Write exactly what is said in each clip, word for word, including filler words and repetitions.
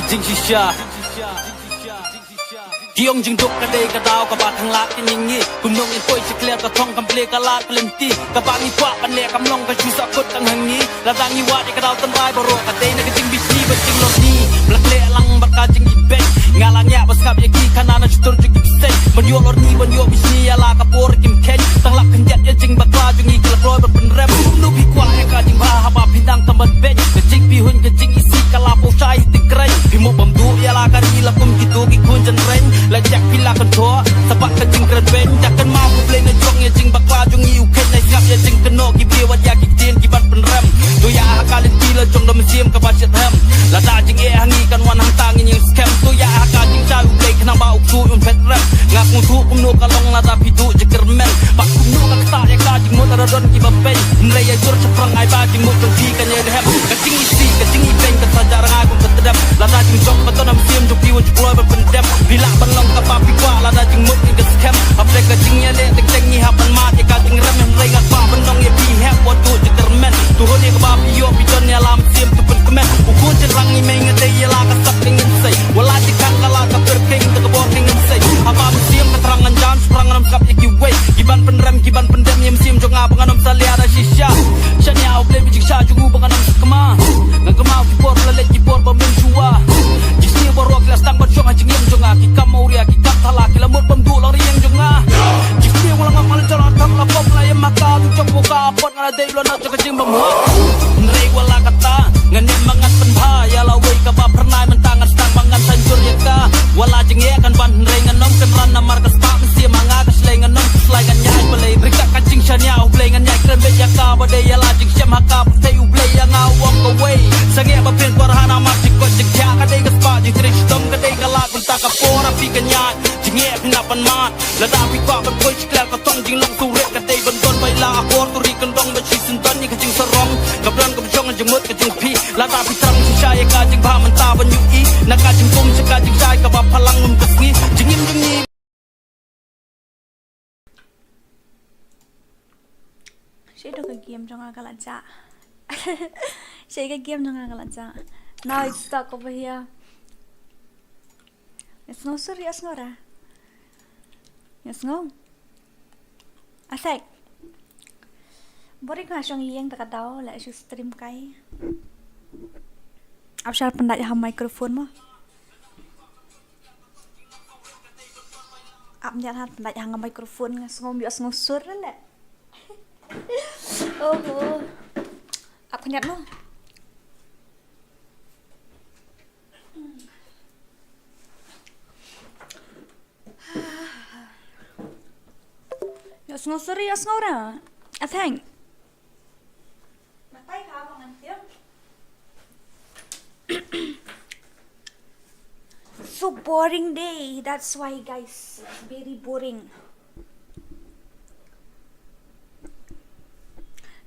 Jingshisha. Ki ong jingduk ka dei ka daw kaba khang lad ka jingim. Kumno ngin poi sha khlieh ka thong kam plie ka lad ka lynti. Kaba ngi kwah ban leh kam long ka shu sahkut tang ha ngi. Lada ngi wad ïa ka daw tynrai baroh ka dei na ka jingbishni bad jinglorni. Ba la khleh lang bad ka jingibeiñ. Nga la ngiah ba sngap ïa ki khana na shutur jong ki bseiñ. Ban ïoh lorni ban ïoh bishni ïa la ka por kim kheiñ. Tang lap khyndiat ïa jingbakla jong ngi ki la kloi ban pynrem. Kumno phi kwah ïa ka jingbha haba phi dang tam ban beiñ. Ka jingpyrhuh ka jingisih ka la pynshai ti kren. Phi mo bam duh ïa la ka ri la kum kito ki khun jynreng. La jak phi la kan thoh. Sa bad ka jingkren beiñ. Jak kan ma U Blei na jong ïa jingbakla jong ngi u kheiñ na sngap ïa jingkynnoh ki briew wat ïa ki ktien ki ban pynrem. To ïa ha ka lynti la jong da mynsiem kaba shet hem. Lada jingeh ha ngi kan wan hangta ngin ïeng skhem. To ïa ha ka jingshai U Blei khnang ba u ksuid un phet rem. Nga kyntu kumno ka long lada phi duh jingkyrmen. Bad kumno ka ktah ïa ka jingmut lada don kiba beiñ. Hynrei ïa jur shaphrang ai ba jingmut jong phi kan ïa dhem. Ka jingisih ka jingibeiñ ka sa jar ngai kum ka tdem. Lada jingjop ka ton ha mynsiem jong phi wat ju kloi ban pyndem. Phi lah ban long kaba phi kwah lada jingmut ngin ka skhem. Hapdeng ka jingïaleh teng teng ngi hap ban mad ïa ka jingrem. Hynrei nga kwah ban ong ïa phi hep wat duh jingkyrmen. To hun ïa kaba phi ïoh phi don ïa la mynsiem to pynkmen. U khun jynrang i mei nga dei ïa la ka sap ka ngin sei. Wat la jingkhang ka la ka pyrkhing ka bor ka ngin sei. Haba mynsiem ka thrang ngan jan shaphrang ngan ym sngap ïa kiwei. Ki ban pynrem ki ban pyndem ïa mynsiem jong nga ba ngan ym salia da shisha. Shaniah U Blei ba jingshah jong u ba ngan ym sakma. Ngan kynmaw ki por ba la leit ki por ba mynshuwa. Ki sniew baroh ki la sdang ban shong ha jingim jong nga. Ki kam awria ki kam thala ki la mut bam duh lang riang jong nga. Ki sniew la ngam la jala thang la pom la ïam ha ka tu jong ka pot nga la dei la na jong ka jingbymhok. Hynrei wat la katta ngan ïam ma ngan pynbha ïa la wei kaba phyrnai mynta ngan sdang ba ngan sa jur ïa ka. Wat la jingeh kan ban hynrei ngan ym kynran namar ka spah mynsiem ha nga ka shlei ngan ym khuslai ngan ïaid balei. Ryngkat ka jingshaniah U Blei ngan ïaid kren beit ïa ka ba dei ïa la jingshem ha ka pyrthei U Blei ïa nga u ong kawei. Sangeh ba phin kwah ha namar jingkoit jingkhiah ka dei ka spah jingtrei shitom ka dei ka lad mynta ka por ha phi kan ïaid. Jingeh phin hap ban mad lada phi kwah ban poi sha khlieh ka thong jinglong surit ka dei ban don ba ïa la akor tu ri kyndong ba shisien don ïa ka jingsarong. Ka bran ka bjong jingmut ka jingphi. Lada phi thrang shisha ïa ka jingbha mynta ban ïohi na ka jingkum sha ka jingshai kaba phalang lum ka sngi. Jingim jingim. Shaei ka game jong nga ka la jah. Shaei ka game jong nga ka la jah. Now it's stuck over here. Ïa sngew sori ïa sngew ra. Ïa sngew. Asek. Boring nga shong ïing ta ka daw la shu stream kai. Ap shah pyndait ha microphone mo. Ap nyat ha pyndait ha nga microphone nga sngew ïa sngew sur le. Oho. Ap khyndiat mo. Ïa sngew sori ïa sngew ra. Atheng. Matai ka ba ngan tiang. So boring day. That's why guys, it's very boring.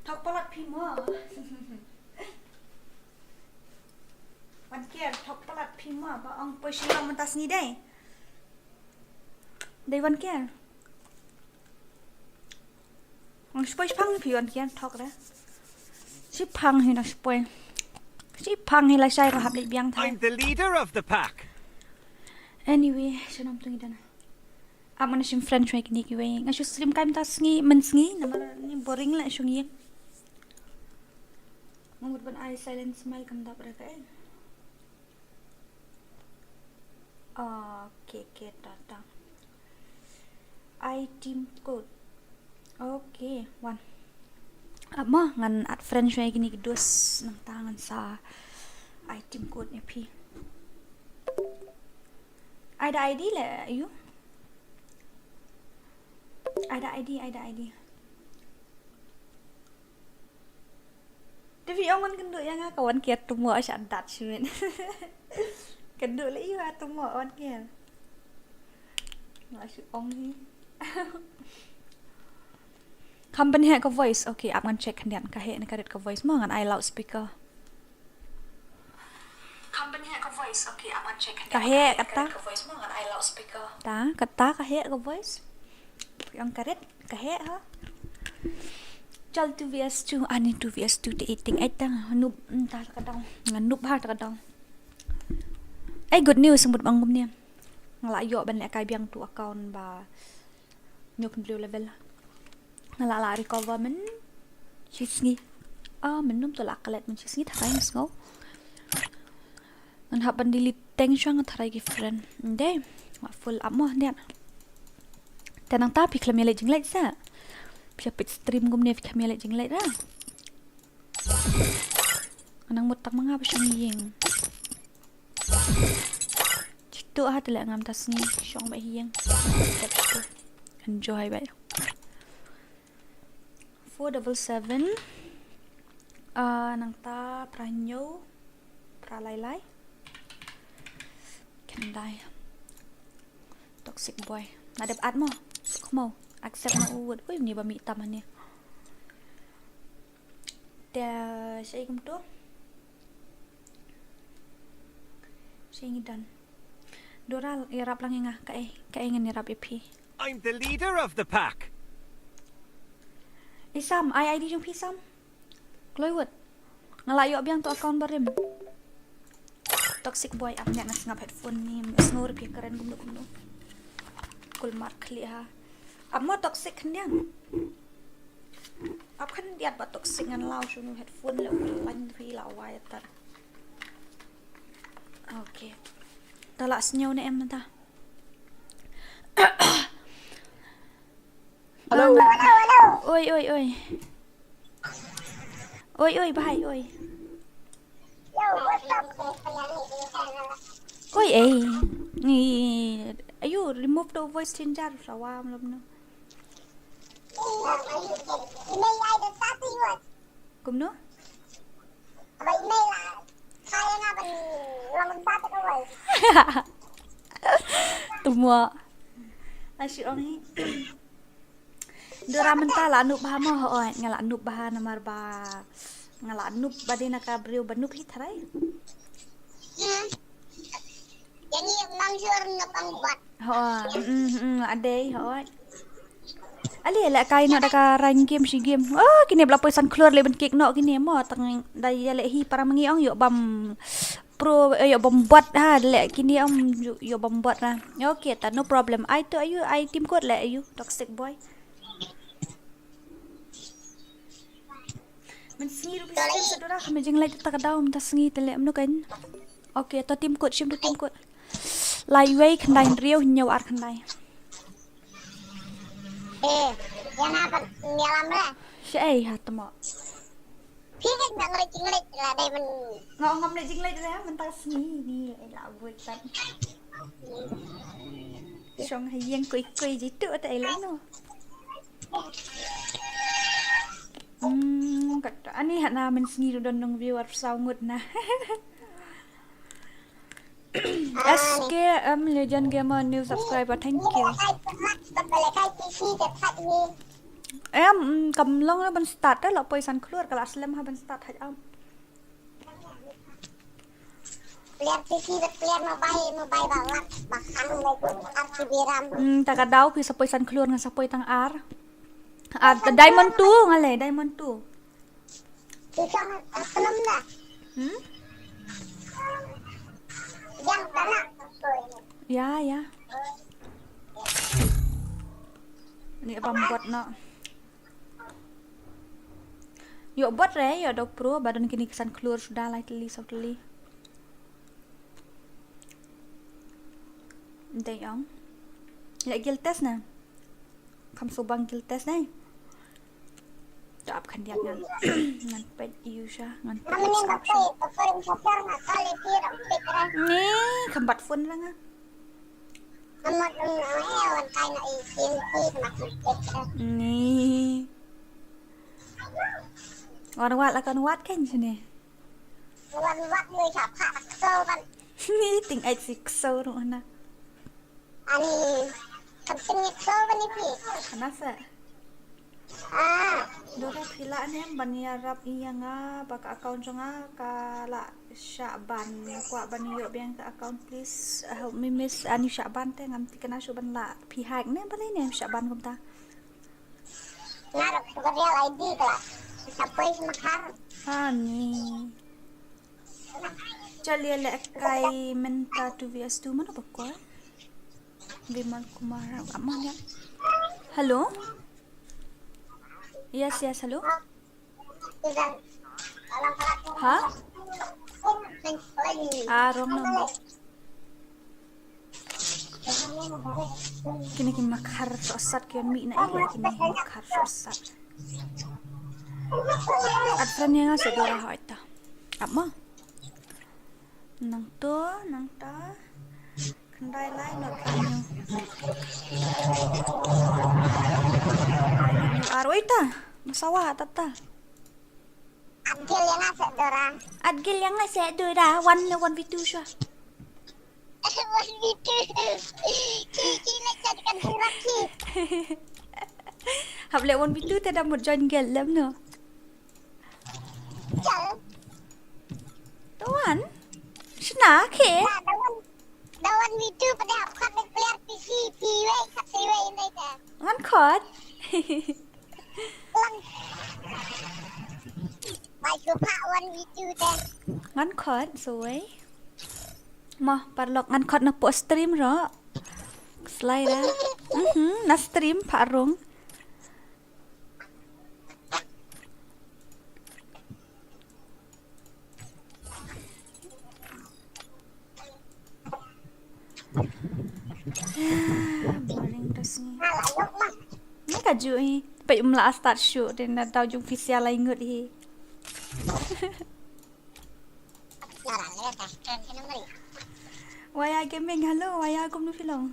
Thok palat phi mo. Wan kiar thok palat phi mo ba ong poi Shillong mynta sngi dei. Dei wan kiar. Ong poi shipang phi wan kiar thok re. Shipang hi na shipoi. Shipang hi la shai ka hap leit biang thai. I'm the leader of the pack. Anyway, shanam tu ngi dana. Ap ngan shim friend shwe kini kiwei. Nga shu stream kai mynta sngi, mynsngi, namar ni boring la shong ïing. Nga mut ban ai silence mai kam dap ra ka eh. Okay, okay, ta ta. Ai team code. Okay, wan. Ap mo ngan add friend shwe kini ki dos nangta ngan sa ai team code ne phi. Ai da I D le ïu. Ai da I D, ai da I D. Te phi ong wan kynduh ïa nga ka wan kiar tu mo sha dat shimet. Kynduh le ïa tu mo wan kiar. Nga shu ong hi. Kham pynheh ka voice. Okay, ap ngan check khyndiat ka heh ne ka rit ka voice mo ngan ai loudspeaker. Ka heh kata. Ta kata ka heh ka voice. Ong ka rit ka heh ha. Chal two V S two ani two V S two te eating ai ta noob ta ka dong. Nga noob ha ta ka dong. Ai, good news, ngut bang kumne. Nga la ïoh ban lehkai biang tu account ba hynñiew phew hynriew level. Nga la lah recover mynne shi sngi. Ah, mynne to la klet mynne shi sngi, tharai nga sngew. Ngan hap ban delete teng shuwa, nga tharai ki friend. Ynda nga full up mo, ynda. Te nangta phi khlem ïaleh jingleh sa. Phi peit stream kumne phi khlem ïaleh jingleh ra. Nang mut tang ma nga ba shong ïing. Jitu ha te leh ngam ta sngi shong ba ïing. Enjoy ba. Four double seven. Ah, nangta phra hynñiew, phra lai lai. Khyndai. Toxic boy. Nga dep add mo. Khmo. Accept na u wut. Ui, ni ba mih tam ne. Te shaei kumtu. Shaei ngi don. Dora, ïarap lang ïa nga, kaei, kaei ngan ïarap ïa phi. I'm the leader of the pack. Ei Sam, ai I D jong phi Sam. Kloi wut. Nga la ïoh biang tu account barim. Toxic boy, ap nia nga sngap headphone ni, sngur phi kren kumno kumno. Kulmar khlieh ha. Ap mo toxic khyndiat. Ap khyndiat ba toxic ngan law shuh nu headphone le u lain phi la wai tat. Okay. Ta la sngew ne em ta. Hello. Oi, oi, oi. Oi, oi, bhai, oi. Oi, ei. Ni, ayu, remove the voice changer, sawa, matlab no. Kumno? Tumwa. Ashi ong hi. Dora mynta la nup bha mo, hooid, nga la nup bha namar ba nga la nup ba dei na ka briew ba nup hi tharai. Hmm. Yang ni mang jor na pang bat. Hooid, mm, mm, adei, hooid. Ale, lehkai noh da ka rang game shi game. Oh, kine ba la poi san khlur le ban kick noh kine mo, tang da ïaleh hi para mangi ong ïoh bam pro, eh, ïoh bam bot ha, leh kine ong ïoh bam bot na. Okay, ta no problem. Ai to ayu, ai team code leh ayu, toxic boy. Mynsngi ruh phi stream sa dura, ka me jingleh ta ka daw mynta sngi te leh mano kan. Okay, to team code, shim to team code. Lai wei khyndai hynriew hynñiew ar khyndai. Eh, ïa na pat ïalam re. Shaei ha tmo. Phi kan ngam leh jingleh la dei myn. Ngam, ngam leh jingleh re mynta sngi ni la buit pat. Shong ha ïing kui kui jitu te ai leh no. Hmm, kata ani hana mynsngi ruh don nong viewer saw ngut na. S K M Legend Gamer, new subscriber, thank you. Em, mm, kam long na ban start, eh, la poi san khlur, ka la slem ha ban start, hai am. Player P C, player mobile, mobile ba lak, ba khang, ba R G B RAM. Hmm, ta ka daw, phi sa poi san khlur, nga sa poi tang ar. Ah, Diamond two, nga leh, Diamond two. Ki shong, eh, snem na. Hmm? Yang kana. Ya, ya. Ni bam bot no. Ïoh bot re, ïoh dok pro, ba don kine ki san khlur suda lai tylli, saw tylli. Dei ong. Leh guild test na. Kam subang guild test na. To ap khyndiat ngan. Ngan peit ïu sha, ngan peit sha. Ni, kam bat phone la nga. Ni. Wan wat la kan wat kan sini. Wan wat ni sha pha kso ban. Ni ting ai si kso ruh na. Ani, kam sing ni kso ban ni pi. Ana sa. Ah. Dora phi lah ne em ban ïarap ïa nga ba ka account jong nga ka la shah ban. Kwah ban ïoh biang ka account, please help me miss. Ani shah ban te ngam tip kane shu ban la phi hack ne balei ne shah ban kumta. Nga ruh ka real I D ka la sa poi sha makhar. Ani. Chalia le kai mynta two V S two mano ba ko. Vimal Kumar, ap mo ïa. Hello? Yes, yes, hello? Ha? Ah, wrong number. Kine ki makhar sosat ki mih na ïa kine makhar sosat. At friend ïa nga seh Dora hoi ta. Ap mo? Nangto, nangta. Khyndai lai not kane. Ar oi ta. Masawa ta ta. At gel ïa nga seh Dora. At gel ïa nga seh Dora. One, one v two shuwa. One v two. Ki, ki la jadikan surat ki. Hap leh one v two te da mut join gel lem no. Chal. Tuan. Shna ke? Da, da one, da one v two pada hap khat player P C, P W, khat P W ini ta. Ngan khot. Lang. Bai supa one v two te. Ngan khot, soi. Mo, parlok ngan khot na po stream ro. Slide. Mhm, na stream parung. Boring das ni. Ni ka ju i. Peit um la start show den na dau jung pisia lai ngut hi. Waya Gaming, hello, Waya, kumno phi long?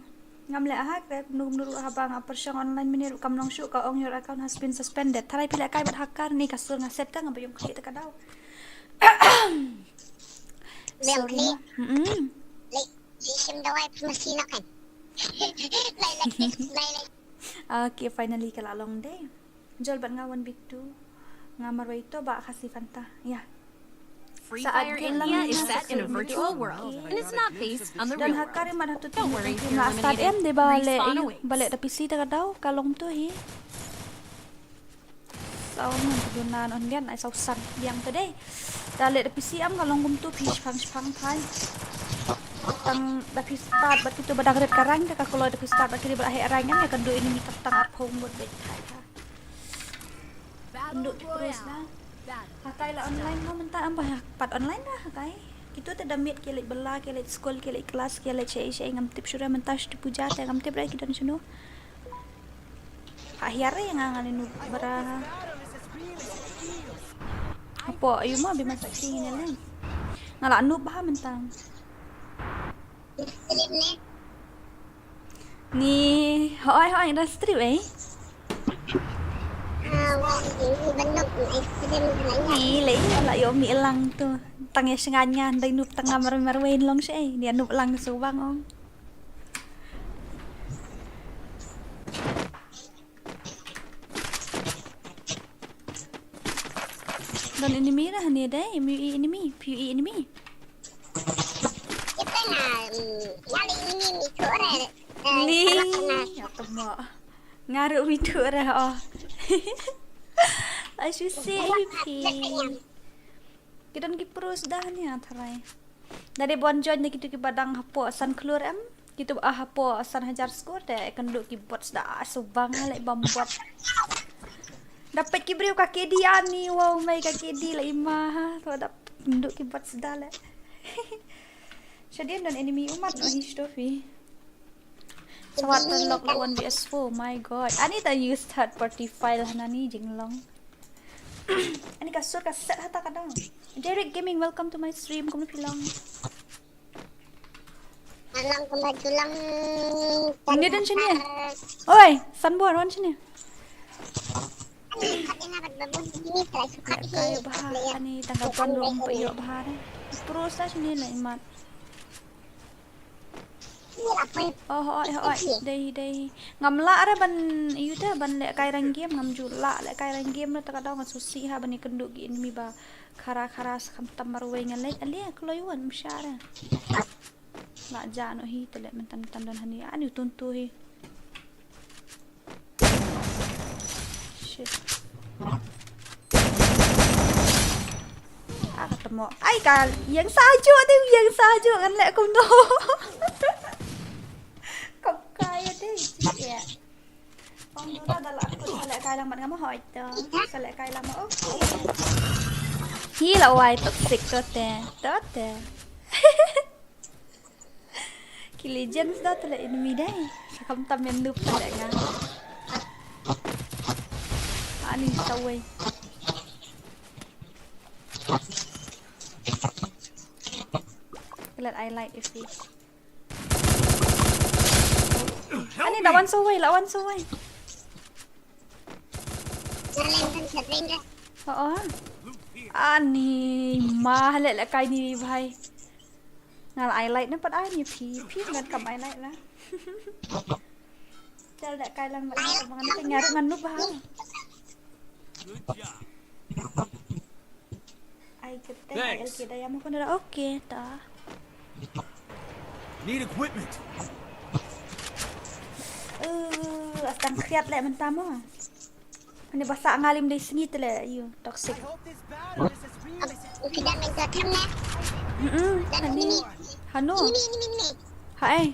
Ngam leh hack re, kumno kumno ruh haba nga pyrshang online mynne ruh kam long shuh, ka ong your account has been suspended. Tharai phi leh kai bad hacker, ni ka sur nga set ka, nga ba ïoh khleh te ka daw. Leh khleh. Mm. Leh, leh shim dawai pharmacy na kan. Leh, leh, leh, leh. Okay, finally ka la long de. Jol bad nga one v two. Nga marwei to ba Khasi Fanta. Ya. Free Fire India is set in a virtual world and is not based on the real world. Don't worry, you're eliminated. Respawn away. Respawn away. Don hakari mat hatu tu. Nga start em de ba leh, ba leh da P C ta ka daw, ka long tu hi. Saw nang tu nan on dian ai saw san biang tu dei. Da leh da P C am ka long kum tu phi shpang shpang thai. Tang da phi start bad kitu ba dang ret ka rank ka kloi da phi start bad kini ba heh rank em ïa ka du ini mi tang tang arphong bad bad thai. Ndu ki pros na. Hakai la online mo mynta am ba ha-, pat online da hakai. Kitu te da miet ki leit bela, ki leit skul, ki leit klas, ki leit shei shei ngam tip shuh re mynta shti puja te ngam tip re ki don shano. Ha hiar re nga nga leit nup bra. Hapo ayu mo bi masak ki ne le. Nga la nup bha mynta. Ni, hoi, hoi, da stream, eh? Ni, lei, la ïoh mih lang tu. Tang ïa sngewbha nga, dei nup tang nga mar, marwei long shi, eh. Ni nup lang su bang ong. Don enemy dah ni dei, M U E enemy, P U E enemy. Kita na, mm, nyali enemy mi tu re. Ni. Tama. Ngaru mi tu re, oh. Asu si P. Ki don ki pros dah ni, ah, tharai. Dade bon join de kitu ki ba dang hapoh san klur em. Kitu, ah, hapoh san hajar score de, kynduh ki bots da, ah, subang le bam bot. Da peit ki briew ka K D ani, wow, mai ka K D la ima ha. To da kynduh ki bots da le. Shadien don enemy umat no hi shtofi. Sawat unlock la one V S four, my god. Ani ta use third party file hanani jinglong. Ani ka sur ka set hata ka dong. Derek Gaming, welcome to my stream. Kumno phi long? Alang kumba julang. Ni dan sini. Oi, Sanbor wan sini. Ani kat ina bat babu ni try suka. Kayo baha ani tangga ban rum pa iyo baha ni. Pro sa sini la imat. Oh, hoi, hoi, dei, dei. Ngam lah re ban, yu te, ban leh kai rank game, ngam ju lah leh kai rank game re, ta ka daw nga susi ha, ban ïa kynduh ki enemy ba khara, khara, sa kham tam marwei nga leh, ale, kloi wan, msha re. Lah ja no hi, te leh, mentan, mentan don hani, ani u tuntu hi. Shit. Ah, kata Mo, ai ka ïeng sa ju, te ïeng sa ju ngan leh kumno. Kam kai de, ya. Ong Dora da la kut sa leh kai lang bad nga mo, hoi to. Sa leh kai lang mo, oh. Hi la wai toxic to te, to te. Ki legends da te leh enemy dei. Sa kam tam men noob te leh nga. Ani sa wei. Let I like if he. Ani la wan sa wei, la wan sa wei. Oo. Ani ma leh leh kai ni bhai. Nga la ai light na pat ai ni phi, phi ngan kam ai light na. Chal da kai lang mat na kam ngan te nga ruh ngan noob ha. Ai kete ai Thanks. L K da ya mo kon da. Okay ta. Need equipment. Eh, as tang khriat leh mynta mo. Ani ba sa nga lim dei sngi te leh, you toxic. Ki dang ning ka them ne. Mm. Ani. Hano. Ini ini ini. Hai.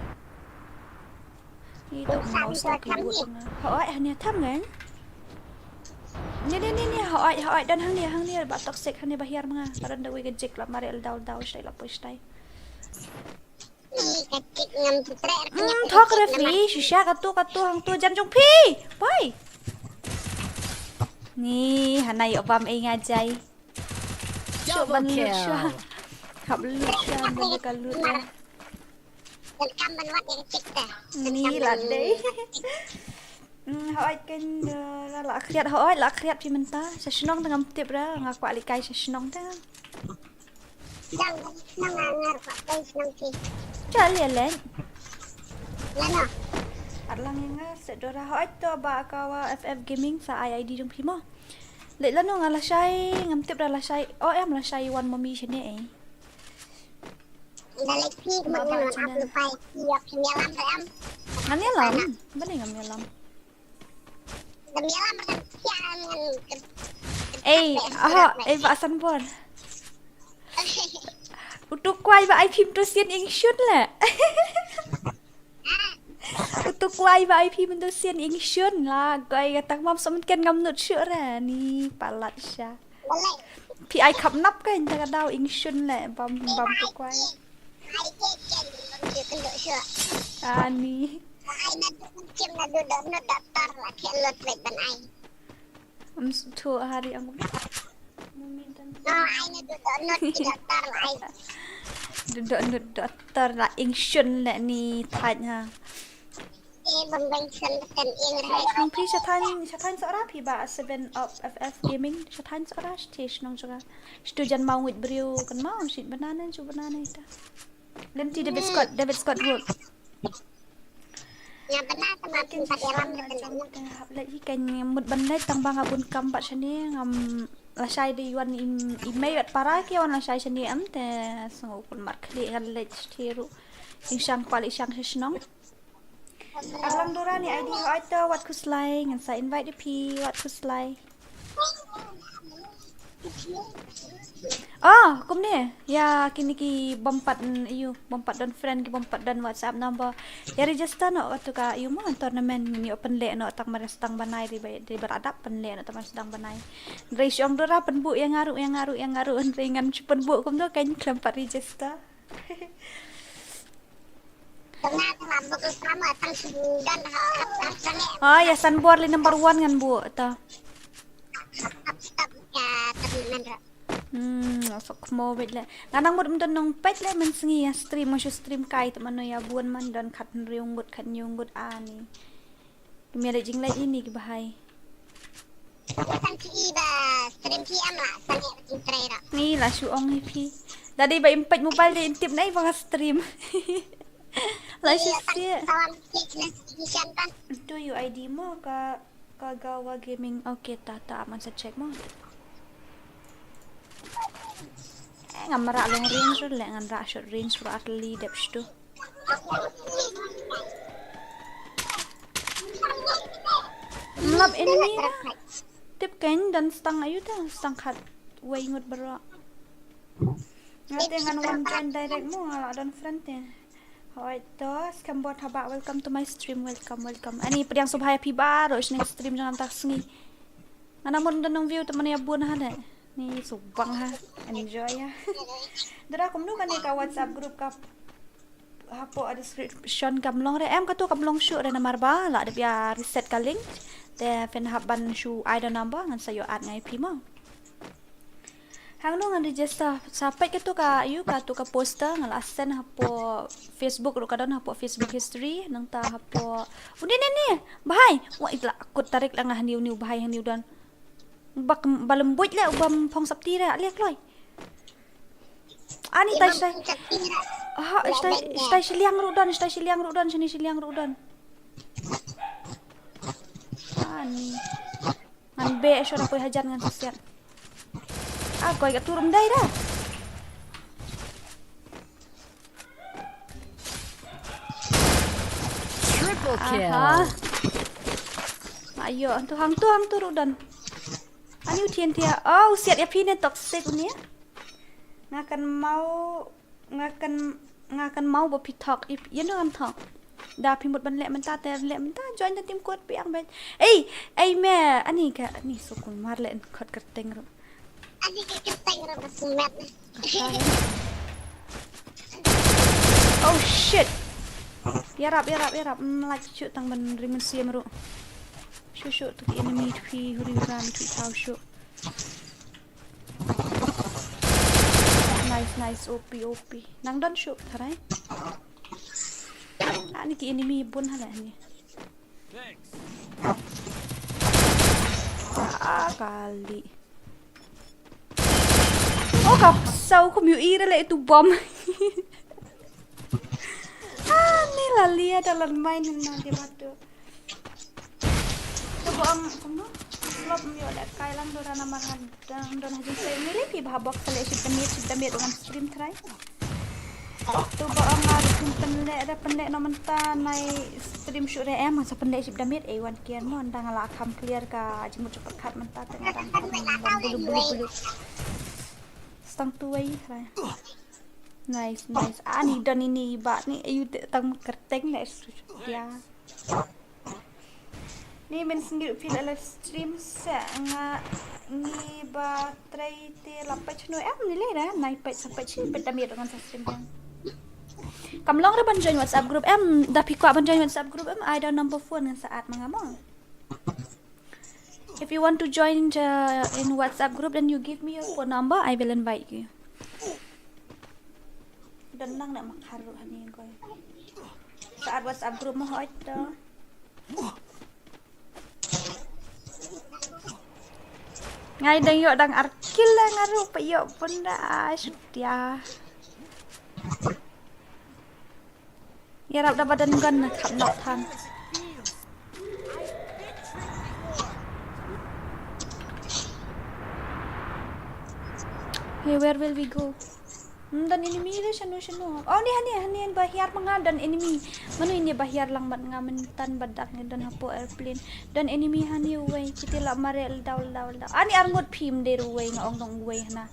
Ni to mau sa ki buat nga. Hoi, hani tham ngan. Ni ni ni ni, hoi hoi, dan hang ni hang ni ba toxic, hani ba hiar ma nga. Paran da wi ka jik la mare el dau dau shtai la poi shtai. Ih, ka tik ngam tu treh. Hmm, thok referee, shisha katu katu hangtu jan jong phi. Bye. Ni, hana ïoh bam ei nga jai. Double kill. Hap lut sha, ban ka lut ya. Ni la dei. Hmm, hoi kan, eh, la khriat, hoi la khriat phi mynta. Sa shnong te ngam tip ra, nga kwah leit kai sa shnong te. Jang, jang, nga, nga ruh pat, jang, jang, jang. Chal ïa leh. Lano? Arlang ïa nga, Sedora, hoi to ba ka wa F F Gaming sa ai I D jong phi mo. Leh lano nga lashai, ngam tip ra lashai. Oh, em lashai wan mami shane eh. Da leh phi, mo, mo, mo, channel. Ap lupai, phi, ap, phi, ïalam, em. Ngan ïalam, bane ngam ïalam. Ei, aho, ei, ba Sanbor. Utu kwai ba ai phim tu sien ing shun le. Utu kwai ba ai phim tu sien ing shun la. Kwai ga tak mam som ken ngam nut shu re ni palat sha. Phi ai khap nap ka inta ka dau ing shun le bam bam tu kwai. Ani. Am thu hari ang. Dudok nud doktor la ing shun le ni thait ha. Phi sha thaiñ, sha thaiñ Sohra phi ba seven up F F Gaming, sha thaiñ Sohra sha shnong jong nga. Shatu jan maw nguid briew kan maw shit banana ju banana ita. Lem ti David Scott, David Scott group. Nga bana sama kin sa ram. Hap leh hi kan mut ban leh tang ba nga bun kam bad shane ngam lashai de yuan i mei bad para ki wan lashai shane am te sngew kun mar khlieh ngan leh ti ruh. Ing shang pal i shang sha shnong. Arlang Dora ni I D hoi to wat khuslai ngan sa invite ïa phi wat khuslai. Oh, kumne. Ïa kine ki bym pat, mm, ïu, bym pat don friend ki bym pat don WhatsApp number. Ïa register noh katu ka ïu mo tournament ngin ïoh pynleh noh tang mar sdang bnai ri ba ri ba la dap pynleh noh tang mar sdang bnai. Hynrei shu ong Dora pynbuh ïa nga ruh ïa nga ruh ïa nga ruh hynrei ngan shu pynbuh kumno kan khlem pat register. Oh, ïa Sanbor le number one ngan buh ta. Hmm, sok mo bit le. Nga nang mut mdon nong peit le men sngi ïa stream mo shu stream kai te mano ïa bun man don khat hynriew ngut khat hynñiew ngut ani. Ki mia leh jingleh ini ki bahai. Kan ki ba stream ki am la, kan ki ba jingtrei ra. Ni la shu ong hi phi. Da dei ba im peit mobile dei im tip nai ba nga stream. La shu sia. Sawan ki na station kan. Tu U I D mo ka ka Gawa Gaming. Okay ta ta aman sa check mo. Eh, ngam rah long range ruh le ngan rah short range ruh at least dep shtu. Mlap enemy na. Tip kein don stang ayu ta stang khat wei ngut baroh. Nga te ngan wan join direct mo, nga la don friend te. Hoi to, Skambot haba, welcome to my stream, welcome, welcome. Ani pdiang sngewbha ïa phi baroh sha ka stream jong nga mynta ka sngi. Nga nang mut don nang view te mane ïa bun ha ne. Ni subang ha, enjoy ïa. Dara kumno kane ka WhatsApp group ka hapoh description kam long re, em katu kam long shuh re namar ba la dep ïa reset ka link. Te phin hap ban shu ai da number ngan sa ïoh add nga ïa phi mo. Hangno ngan register, sa peit katu ka, ïu katu ka poster nga la send hapoh Facebook ruh ka don hapoh Facebook history nangta hapoh. Uni ni ni, bahai. Wa ila kut tarik la nga hani uni u bahai hani u don. Bak balem buit le u bam phong sapti re le kloi. Ani tai tai. Ha, tai tai shiliang ruh don, tai shiliang ruh don, shini shiliang ruh don. Ani. Ngan be shora poi hajan ngan siat. Ah, koi ka turum dai da. Triple kill. Aha. Ayo, hangtu hangtu hangtu ruh don. Ani u thien thia. Oh, siat ïa phi ne toxic uni. Nga kan mau, nga kan, nga kan mau ba phi thok. Ip, ïa no kan thok. Da phi mut ban leh mynta te leh mynta join da team code biang bad. Ei, ei me, ani ka, ani sukul mar leh kot kerteng ruh. Ani ka kerteng ruh ba sumet. Oh shit. Ïarap, ïarap, ïarap. Mm, like shu tang ban ring mynsiem ruh. Shu shu tu ki enemy tu ki huri ram tu tau shu. Nice, nice, O P, O P. Nang don shu tharai. Ani ki enemy bun hala ni. Ah, kali. Oh, ka sau kum yu ira le itu bom. Ah, ni la lia dalam main na dia batu. Tu bom kumno? Lop myo le kai lang dora na mangan dang dona hajin sai ni le pi ba bok sale shit damit shit damit dengan stream try. Tu ba ong nga ruh pynleh da pynleh noh mynta nai stream shuh re em, sa pynleh ship da miet ei wan kian mo, ynda nga la kham clear ka jingmut jingpyrkhat mynta te nga dang kham bulu bulu bulu. Stang tu wei re. Nice nice. Ani don ini ba ni ayu te tang kerteng le ya. Ni men sendiri phi la live stream sa nga ngi ba trei te la page no em ni le da nai page sa page page da miet ngan sa stream kan. Kam long re ban join WhatsApp group em, da phi kwah ban join WhatsApp group em, ai da number phone ngan sa add ma nga mo. If you want to join uh, in WhatsApp group then you give me your phone number, I will invite you. Don lang na makhar ruh hani koi. Sa add WhatsApp group mo hoi to. Ngai dang ïoh dang ar kill la nga ruh pa ïoh pun da ai shutia. Ïarap da ba don gun na khap nok than. Hey, where will we go? Hmm, don enemy de shano shano. Oh ni hani hani ba hiar ma nga don enemy. Manu ini ba hiar lang mat nga myntan ba dak ni don hapoh airplane. Don enemy hani uwei kiti la mare el daw el daw el daw. Ani ar ngut phim de uwei nga ong dong uwei hana.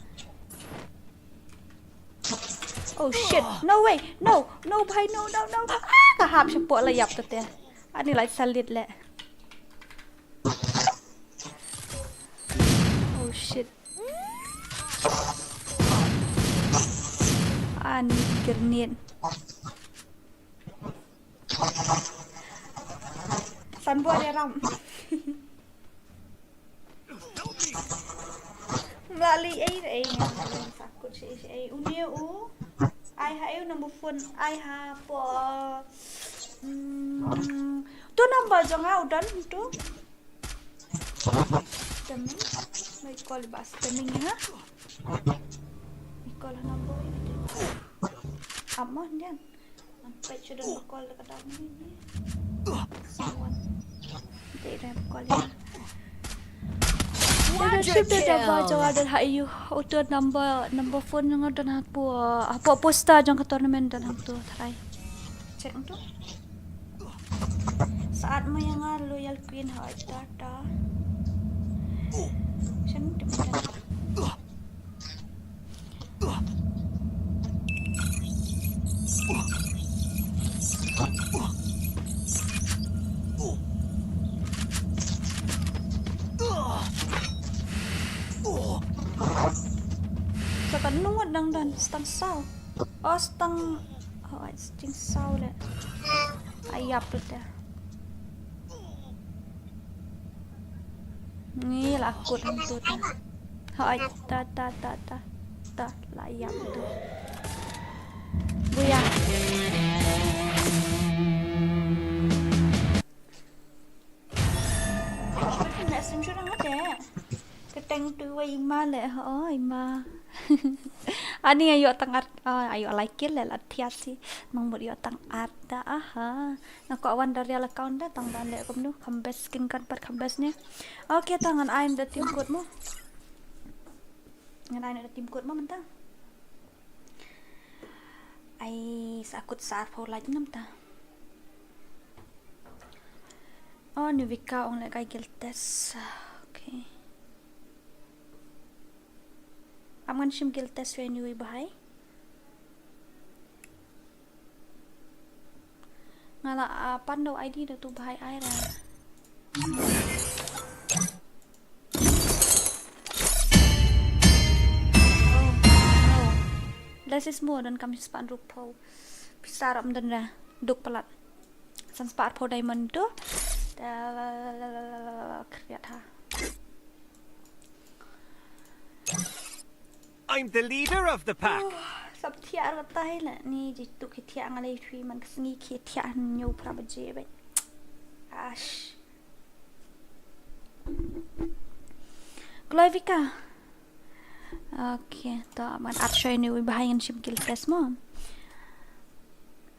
Oh shit. No way. No. No bhai no no no. Ah, ka hap shapoh la ïap te. Ani lai salit le. Oh shit. Ani grenade. San buah dia ram. Mlali ei ei nga sakut si si ei uni u. Ai ha eu number phone ai ha po. Hmm. Tu number jong nga u don tu. Spamming. Mai call ba spamming ha. Mai call number. Amo ndian. Nampai sudah call dekat dalam ni. Someone. Dei da call ya. Dei da ship dei da ba jong nga don ha ayu. Uto number number phone jong nga don hapo hapo poster jong ka tournament don hangto tharai. Check tu. Saat mo ïa nga loyal queen ha ita ta. Shen tu. Stang saw. Oh, stang. Oh, ai, sting saw le. Ai, ïap tu te. Ni la kut hang tu te. Hai, ta, ta, ta, ta. Ta, la ïap tu. Buya. Ka teng tu wei ma le, oh, i ma. Ani ayo tang ar, oh, ayo like le la thiasi. Nang mut yo tang ar da, aha. Na ko wan da real account da, tang da le kumno, kham bes skin kan pat kham bes ne. Okay, tang ngan ai da team code mo. Ngan ai da team code mo mynta. Ai, sa kut sa arphew like namta. Oh, ni Vika ong le kai guild test. Okay. Am ngan shim guild test we ni wi bahai. Nga la, ah, pan do I D do tu bahai ai ra. Oh, no. Less is more, don kam spah hynriewphew. Pisa ram don ra. Duk palat. San spah arphew diamond tu. Da, la, la, la, la, la, la, kriat ha. I'm the leader of the pack. Oh, sap thiah ar batai la. Ni jitu ki thiah ngalai thui man ka sngi ki thiah hynñiew phra baje bai. Ash. Kloi Vika. Okay, to man at show ni wi bahai ngan shim guild test mo.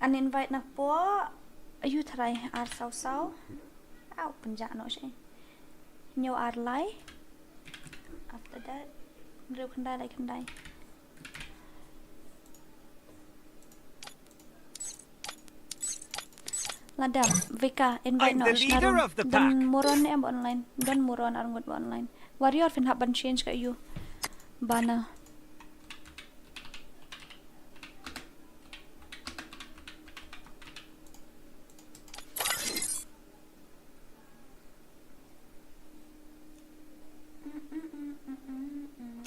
An invite na po. Ayu tharai ar saw saw. Au, pynjah noh shi. Hynñiew ar lai. After that, hynriew khyndai lai khyndai. Lada Vika invite noh, shna rum. Don Moron ne em ba online. Don Moron ar ngut ba online. Warrior phin hap ban change ka ïu. Bana.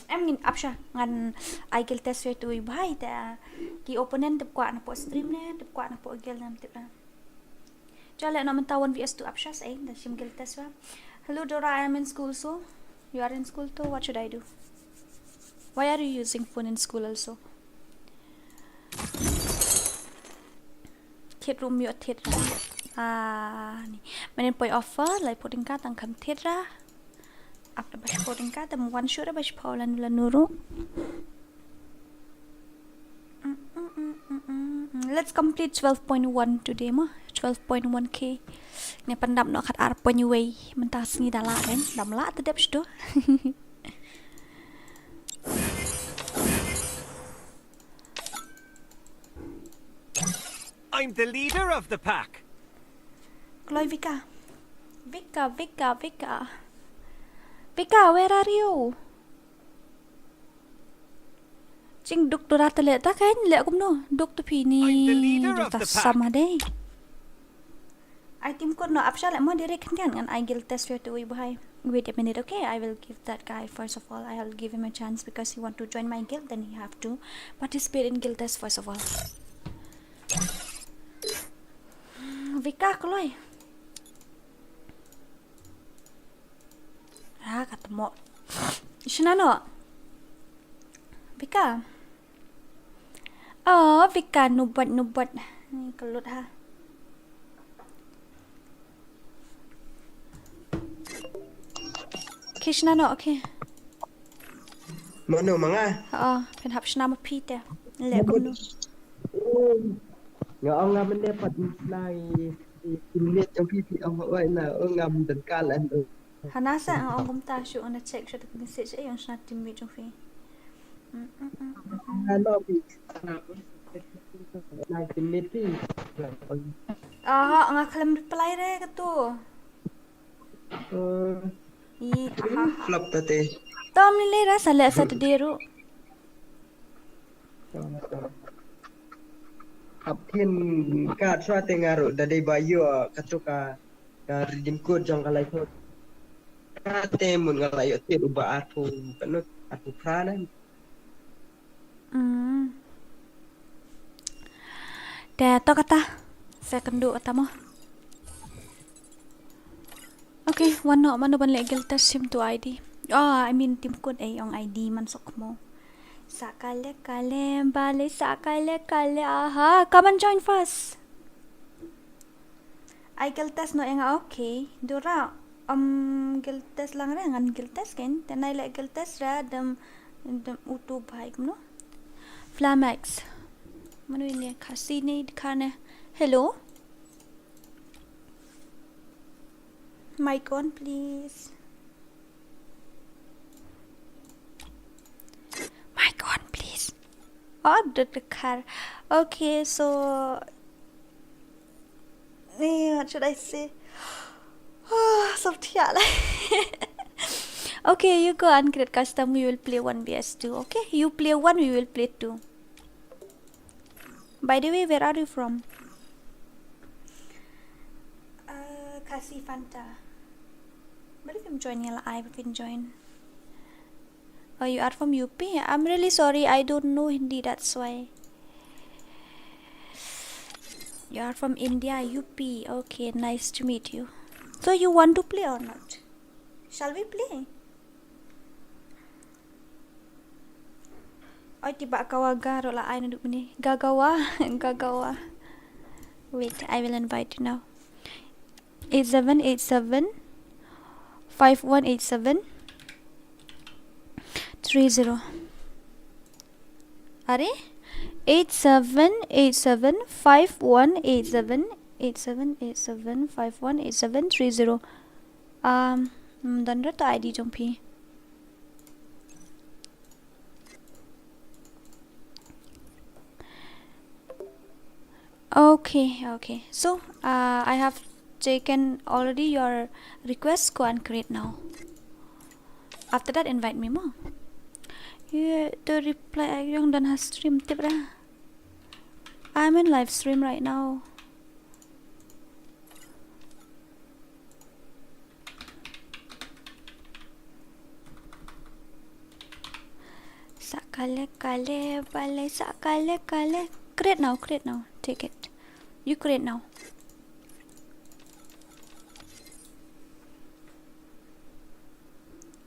Em ngin ap sha ngan ai guild test we tu i bahai ta ki opponent tip kwah na po stream ne tip kwah na po guild nam tip na. Chale na mynta one v one ap sha sa da shim guild test wa. Hello Dora, I am in school so. You are in school too. What should I do? Why are you using phone in school also? Thied rum ïoh thied ra. Ah, ni. Manin poi offer, lai poi ding ka tang kham thied ra. Ap da bash poi ding ka, tam wan shu da bash poi lanu lanu ru. Mm, mm, mm, mm, mm, mm. Let's complete twelve point one today mo. Twelve point one K. Ne pyndap noh kat ar point wei. Mynta sngi da lah kan. Dam lah te dep shu. I'm the leader of the pack. Kloi Vika. Vika, Vika, Vika. Vika, where are you? Jing duk tu ra te le ta kan le kumno. Duk tu phi ni. I'm the leader of the pack. Sama dei. Ai team code noh ap sha le mo direct kan kan ai guild test we tu i bahai. Wait a minute, okay? I will give that guy first of all. I'll give him a chance because he want to join my guild, then he have to participate in guild test first of all. Vika kloi. Ah, kata mo. Shna noh. Vika. Oh, Vika nubat nubat. Ni kelut ha. Okay, shna noh, okay. Mano manga? Oh, phin hap shna ma phi te. Le kumno. Nga ong nga mynne pat shna i i minit jong phi phi ong oi na ong ngam dengkal an. Hana sa nga ong kumta shu ong na check shu message eh ong shna team mate jong phi. Hana phi. Na team mate phi. Aha, nga khlem reply re katu. Ih, aha. Flop ta te. Tom ni le ra sa le Saturday ru. Hap kin ka chwa te nga ru da dei ba yu ka tu ka ka redeem code jong ka lai code. Ka te mun nga lai yu te u ba atu ka nu atu pra na. Mm. Te to kata. Sa kynduh kata mo. Okay, wan noh, mano ban leh guild test, shim tu I D. Oh, I mean, tim kut, eh, ong I D man sok mo. Sa kale kale, bale sa kale kale, aha. Come and join first. Ai guild test noh ïa nga, okay. Dura, um, guild test lang re, ngan guild test kein. Te nai leh guild test re, dem, dem utu bhai kumno. Flamex. Mano ini Khasi ne dikhane. Hello. Mic on, please. Mic on, please. Oh, the, the car. Okay, so, eh, what should I say? Oh, so tired. Okay, you go and create custom. We will play one v s two. Okay, you play one, we will play two. By the way, where are you from? Uh, Khasi Fanta. But if you join, you'll, I can join. Oh, you are from U P? I'm really sorry, I don't know Hindi, that's why. You are from India, U P. Okay, nice to meet you. So you want to play or not? Shall we play? Oi, tiba kawa ga ro la ai na duk ni. Gagawa, gagawa. Wait, I will invite you now. Eight seven eight seven five one eight seven three zero. Are? Eight seven eight seven five one eight seven, eight seven eight seven five one eight seven three zero. Um, mm, don re to I D jong phi. Okay, okay. So, uh, I have taken already your request. Go and create now. After that, invite me mo. Yeah, to reply, I don't done have stream tip ra. I'm in live stream right now. Sa kale kale bale, sa kale kale. Create now, create now. Take it. You create now.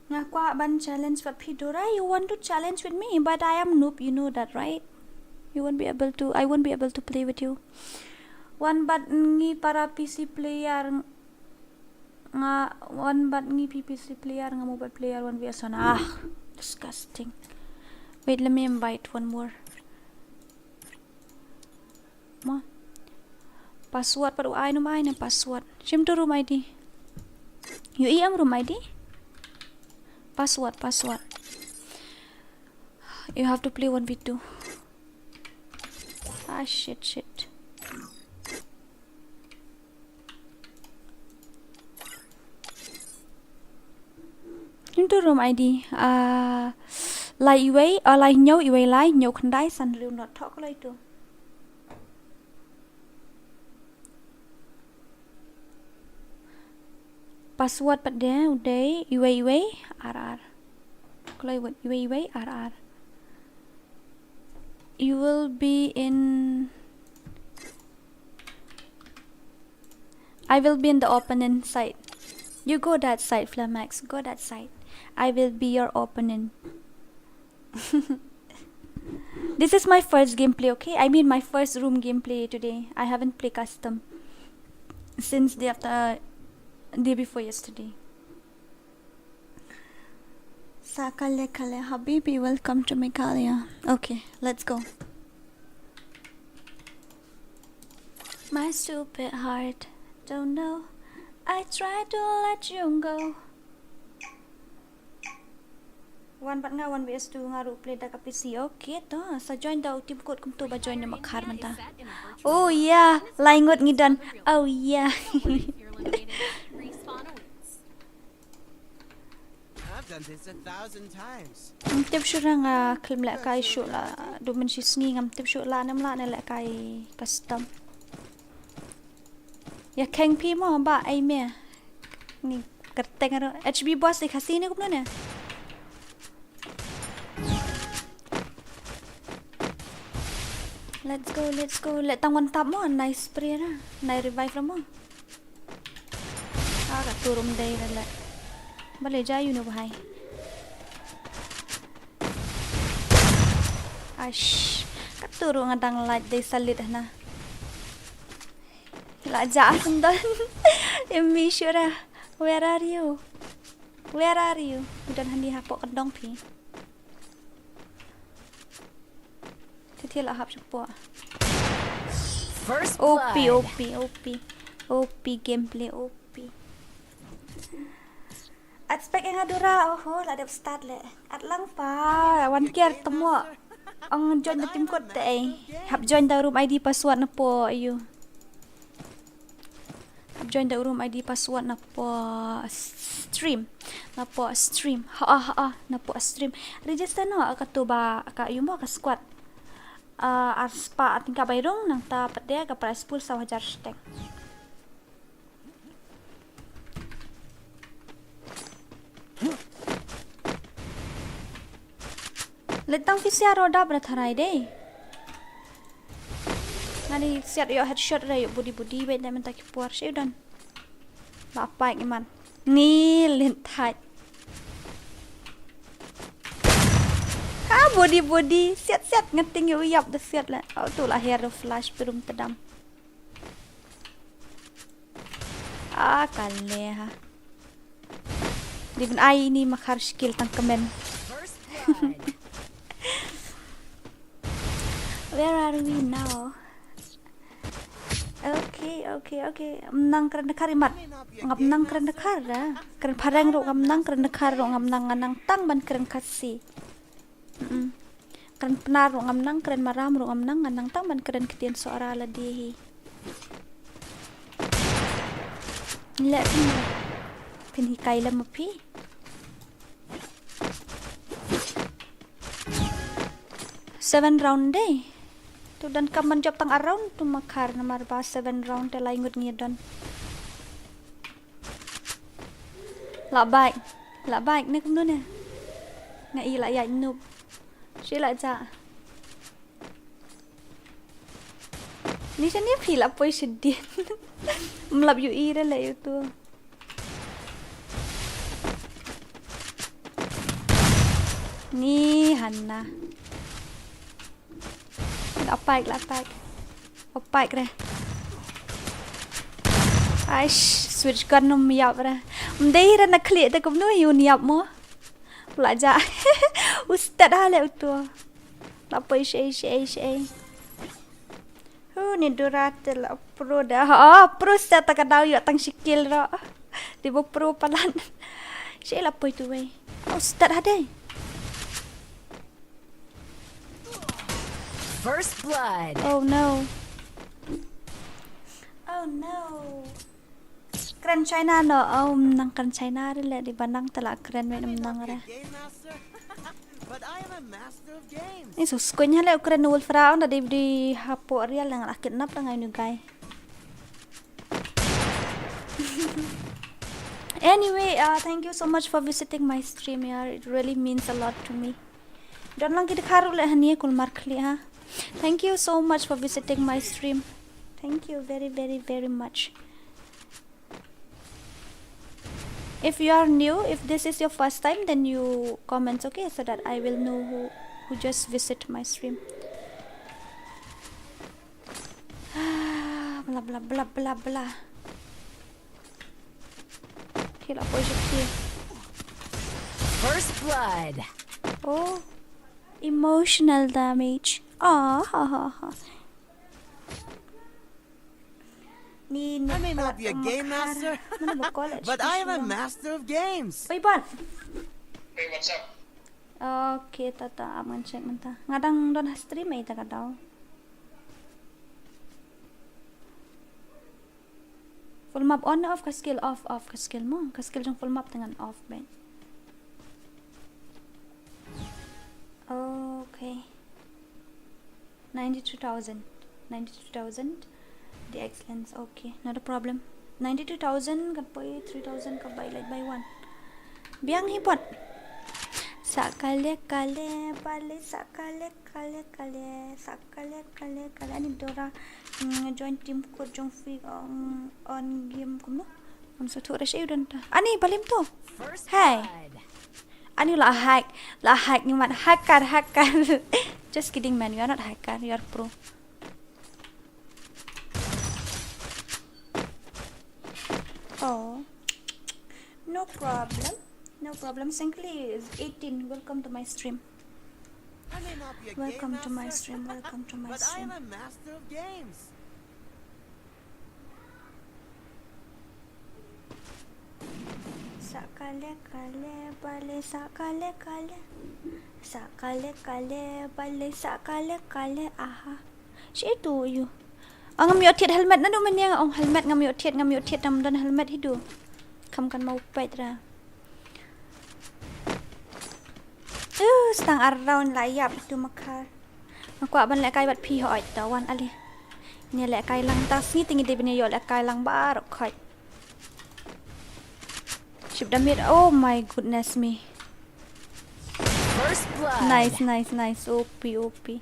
Nga kwah ban challenge bad phi Dora. You want to challenge with me, but I am noob, you know that, right? You won't be able to, I won't be able to play with you. Wan bad ngi para P C player. Nga wan bad ngi P P C player, nga mobile player, one v one. Ah, disgusting. Wait, let me invite one more. Ma. Password pat u ai, nym ai ne password. Shim tu room I D. You i am room I D? Password, password. You have to play one v two. Ah, shit, shit. Into room I D. Ah, lai iwei, ah, lai hynñiew, iwei lai, hynñiew khyndai, san hynriew nod, thoh ka lai tu. Password pat de u dei iwei iwei ar ar. Kloi wut iwei iwei ar ar. You will be in, I will be in the opponent side. You go that side, Flamax. Go that side. I will be your opponent. This is my first gameplay, okay? I mean, my first room gameplay today. I haven't played custom since day after, day before yesterday. Sa kale kale, Habibi, welcome to Meghalaya. Okay, let's go. My stupid heart, don't know. I try to let you go. One bad nga, one v two, nga ruh play da ka P C. Okay, to sa join da u team code kumto ba join da makhar mynta. Oh yeah, lai ngut ngi don. Oh yeah. I've done this a thousand times. Ngam tip shuh ra nga khlem lehkai shuh la. Du mynshi sngi ngam tip shuh la nem la ne lehkai custom. Ïa kheng phi mo ba ai me. Ni kyrteng ruh H B boss di Khasi ne kumno ne. Let's go, let's go. Leh tang wan tap mo, nai spray ra. Nai revive ra mo. Ah, katto ruh ym dei ra leh. Balei jia ïa uno u bhai. Aish. Katto ruh nga dang lait dei sa leit hana. La jia sngewdon. Em Mishura. Where are you? Where are you? U don hangne hapoh kyndong phi. Te te la hap shapoh. First O P, blood. O P, O P. O P gameplay, O P. Expect ïa nga Dora, oho, la dep start leh. At lang pa, wan kiar tamo. Ong join da team kot te ei. Hap join da room I D password napoh ïu. Hap join da room I D password napoh stream. Napoh stream. Ha ah, ha ah, napoh stream. Register noh, ka tu ba, ka ïu mo ka squad. Ah, ar spah tyngka bai rung, nangta pat de ka prize pool saw hajar shiteng. Leit tang phi siat ruh dap da tharai dei. Nga dei siat ïoh headshot re ïoh body body beit da mynta ki por shu don. Ba paik iman. Ni lin thait. Ha body body siat siat nga ting ïoh ïap da siat le. Au tu la her da flash prum tedam. Ah, kale ha. Dei ban ai ini makhar skill tang kmen. First blood. Where are we now? Okay, okay, okay. Menang kren dekar imat. Ngap menang kren dekar da. Kren pareng ruh ngam menang, kren dekar ruh ngam menang, nga nang tang ban kren Khasi. Mm-mm. Kren Pnar ruh ngam nang, kren Maram ruh ngam nang, nga nang tang ban kren ktien Sohra lade hi. Leh phin, phin hikai lem ma phi. Seven round dei. Tu don kam ban jop tang ar round tu makhar namar ba seven round te lai ngut ngi don. La baik. La baik ne kumno ne. Nga i la ïaid noob. Shi la ja. Ni shane phi la poi shadien. Mlap ïu i re la ïu tu. Ni hana. La paik, la paik. O paik re. Aish, switch gun num yap re. Mdei re na khlieh te kumno ïu niap mo. La ja. Ustat ha le uto. La poi shei shei shei. Hu ni Dora te la pro da. Oh, pro sa ta ka dau ïoh tang shi kill ro. Di bo pro palan. Shei la poi tu wei. Ustat ha dei. First blood. Oh no. Oh no. Kren China no. Oh, nang kren China re le di banang tela kren me nang re. Game master? But I am a master of games. Ni so skuin hale kren Wolf Round da di di hapo real nang la kidnap da ngai nu guy. Anyway, uh, thank you so much for visiting my stream, yeah. It really means a lot to me. Don lang ki dkhar le hani kul mar khli ha. Thank you so much for visiting my stream. Thank you very very very much. If you are new, if this is your first time, then you comments, okay, so that I will know who who just visit my stream. Blah blah blah blah blah. Kila poi shi. First blood. Oh, emotional damage. Ah ha ha ha. Ni ni I may not be a pala game makar. Master, Mana ba college but I am a Shillong. Master of games. Oi Bon. Hey, what's up? Okay, tata am ngan check mynta. Nga dang don ha stream ai ta ka dau. Full map on off ka skill off off ka skill mo. Ka skill jong full map te ngan off beit. Okay. Ninety-two thousand. Ninety-two thousand. The excellence. Okay, not a problem. Ninety-two thousand kat poi three thousand ka bai late by one. Biang hi pot. Sa kale kale bale, sa kale kale kale, sa kale kale kale. Ani Dora, mm, join team code jong Fik on, on game kumno. Am sa tu rashe udon ta. Ani balim tu. Hey. Ani la hack, la hack ni man hacker, hacker. Just kidding man, you are not hacker, you are pro. Oh. No problem. No problem. Singli is eighteen. Welcome to my stream. I may not be a game Welcome to my master, stream. Welcome to my but I stream. Am a master of games. Sa kale kale bale, sa kale kale. Sa kale kale bale, sa kale kale. Aha. Shi tu yu. Ang ngam ïoh thied helmet na du men ïa nga ong helmet ngam ïoh thied, ngam ïoh thied nam don helmet hi du. Kham kan mau pait ra. Uh, stang ar round la ïap tu makhar. Nga kwah ban lehkai bad phi hoi ta wan ali. Ni lehkai lang ta sngi tingi de bini ïoh lehkai lang baroh khoi. Ship damit. Oh my goodness me. First blood. Nice, nice, nice. O P, O P.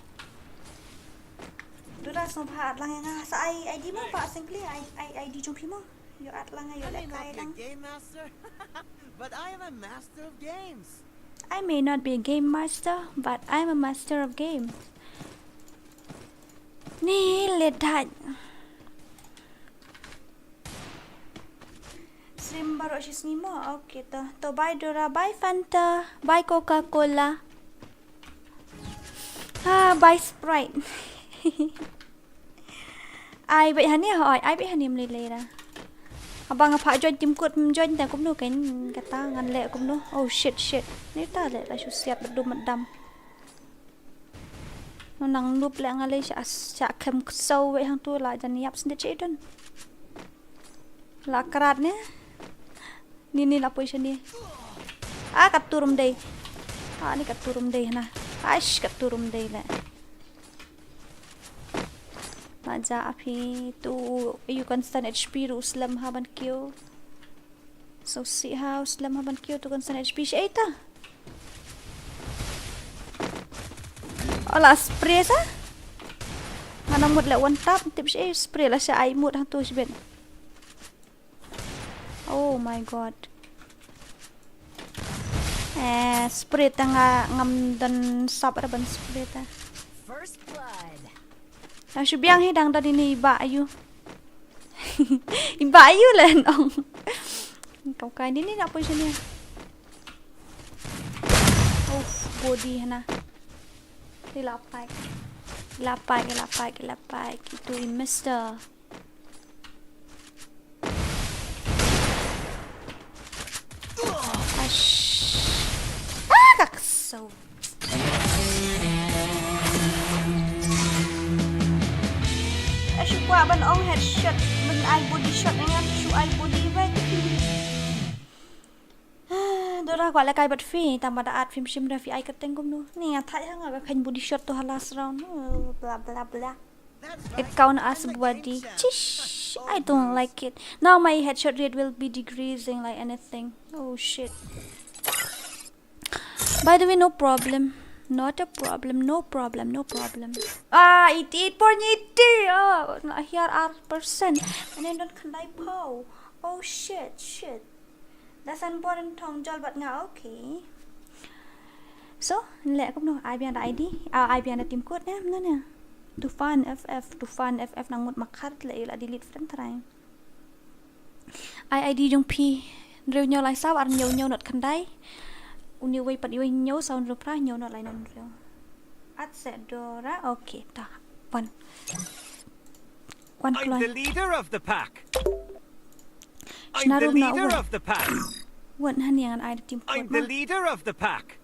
Tu dah semua pahat lang yang sa ai ID mo pa simply ai ai ID jong phi mo. Ïoh at lang ïoh lehkai lang. I may not be a game master, but I am a master of games. I may not be a game master, but I am a master of games. Ni le dad. Stream baroh shi sngi mo. Okay to. To bye Dora, bye Fanta, bye Coca-Cola. Ah, bye Sprite. Ai bad hani hoi, ai bad hani mlei lei ra. Abang apa join team code join ta kumno kan kata ngan leh kumno. Oh shit shit. Ni ta leh la shu siat bad dum dam. Nang nup leh nga leh sha sha kem ksaw wei hang tu la jan ïap sendit sha idon. La krat ne. Ni ni la poi sha ni. Ah kat turum dei. Ah ni kat turum dei na. Aish kat turum dei leh. Maja api tu yu constant H P ru slem ha ban kiew. So si ha slem ha ban kiew tu constant H P shi ai ta. Ola spray sa. Mana mut le one tap tip shi spray la sha ai mut ha tu shi ben. Oh my god. Eh, spray ta nga ngam don sap ra ban spray ta. First blood. Nang shu biang hi dang da dini ba ayu. Iba ayu len ong. Kau kai ni ni nak position ni. Uff, body hana. Ila pack. Ila pack, ila pack, ila pack. Itu i mister. Ash. Ah, kak so. Shu kwah ban ong headshot, ban ai body shot, ngan shu ai body bad. Dora kwah lehkai bad phi, tang ba da at phim shim da phi ai kyrteng kumno. Ni nga thait ha nga ka khein body shot to ha last round. Bla bla bla. It count as body. Chish, I don't like it. Now my headshot rate will be decreasing like anything. Oh shit. By the way, no problem. Not a problem. No problem. No problem. Ah, eighty-eight point eighty. Oh, na hiar ar percent. And then don't khandai pow. Oh shit, shit. Dasan boren thong jol bat nga okay. So, le kumno ai biang da I D, ah, ai biang da team code ne, mna ne. Tufan F F, Tufan F F nang mut makhar le ila delete friend try. Ai I D jong phi. Hynriew hynñiew lai saw ar hynñiew hynñiew not khyndai. Uni wei pat wei hynñiew saw hynriew phra hynñiew not lai not hynriew. At set Dora. Okay, ta. Wan. Wan kloi. I'm the leader of the pack. I'm the leader of the pack. Wan hani ngan ai da team code ma. I'm the leader of the pack.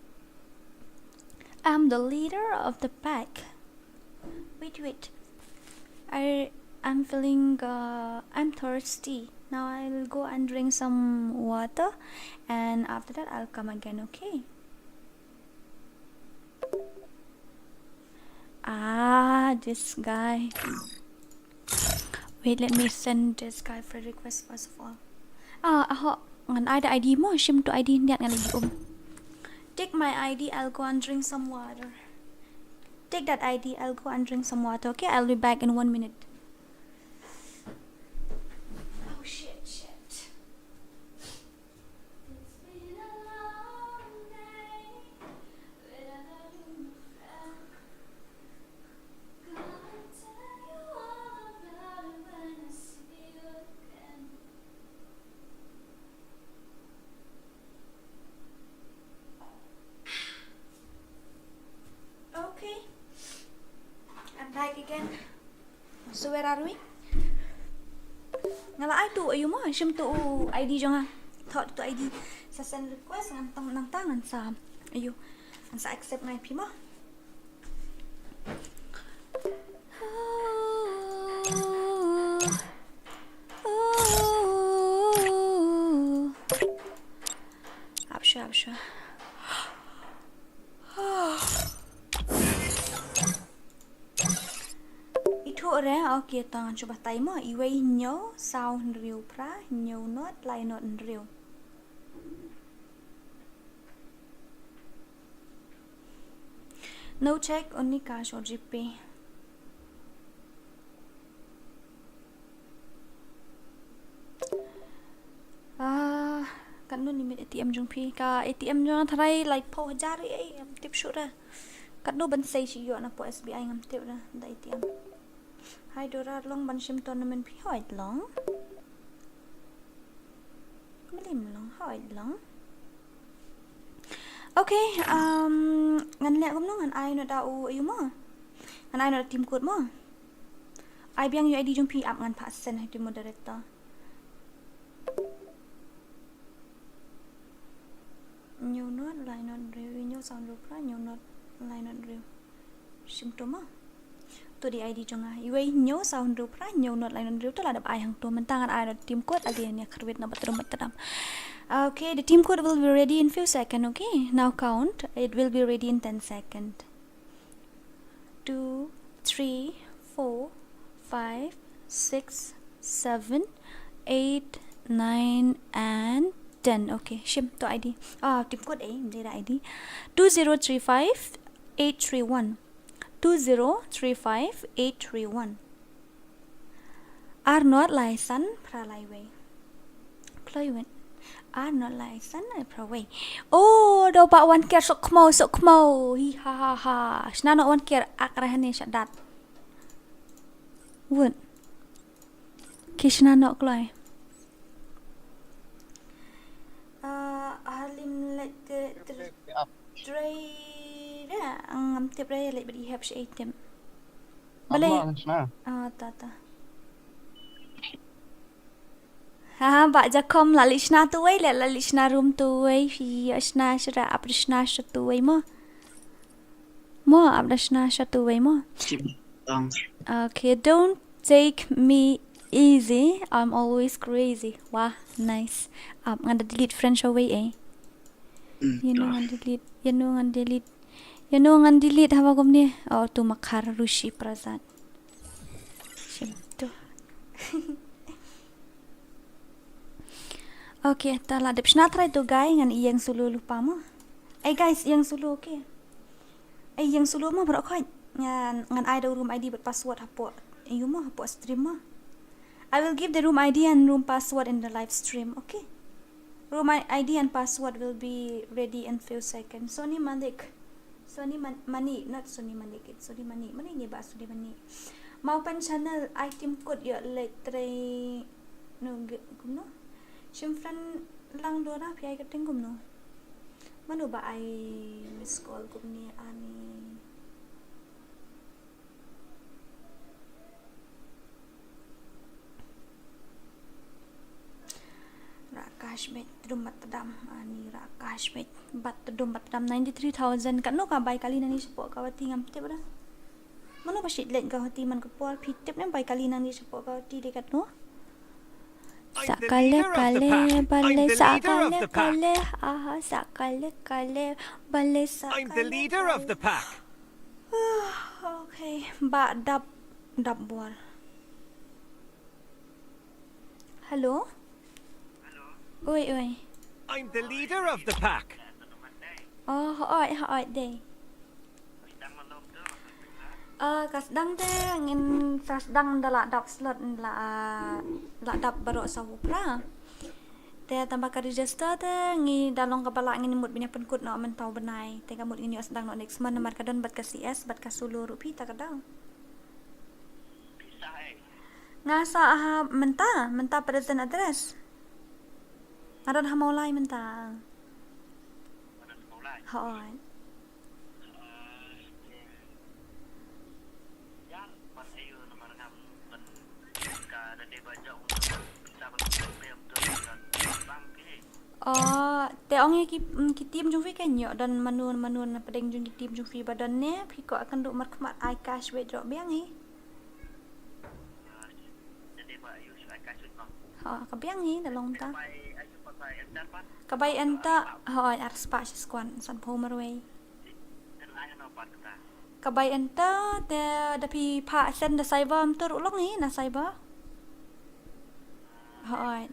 I'm the leader of the pack. Wait, wait. I, I'm feeling, uh, I'm thirsty. Now I'll go and drink some water, and after that I'll come again, okay? Ah, this guy. Wait, let me send this guy friend request first of all. Ah, aho, ngan ai da I D mo, shim tu I D niat ngan lagi um. Tik my I D, I'll go and drink some water. Take that I D, I'll go and drink some water, okay? I'll be back in one minute. Oh, shit, shit. It's been a long day without you, my friend. Gonna tell you all about it when I see you again. Okay. I'm back again. So where are we? Nga la ai tu ayu mo, shim tu I D jong nga. Thot tu I D. Sa send request ngan tang nang tang ngan sa. Ayu. Ngan sa accept ngai phi mo. Ap sha, ap sha. Ithuh re, okay, tang shu batai mo. Iwei hynñiew saw hynriew phra hynñiew not lai not hynriew. No check, only cash or GPay. Ah, katno limit ATM jong phi? Ka ATM jong nga tharai laiphew hajar ei, ngam tip shuh re. Katno ban sei shi ïoh na poh SBI ngam tip re da ATM. Hai Dora, long ban shim tournament phi? Hooid long. Blim long, hooid long. Okay, um, ngan leh kumno, ngan ai noh da u ayu mo. Ngan ai noh da Team Code mo. Ai biang ïa u I D jong phi, ap ngan phah send ha u Team Moderator. Hynñiew not lai not hynriew, hynñiew saw hynriew phra, hynñiew not lai not hynriew. Shim tu mo. Tu dei I D jong nga. Iwei hynñiew saw hynriew phra hynñiew not lai not hynriew, tu la dep ai hangtu. Mynta ngan ai noh Team Code, agi ïa khyrwit na ba trum ba tdam. Okay, the Team Code will be ready in few second, okay? Now count. It will be ready in ten second. Two, three, four, five, six, seven, eight, nine and ten. Okay, shim tu I D. Ah, Team Code eh, ym dei da I D. Two zero three five eight three one. Two zero three five eight three one. Ar not lai san phra lai wei. Kloi wei. Ar not lai san lai phra wei. Oh, do ba wan kiar sok khmo, sok khmo. Hi ha ha ha. Shna noh wan kiar ak ra hane shadat. Wut. Ki shna noh kloi. Ah, halim leit te, te, trei re, ngam tip re, leit bad i hep shi item. Balei? Ah, ta, ta. Ha, ba jakom la leit shna tu wei, le la leit shna room tu wei, phi ïa shna shira ap shna shira tu wei mo. Mo, ap da shna shira tu wei mo. Okay, don't take me easy. I'm always crazy. Wah, nice. Ap ngan da delete friend sha wei eh. Ïa no ngan delete, ïa no ngan delete. Ïa no ngan delete haba kumne. Oh, tu makhar Rushi Prasad. Shim tu. Okay, ta la dep shna trai tu guy ngan ïeng solo lypa mo. Ei guys, ïeng solo, okay. Ei, ïeng solo mo baroh khoit. Ngan, ngan ai da u room I D bad password hapoh. Ïu mo hapoh stream mo. I will give the room I D and room password in the live stream, okay? Room I D and password will be ready in few seconds. Sony Malik. Sony Man-, Mani, not Sony Malik, it's Sony Mani. Mani ni ba Sony Mani. Mau pan channel item code ïa leit trai no ge-, kumno? Shim friend lang Dora phi ai ka teng kumno? Mano ba ai miss call kumne ani. Rakash beit tdum bat tdam ani Rakash beit bat tdum bat tdam ninety three thousand. Katno ka bai kali nani shapoh ka wati ngam tip ra. Mano ba shit leit ka wati man ka por phi tip ne bai kali nani shapoh ka wati de katno. Sa kale kale bale sa kale kale aha sa kale kale bale sa kale. Okay, ba dap dap bor. Hello. Oi oi. I'm the leader of the pack. Oh, hooid, hooid, dei. Ah, ka sdang te ngin sa sdang da la dap slot, la, ah, la dap baroh sa u pra. Te tang ba ka register te ngi da long kaba lah ngin mut ban ïa pynkut noh mynta u bnai. Te ka mut ngin ïoh sdang noh next month namar ka don bad ka C S bad ka solo ruh phi ta ka dang. Nga sa, ah, mynta, mynta present address. Nga don ha Mawlai mynta. Hooid. Oh, te ong ïa ki, mm, ki team jong phi kan ïoh don mano mano na pdeng jong ki team jong phi ba don ne, phi kwah kynduh markhmat ai cash withdraw biang hi. Ha, ka biang hi da long ta. Ka bai enter, hooid, ar spah shi squad, sanphew marwei. Ka bai enter, te da phi phah send da cyber, ym tur u long hi na cyber. Hooid.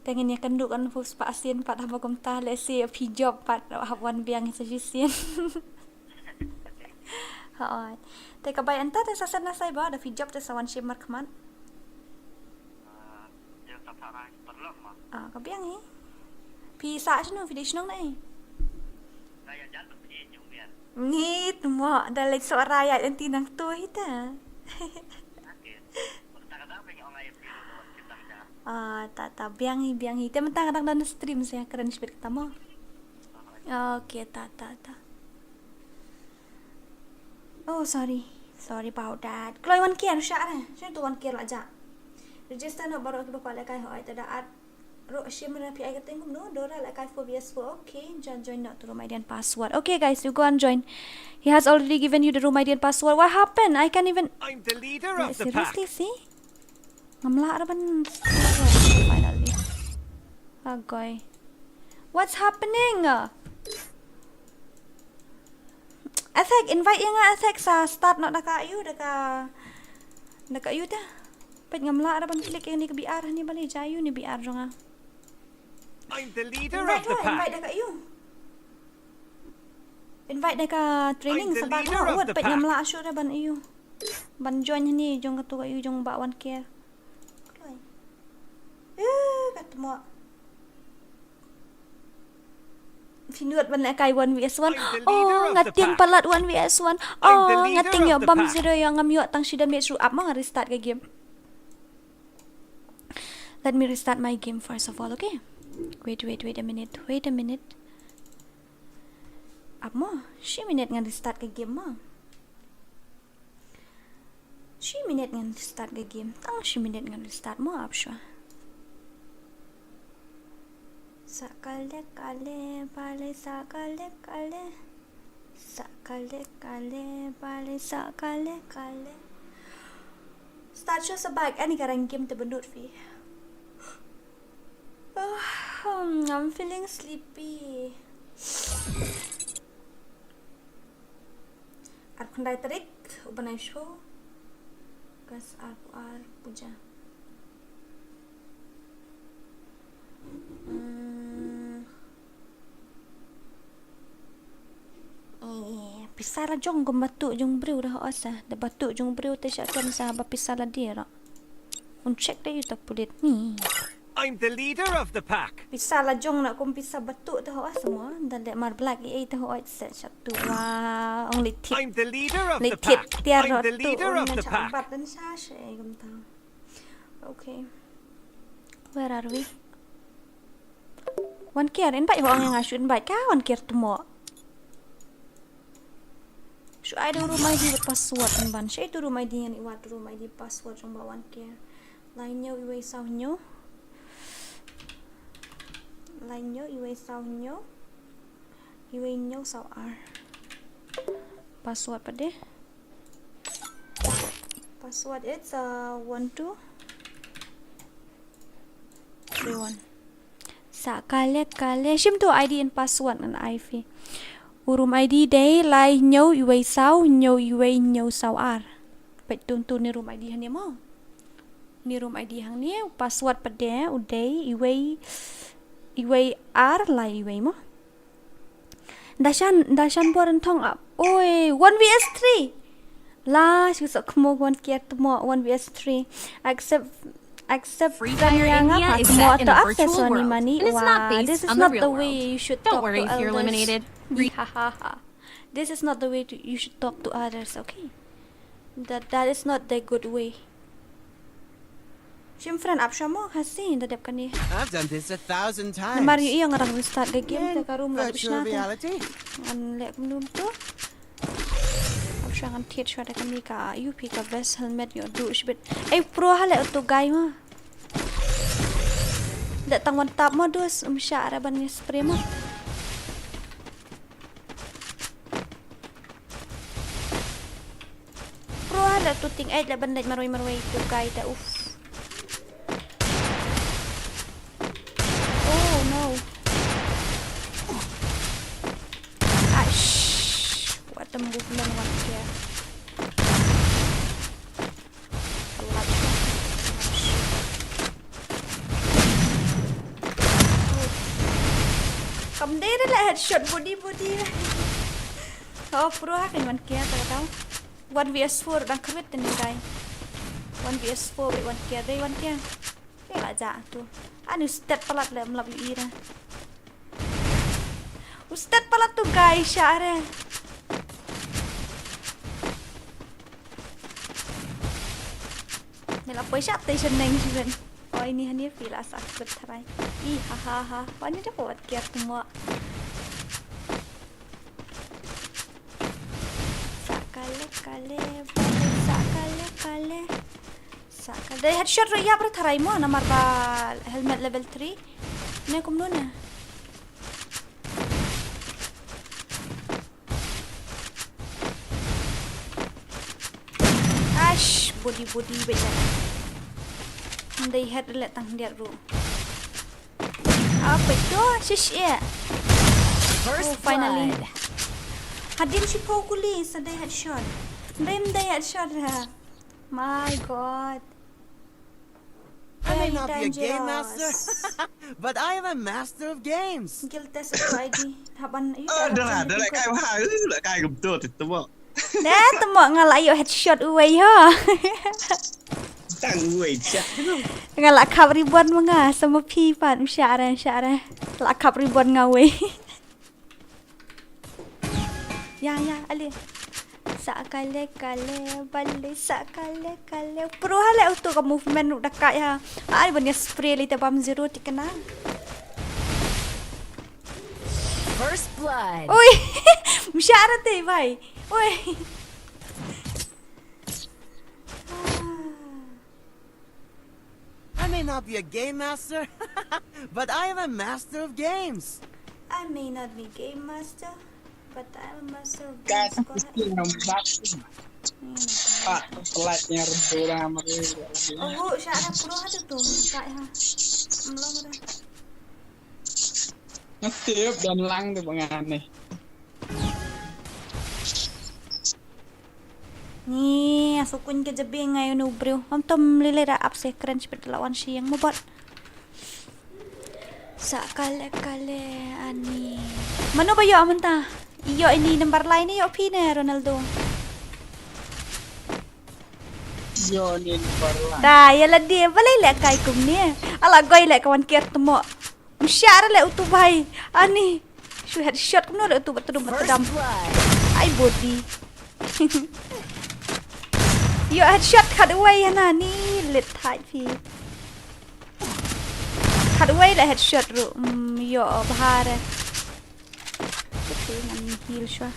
Te ngin ïa kynduh kan phew spah sien pat haba kumta, lehse phi job pat hap wan biang sa shisien. Hooid. Te ka bai enter te sa send na cyber, da phi job te sa wan shim markhmat. Ah, ka biang hi. Phi sah shano, phi dei shnong na ei? Ngi tmo da leit sohra ïa lynti nangto hi ta. Ah, ta ta biang hi, biang hi. Te mynta nga dang don stream sa ïa kren shibit kata mo. Okay, ta ta ta. Oh, sorry. Sorry about that. Kloi wan kiar sha re. Shano tu wan kiar la ja. Register noh baroh kiba kwah lehkai, hooid, te da add ruh shim re. Phi ai ka teng kumno? Dora lehkai four V S four. Okay, join, join noh to room I D and password. Okay, guys, you go and join. He has already given you the room I D and password. What happened? I can't even. I'm the leader of the pack. Seriously, see? Ngam lah re ban. Finally. Agoi. What's happening? Attack, invite ïa nga, Attack, sa start noh da ka aïu, da ka, da ka aïu te. Peit ngam lah re ban click ïa kane ka B R hangne, balei jia aïu ne B R jong nga. I'm the leader of the pack. Invite, invite da ka aïu. Invite da ka training, sa back noh. Wat, peit ngam lah shuh re ban aïu. Ban join hangne jong kato ka aïu jong Bah Wan Care. Kloi. Eh, ka tmo. Phi nud ban lehkai one V S one. Oh, nga tieng palat one V S one. Oh, nga tieng ïoh bam zero, ïoh ngam ïoh tang shi damage ruh. Ap mo, nga restart ka game. Let me restart my game first of all, okay? Wait, wait, wait a minute. Wait a minute. Ap mo, shi minit ngan restart ka game mo. Shi minit ngan restart ka game. Tang shi minit ngan restart mo, ap shuwa. Sa kale kale, bale sa kale kale. Sa kale kale, bale sa kale kale. Start shuwa sa bak, ani ka rang game te bynnud phi. Oh, hmm, I'm feeling sleepy. Arphew khyndai tarik u bnai shu. Kas arphew ar puja. Hmm. Eh, pisa la jong kum batu jong briew da hooid sa. Da batu jong briew te sha kem sa ba pisa la dir. Un check da ïa uta pulit ni. I'm the leader of the pack. Pisa la jong na kum pisa batu te hooid sa mo. Da le mar black ei te hooid sa sha tu wa. Ong le tit. I'm the leader of the pack. Le tit tiar ro tu. I'm the leader of the pack. Bat dan sha sha ei gum ta. Okay. Where are we? Wan Care, invite ho ong ïa nga shu invite ka Wan Care tmo. Shu ai da u room I D bad password pynban. Shu ai da u room I D ngan ïa wad u room I D password jong Bah Wan Care. Lai hynñiew iwei saw hynñiew. Lai hynñiew iwei saw hynñiew. Iwei hynñiew saw ar. Password pat de. Password it's, uh, one two three one. Sa kale kale. Shim tu I D and password ngan ai phi. U room I D dei lai hynñiew iwei saw hynñiew iwei hynñiew saw ar. Peit tu tu ne room I D hangne mo. Ne room I D hangne, u password pat de u dei iwei, iwei ar lai iwei mo. Dashan, dashan bor an thong ap. Oi, one v s three. La, shu sok mo one kiar tmo, one v s three. Accept, accept. Free Fire India is set in a virtual world, and it's not based on the real world. Don't worry if you're eliminated. Ha ha ha. This is not the way to, you should talk to others, okay? That, that is not the good way. Shim friend ap shamo hasi da dep kani. I've done this a thousand times. Namar ïohi nga dang start ka game te ka room la dep shna te. Ngan leh kumno tu. Ap shwa ngan thied shwa da kani ka U P ka best helmet ïoh du shibit. Ei pro ha leh tu guy ma. Da tang wan tap ma dus um sha ra ban spray ma. Pro ha la tu ting eh la ban leit marwei marwei tu guy da uf. Oh no. Ash. What the movement was here. Kam dei re la headshot body body. Oh pro ha kan wan kia ta tau. One v s four dang khrwit te ne guy. One v s four wei wan kia dei wan kia. Ke la ja tu. Ani stet palat le mlap yu ira. Ustet pala tu guy sha re. Nila poi sha te sha neng sha ben. Oi ni hani pila sa kut tharai. I ha ha ha. Wani da pawat kiar tu mo. Sa kale kale, sa kale kale. Sa kale. Dei headshot ro ïap ro tharai mo namar ba helmet level three. Ne kumno ne. Ash, body body beja. Ndai head le tang dia ru. Apa itu? Shish ya. First blood. Oh, finally. Hadin shi pokuli sa dei headshot. Ndai ndai headshot ha. My God. I may not be a game master, but I am a master of games. Guild test itu I D. Haban ayo. Ah, dah lah, dah lah kai ha, dah lah kai gum tu tu mo. Dah tu mo nga la ayo headshot uwei ha. Tang uwei siap tu. Nga la khap ribon ma nga sama phi pat msha re msha re. La khap ribon nga uwei. Ya ya ale. Sa kale kale bale sa kale kale. Pro hale auto ka movement ru da kai ha. Ai ban ya spray le te bam zero tikna. First blood. Oi. Mshara te bai. Oi. I may not be a game master, but I am a master of games. I may not be game master, but I am a master of games. Guys, I'm still on boxing. Pak, pelat yang rebora mereka. Oh, sya ada pro ada tu, tak ya. Belum ada. Ngetip dan lang tu pengen ni. Ni sukun ke jebing ayo nu bro. Om tom lile ra ap se kren sipet lawan siang mobot. Sa kale kale ani. Mano ba yo amanta? Yo ini number line yo pine Ronaldo. Yo ni number line. Da ya la dia balai le kai kum ni. Ala goi le kawan kiar temo. Mshar le utu bai. Ani. Shu headshot kumno le utu batrum batdam. Ai body. Yo headshot khat wei hana ni lit thai phi. Khat wei le headshot ru. Mm, yo bahar. Phi ngan heal shwa.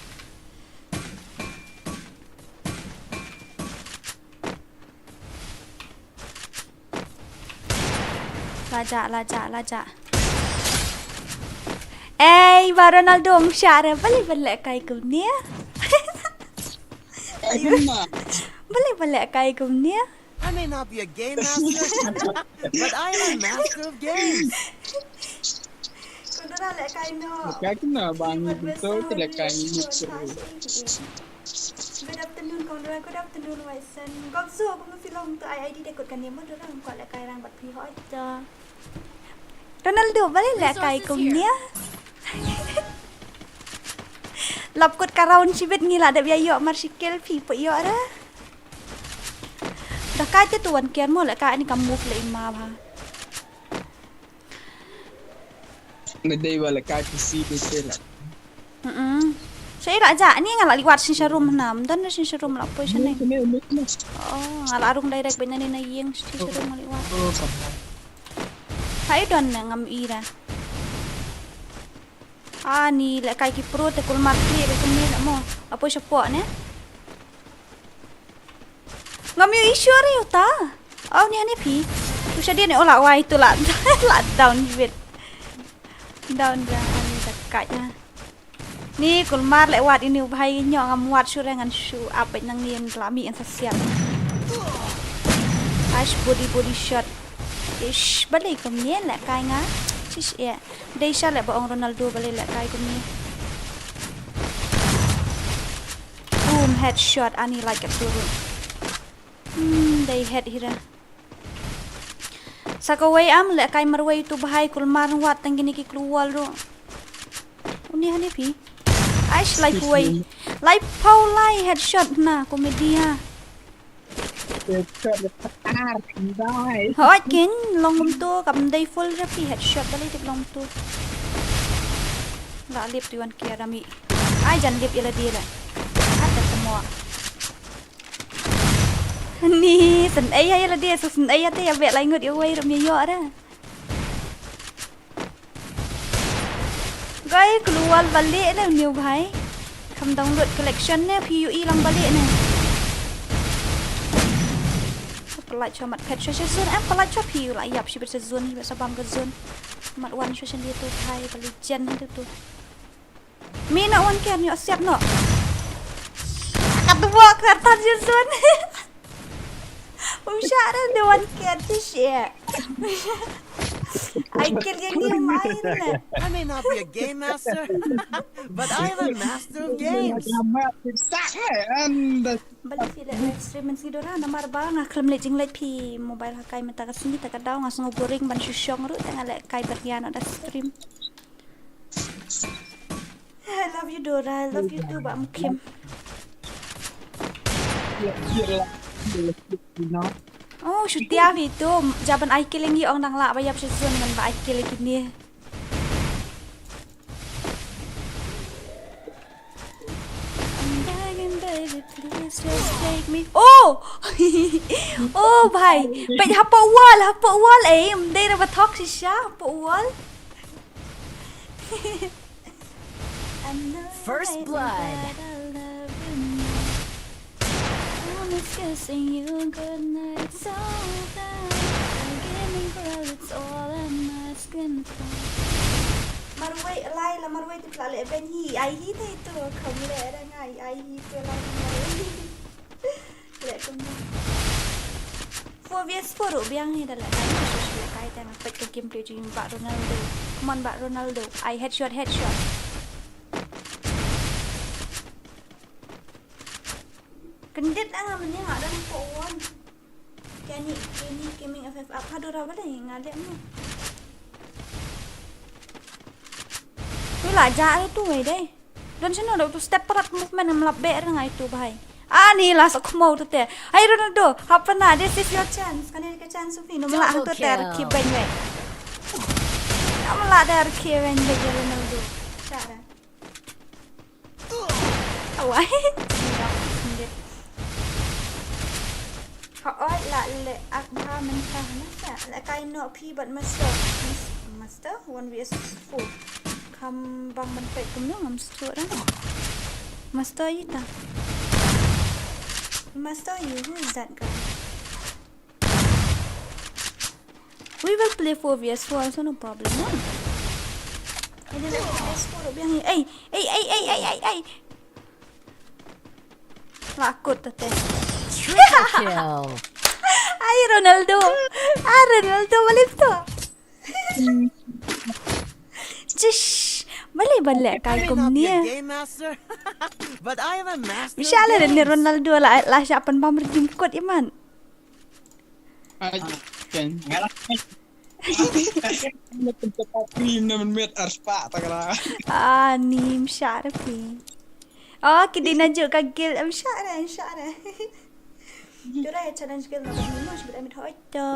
Lajak, lajak, lajak. Ei, ba Ronaldo ngshah re, balei balek kai kumne? Balei balek kai kumne? I may not be a game master, but I am a master of games. Kong Dora leh kai noh. Leh kai kena bang ni betul tu leh kai ni betul. Good afternoon Kong Dora, good afternoon Waisen. Gok so aku mesti long tu I D dia kot kan dia mo Dora kong leh kai rang bat pi hoi ta. Ronaldo balei leh kai kumne? Lap kut ka round shibit ngi la dep ïa ïoh mar shi kill phi poi ïoh ra. Da kai te tu wan kian mo lehkai ani kam move le ima bha. Na dei ba lehkai P C de te la. Mm. Sa ira ja ni nga la liwat shisha room na. Mdan shisha room la poi shane. Oh, nga la rung direct ben na ïing shisha room nga liwat. Hai don na ngam ira. Ani lehkai ki pro te kulmar kli be kumne la mo. Apo shapo ne. Ngam ïoh issue re uta. Oh ni hani phi. Tu shadia ne ola wai tu la la down bit. Down da ani da kai ha. Ni kulmar le wat ini u bhai nyo ngam wat shu re ngan shu ap bit nang ni la mi an sa siap. Ash body body shot. Ish balei kumne lehkai nga. Chish e. Dei sha leh ba ong Ronaldo balei lehkai kumne. Boom headshot ani like a turu. Hmm, dei head hira. Sa kawei am lehkai marwei tu bhai kulmar wat tang kine ki kluwal ru. Uni hani phi. Aish lai phuwei. Lai phaw lai headshot na comedy ha. Headshot ar dai. Hoi kin long kumtu kam dei full ra phi headshot balei tip long tu. La lip tu wan kia rami. Ai jan lip ila dia la. Ada semua. Ni sen ai ila dia sen ai ate ya be lai ngut ya wai ram ya yo ara. Gai keluar balik ne new bhai. Kam download collection ne P U E lang balik ne. Pelait sha mat pet sha zone em pelait sha P U la yap shi bet sha zone bet sha bam ka zone. Mat wan sha sha dia tu bhai balik jen tu tu. Mi na wan ken yo siap no. Kat dua kertas sha zone. Um share the one cat to share. I kill you new mine. I may not be a game master, but I am a master of games. Bali file live stream men sidora namar ba nga klem le jing le phi mobile hakai menta ka sngi ta ka daw nga sngo boring ban shushong ru ta nga le kai berian ada stream. I love you, Dora. I love you too, Bah Mukim. Oh, shutia phi tu. Jaban ai killing i ong dang lah ba yap shi zone ngan ba ai killing kini. I'm begging, baby, please just take me. Oh! Oh, bhai. Peit hapoh wall, hapoh wall eh. Mdei ra ba thok shisha hapoh wall. First blood. Marwei lai la marwei tu la le ben hi ai hi te tu kham le ra ngai ai hi tu la marwei. Le kum ni. Four v four ruh biang hi da leh kai ni shu shu leh kai tang peit ka gameplay jing ba Ronaldo. Come on ba Ronaldo. Ai headshot headshot. Kendit ang amen ni nga dang ko wan. Kani kani gaming F F up hadu ra bale nga leh mo. Tu la ja tu wei dei. Don shano da utu step parat movement ngam lap be ra ngai tu bhai. Ani la sa khmau tu te. Hai Ronaldo, hapana, this is your chance. Kane ka chance ufi no mala tu te rkhi beng wei. Amala da rkhi beng wei Ronaldo. Chara. Awai. Hooid la leh ak bha mynta hana sa leh kai noh phi bad master. Master one v four. Kham bang ban peit kumno ngam stur ah. Master ita. Master you, who is that guy? We will play four v four also, no problem, no? Ai, ai, ai, ai, ai, ai, ai. Lakot tete. Triple kill. Ai Ronaldo. Ah Ronaldo balik tu. Cish. Balik balik kai kum ni. But I am a master. Misale ni Ronaldo la la siapan bam redim kot iman. Ai ken. Ngala. Tapi na men met arpa takala. Ah nim sharpi. Oh, ki dei na juk ka guild. Em share, em share. Jura ya challenge guild na ba ni mo shibit amit hoi to.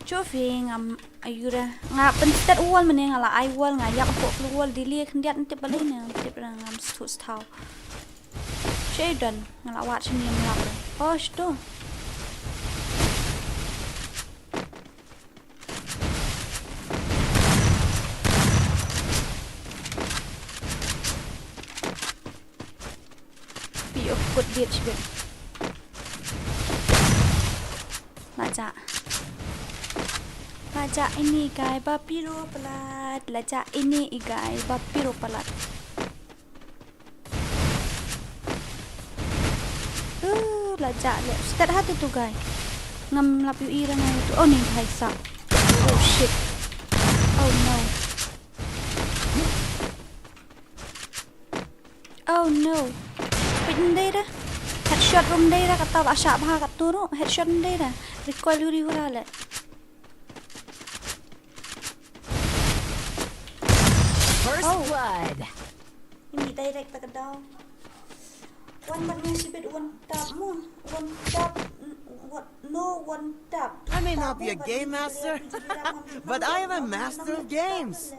Chufi ngam ayura. Nga pen stat wall mene nga la ai wall nga yak ko wall dili khyndiat ntip balai ne ntip ra ngam stu stau. Shaydan nga la wat shini mlap. Oh, shtu. Pi ok kut dit shibit. Laja. Laja ini guy ba piro palat. Laja ini i guy ba piro palat. Uh, laja le. Stat ha tu tu guy. Ngam lap yu ira ngai tu. Oh ni hai sa. Oh shit. Oh no. Oh no. Pit ndai da. Headshot rum ndai da kata ba shah bha kat tu ru. Headshot ndai da. Recoil huri hura le. First Oh. blood. Ini direct ta ka daw. One bat ngi sibit one tap mo. One tap. N-, what? No one tap. I may not be a game master, but I am a master of games.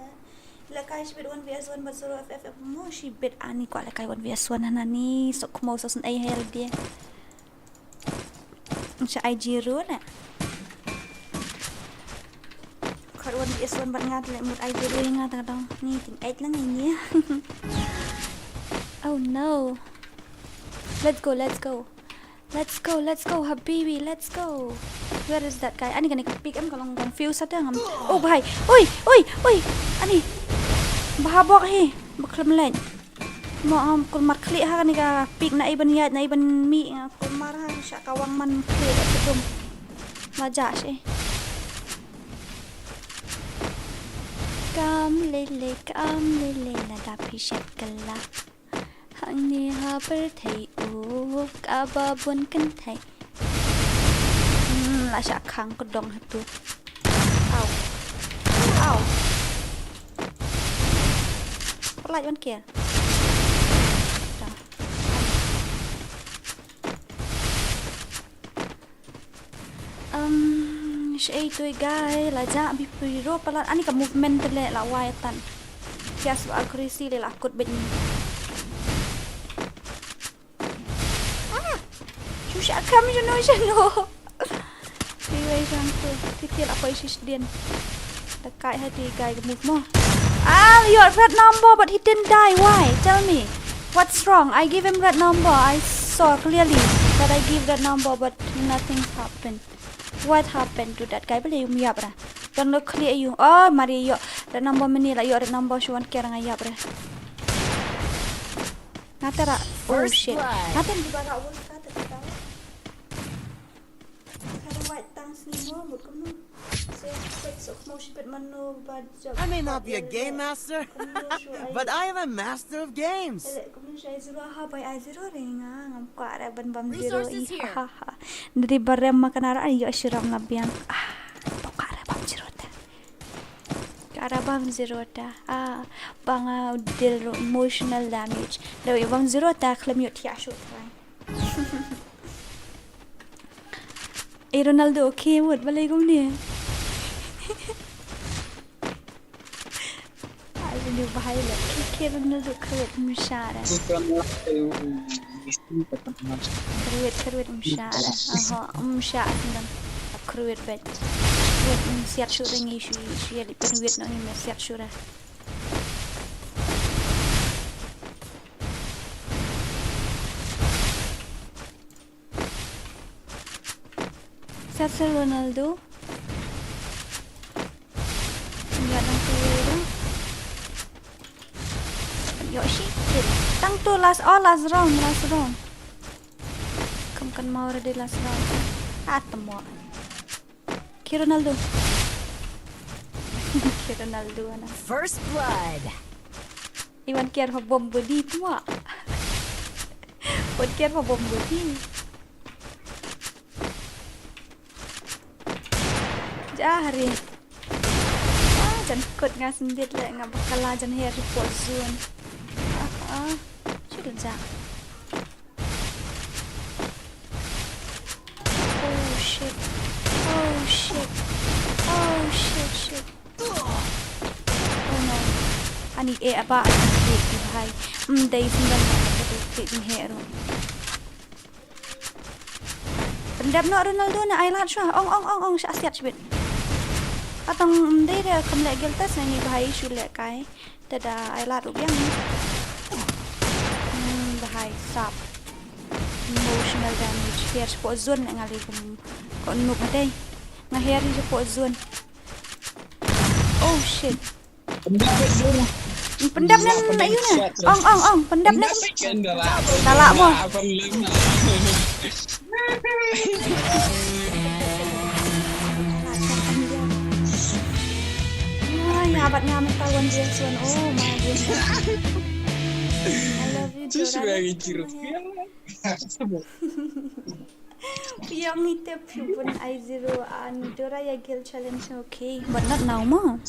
Lekai sibit one V S one bat zero F F F mo sibit ani kwa lekai one V S one hana ni sok mo so sun ai hel dia. Sha I G ru na. Khat one V S one bat ngat le mut I G ru ngat ta dong. Ni tin eight lang ini. Oh no. Let's go, let's go. Let's go, let's go, habibi, let's go. Where is that guy? Ani kane ka pick em ka long confuse ata ngam. Oh bhai. Oi, oi, oi. Ani. Bha bok hi. Bakhlem lain. Mo am kulmar khlieh ha kane ka pick na iban yat na iban mi nga kulmar ha sha ka wang man khlieh ka dum. Ma ja shi. Kam lele, kam lele, la da phi shet kala. Hangne ha pyrthei u kaba bun kynthei. Hmm, la shah khang ka dong hatu. Au. Au. Pyrlait wan kiar. Dong. Um, shei tui guy la ja bi piro palat ani ka movement te le la wai tan. Kias ba agresi le la kut bet ni. Ah! Shu sha kam shano shano. Ti wei shang tu. Ti ti la koi shish dien. The guy had the guy move mo. Ah, your red number, but he didn't die. Why? Tell me. What's wrong? I give him red number. I saw clearly that I give red number, but nothing happened. What happened to that guy? Bale um yap ra. Don lo clear you. Oh, mari yo. Red number mini la yo red number shuan kera nga yap ra. Ngata ra. Oh shit. Ngata di bara. Ka dang wait tang sni mo mut kumno. Se pek sok mo shi pet mano ba jop. I may not be a game master, but I am a master of games. Ele kumno shai zero ha bai ai zero re nga ngam kwah re ban bam zero. Resources here. Ha ha. Dari barem makan ara ayo shiram la biang. Ah, pok ara bam zero ta. Ka ara bam zero ta. Ah, bang ah deal ro emotional damage. Dawi bam zero ta khlem yot ya shu try. Eh, Ronaldo, okay, mut, balei kumne? Ai, ni bahai le. Ke Ronaldo kawet mshara. Kawet, kawet mshara. Aha, mshara sendang. Kawet bet. Kawet msiat shu ringi shu, shu ya lipen wet no ngi msiat shu ra. Sasa Ronaldo. Enggak nang tu ya. Yo shit. Tang tu last, oh, last round, last round. Kam kan mau ready last round. Ah, temo. Ki Ronaldo. Ki Ronaldo ana. First blood. Iwan kiar ha bom bodi tua. Wan kiar ha bom bodi. Jahri. Ah, jan kut nga sendit le nga bakala jan hair report zone. Ah, shit, what's that? Oh shit. Oh shit. Oh shit, shit. Oh no. Ani e aba ani e ki bhai. Mm, dei sendang. Ki hero. Pyndep noh Ronaldo na ai lad shuwa. Ong, ong, ong, ong, sha siat shibit. Katang, mm, dei de kam leh guild test na ni bhai shu leh kai. Te da ai lad ruh biang. Hmm, bhai sap. Emotional damage. Her shapoh zone nga leh kum. Ko nuk nga dei. Nga her shapoh zone. Oh shit. Pyndep na ïu na. Ong, ong, ong, pyndep na. Talak mo. Ay, abat nga mynta one v one. Oh my goodness. I love you, Dora. Phi ong ite phi bun ai zero an Dora ïa guild challenge, okay. But not now mo.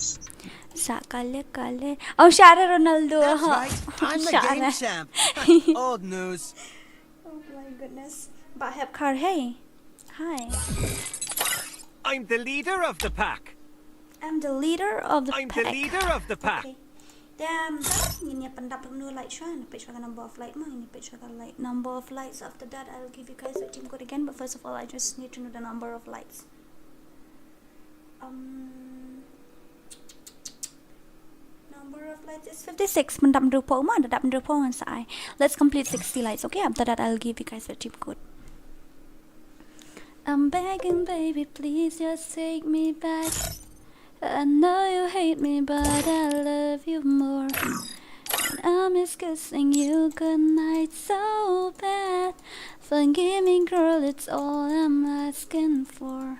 Sa kale kale. Oh, share Ronaldo. That's right. I'm the game champ. Old news. Oh my goodness. Bah Hep Kar, hey. Hi. I'm the leader of the pack. I'm the leader of the pack. I'm the leader of the pack. Okay. Damn, damn. Ngin ïa pyndap noh light shuwa. Ngin peit shuwa ka number of light mo. Ngin peit shuwa ka light. Number of lights. After that, I'll give you guys the team code again. But first of all, I just need to know the number of lights. Um, number of lights is fifty-six. Pyndap hynriewphew mo, da dap hynriewphew ngan sa ai. Let's complete sixty lights, okay? After that, I'll give you guys the team code. I'm begging, baby, please just take me back. I know you hate me, but I love you more. And I miss kissing you goodnight so bad. Forgive me, girl, it's all I'm asking for.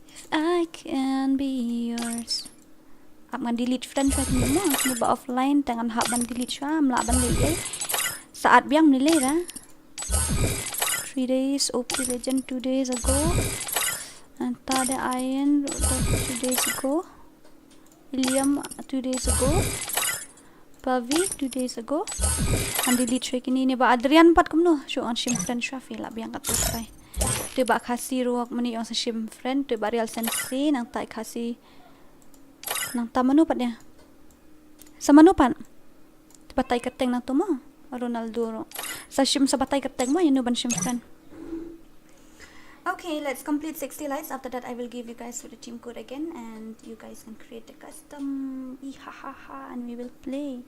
If I can be yours. Ap ngan delete friend shuwa kine mo, kine ba offline, te ngan hap ban delete shuwa, ym lah ban leh ei. Sa add biang mynne lei ra. Three days, O P Legend two days ago. Nangta de Ian, two days ago. William, two days ago. Pavi, two days ago. Ngan delete shuwa kine, ne ba Adrian pat kumno. Shu ngan shim friend shuwa phi lah biang katto trai. Te ba Khasi ruh mynne ong sa shim friend, te ba Real Sensei, nangta Khasi. Nangta mano pat ïa. Sa mano pat. Batai kyrteng nangto mo. Ronaldo ruh. Sa shim sa batai kyrteng mo, ïano ban shim friend. Okay, let's complete sixty lights. After that, I will give you guys the team code again, and you guys can create a custom. Ihahaha, and we will play.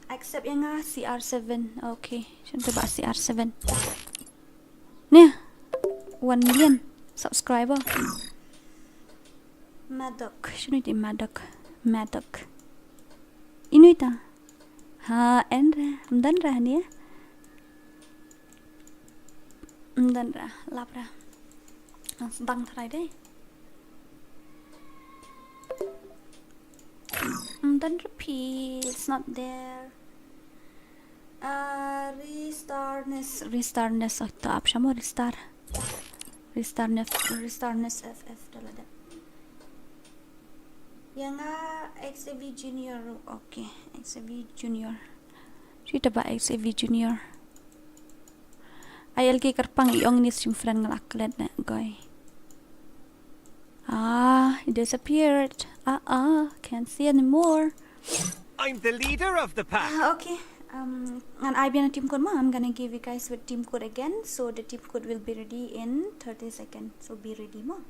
Accept ïa nga C R seven. Okay, shim te ba C R seven. Nia, one million subscriber. Madok. Shinu iti Madok? Madok. Inu ita? Ha, en ra. Ym don ra nia. Ym don ra. Lap ra. Ngan sdang trai dei. Ym don ra phi. It's not there. Ah, Restarness, Restarness, oh, to ap shamo Restar. Restarness, Restarness F F da la dep. Ïa nga X A V Junior, okay, X A V Junior. Shi ta ba X A V Junior. I L K kyrpang i ong ni sim friend nga la klet ne goi. Ah, he disappeared. Ah, ah, can't see anymore. I'm the leader of the pack. Ah, okay. Um, ngan ai biang team code mo. I'm gonna give you guys with team code again. So the team code will be ready in thirty seconds. So be ready mo.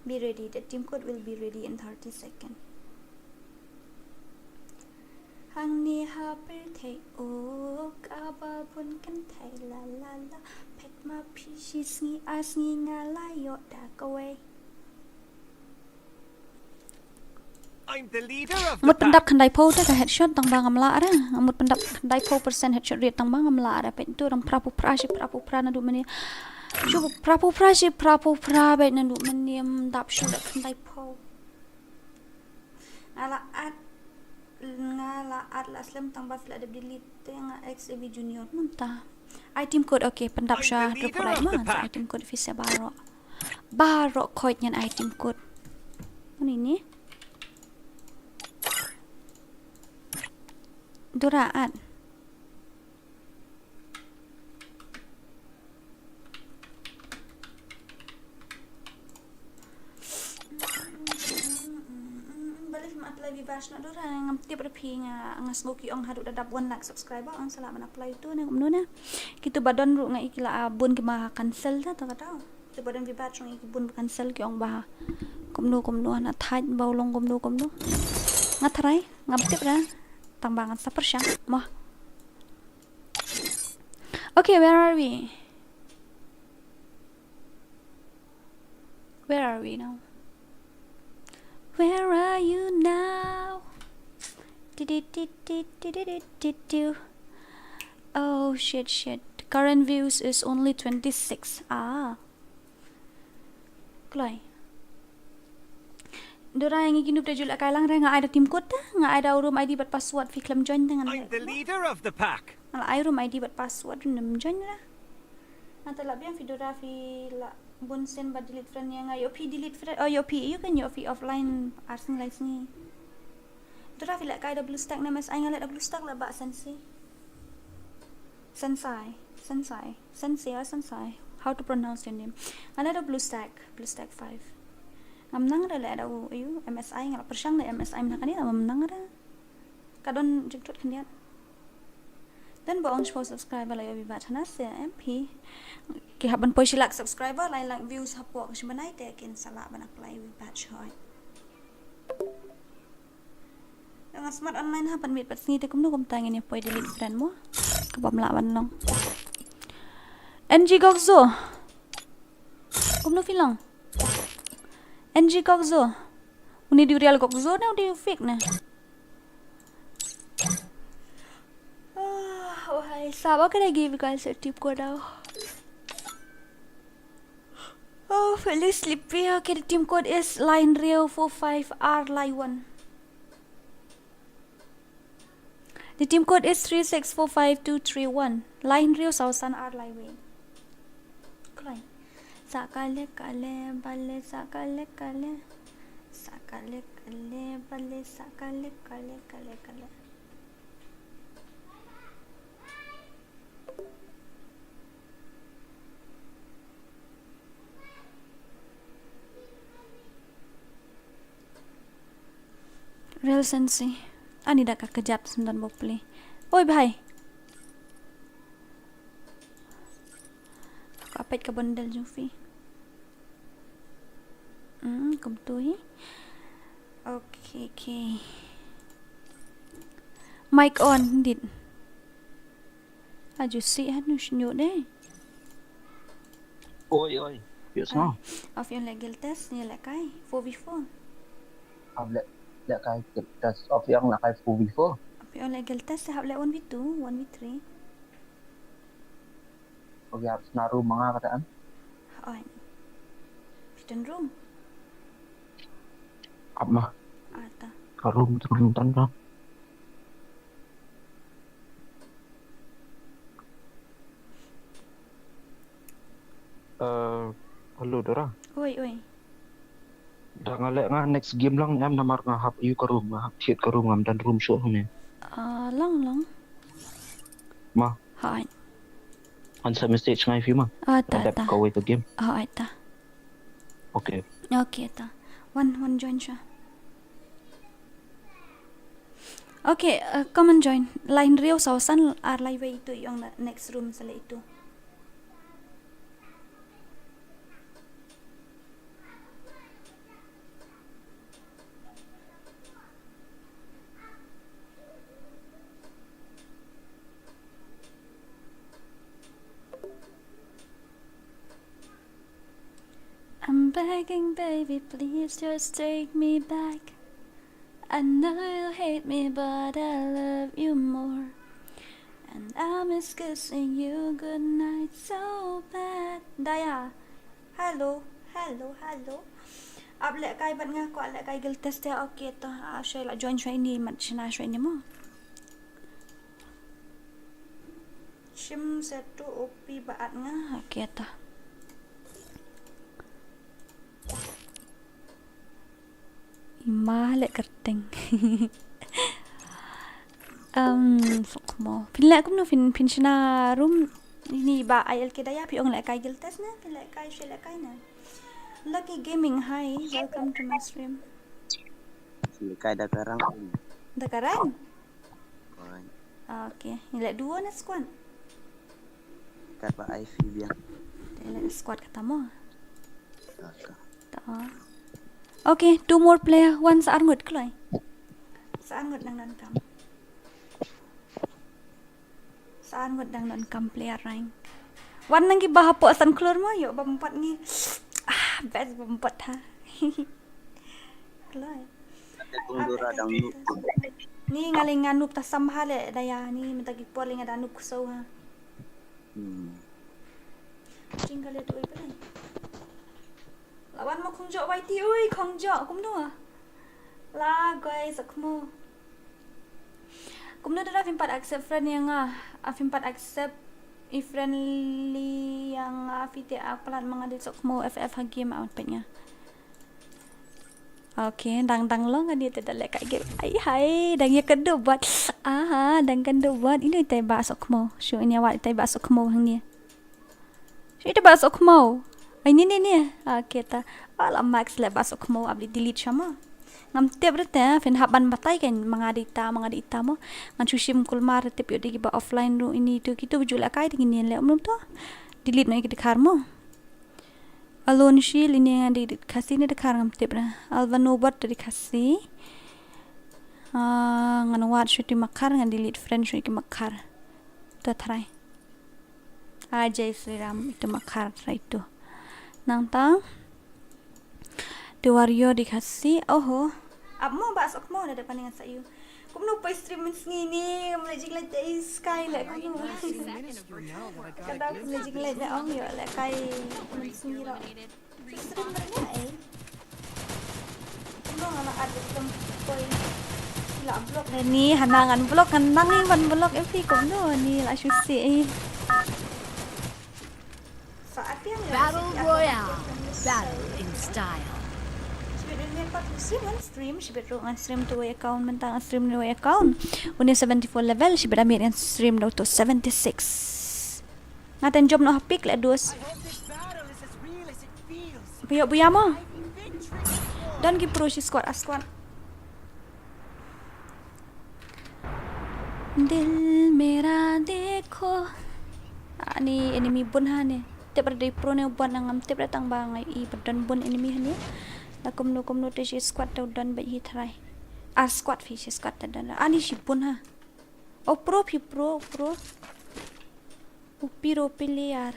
Be ready. The team code will be ready in thirty seconds. Hangne ha pyrthei o kaba bun kynthei la la la. Peit ma phi shi sngi ar sngi nga la ïoh da kawei. I'm the leader of the pack. Mut pyndap khyndai phew te ka headshot tang ba ngam lah re. Mut pyndap khyndai phew percent headshot rate tang ba ngam lah re. Peit tu rang phra phew phra shi phra phew phra naduh mynne. Shu phra phew phra shi phra phew phra beit naduh mynne ym dap shu da khyndai phew. Nga la add, nga la add la slem tang ba phi la dep delete te nga X A V Junior mynta. Ai team code, okay, pyndap sha triple right ma, ai team code phi sa baroh. Baroh khoit ngan ai team code. Mane ni. Dura at. Balei phim apply VBatch noh Dura, ngam tip re phi, nga nga sngew ki ong haduh da dap one lakh subscriber ong sa lah ban apply tu ne kumno ne. Kitu ba don ruh nga i ki la bun ki ba cancel da to kata. Kitu ba don VBatch ruh nga i ki bun ba cancel ki ong ba kumno kumno na thait ba u long kumno kumno. Nga tharai ngam tip re. Tang ba ngan sa pyrshang mo. Okay, where are we? Where are we now? Where are you now? Di-di-di-di-di-di-di-di-di. Oh shit, shit. Current views is only twenty-six. Ah. Kloi. Dura, ngi ki noob te ju lehkai lang re, nga ai da team code te, nga ai da u room ID bad password, phi khlem join te ngan leh. I'm the leader of the pack. Nga la ai room ID bad password, ym join re. Nga te la biang phi Dura, phi la bun sien ba delete friend ïa nga, ïoh phi delete friend, oh ïoh phi, ïoh kan ïoh phi offline ar sngi lai sngi. Dura, phi lehkai da BlueStack ne MSI? Nga leh da BlueStack la ba Sensi. Sensai, Sensai, Sensei or Sensai. How to pronounce your name? Nga leh da BlueStack, BlueStack five. Ngam nang re leh da u, u MSI, nga la pyrshang da MSI mynta kane, ngam nang re. Ka don jingtut khyndiat. Don ba ong shiphew subscriber la ïoh VBatch, hana se M P. Ki hap ban poi shi lak subscriber, lai lak views hapoh ka shi bnai te kin sa lah ban apply VBatch hoi. Nga smat online ha, pat miet pat sngi te kumno kumta ngin ïa poi delete friend mo. Ka bym lah ban long. N G Gokzo. Kumno phi long? N G Gokzo. Une dei u real Gokzo ne u dei u fake ne? Ah, oh, hi. Sap, okay, I give you guys a team code now. Oh, feeling sleepy. Okay, the team code is Lai Hynriew four five R Lai one. The team code is three six four five two three one. Lai Hynriew saw san R Lai wei. Kloi. Sa kale kale bale sa kale kale. Sa kale kale bale sa kale kale kale kale. Real Sensi. Ani da ka kjat sendon bopli. Oi bhai. Ka pet ka bundle jong phi. Hmm, kumtu hi. Okay, okay. Mic on, dit. Aju si hanu shnyu de. Oi, oi. Yes, no. Of your legal test, ni lekai. Four v four. Of le, lekai test. Of your lekai four v four. Of your legal test, have le one v two, one v three. Okay, hap sna room manga kata an. Oi. Pitan room. Ap ma. Ata. Ka room tu room tan ka. Eh, hello Dora. Oi, oi. Da nga leh nga next game lang em namar nga hap ïu ka room, nga hap thied ka room, ngam don room shuh hangne. Ah, lang lang. Ma. Hai. An sa message ngai phi ma. Ah, ta, ta. Kawei ka game. Ah, ai ta. Okay. Okay, ta. Wan, wan join sha. Okay, uh, come and join. Lai hynriew saw san ar lai wei itu ïong na next room sa leh itu. I'm begging, baby, please just take me back. I know you hate me, but I love you more. And I miss kissing you goodnight so bad. Daya. Hello, hello, hello. Ap lehkai bad nga, kwah lehkai guild test te. Okay to. Ah, shai la join shai ni, mat shna shai ni mo. Shim setu upi ba at nga. Okay ta. Ima leh kyrteng. Um, Sokmo. Phin leh kumno phin, phin shna room ni ba I L K Daya phi ong lehkai guild test ne? Phin lehkai, shi lehkai ne? Lucky Gaming, hi. Welcome to my stream. Lehkai da ka rang. Da ka rang? Oi. Ah, okay. Ni leh duo ne squad? Kat ba ai phi biang. Te leh squad kata mo. Okay. Okay, two more player. Wan sa arngut kloi. Sa arngut nang nang kam. Sa arngut dang don kam player rank. Wan nang ki ba hapoh san klur mo, ïoh bam pat ngi. Ah, best bam pat ha. Kloi. Kata kung dura dang noob. Ni nga leh nga noob ta sam ha leh Daya ni mynta ki por leh nga da noob ksew ha. Hmm. Jing ka leh tu oi pale. Lawan mo khong jok bai ti oi khong jok kumno. La guys, Sokmo. Kumno dara phim pat accept friend ïa nga, a phim pat accept i friendly ïa nga, phi te a palat ma nga de Sokmo F F ha game a pet nga. Okay, dang dang long ani te da lehkai game. Ai hai, dang ïa kynduh bad. Aha, dang kynduh bad. Ini te ba Sokmo. Shu ini wat te ba Sokmo hangne. Shi ita ba Sokmo. Ai ni ni ni. Ah, keta. Ala max leh ba Sokmo ap di delete shama. Ngam tip rete, phin hap ban batai kan ma nga dei ita, ma nga dei ita mo. Ngan shu shim kulmar tip ïoh dei ba offline ruh ini tu kitu bujul akai dei ngin leh umlum to. Delete no iki dkhar mo. Alone shi lini nga dei Khasi ne dkhar ngam tip ra. Alvano bot dei Khasi. Ah, ngan wat shu ti makhar ngan delete friend shu iki makhar. Ta thrai. Ah, Jai Sri Ram, itu makhar itu. Nangta. Di Wario di Khasi. Oho. Ap mo ba Sokmo na depan dengan sayu. Kumno poi stream mynsngi ni, mula jing leh dei sky leh kumno. Kada mula jing leh dei ong ïoh lehkai mynsngi ro. Stream ber nya eh. Kumno nga la at item poi. La block dei ni, hana ngan block, ngan nang ngan block eh phi kumno ni la shu si eh. Sa atiang ya. Battle Royale. Battle in style. Shibit rin ne pat stream ngan stream, shibit ru ngan stream tu wei account, mentang ngan stream tu wei account. Une seventy-four level, shibit amit ngan stream dau tu seventy-six. Ngaten jom no hapik le dus. Buya buya mo. Don ki pro shi squad, a squad. Dil mera dekho. Ani enemy bun ha ne. Tip ra dei pro ne bun, ngam tip ra tang ba ngai i ba don bun enemy ha ne. La kumno kumno te shi squad te don ba hi thrai. Ar squad phi shi squad te don. Ani shi bun ha. O pro phi pro pro. U piro pili ar.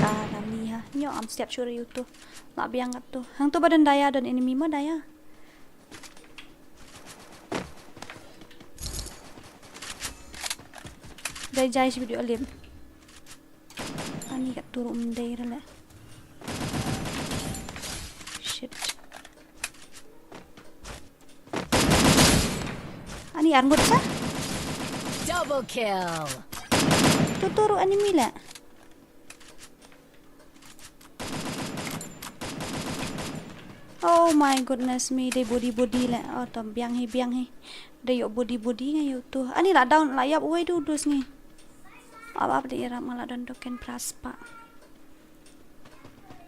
Ah, dam ni ha. Nyo am siat shuri utu. La biang kat tu. Hang tu ba don daya, don enemy ma daya. Dai jai shi video alim. Ani kat turu mendai rala. Shit. Ani arngut sa? Double kill. Tu turu enemy la. Oh my goodness me, dei body body la. Oh, to biang hi, biang hi. Dei yo body body nga yo tu. Ani la down, la yap wei du dus ngi. Ap ap dei rap nga la don token pras pa.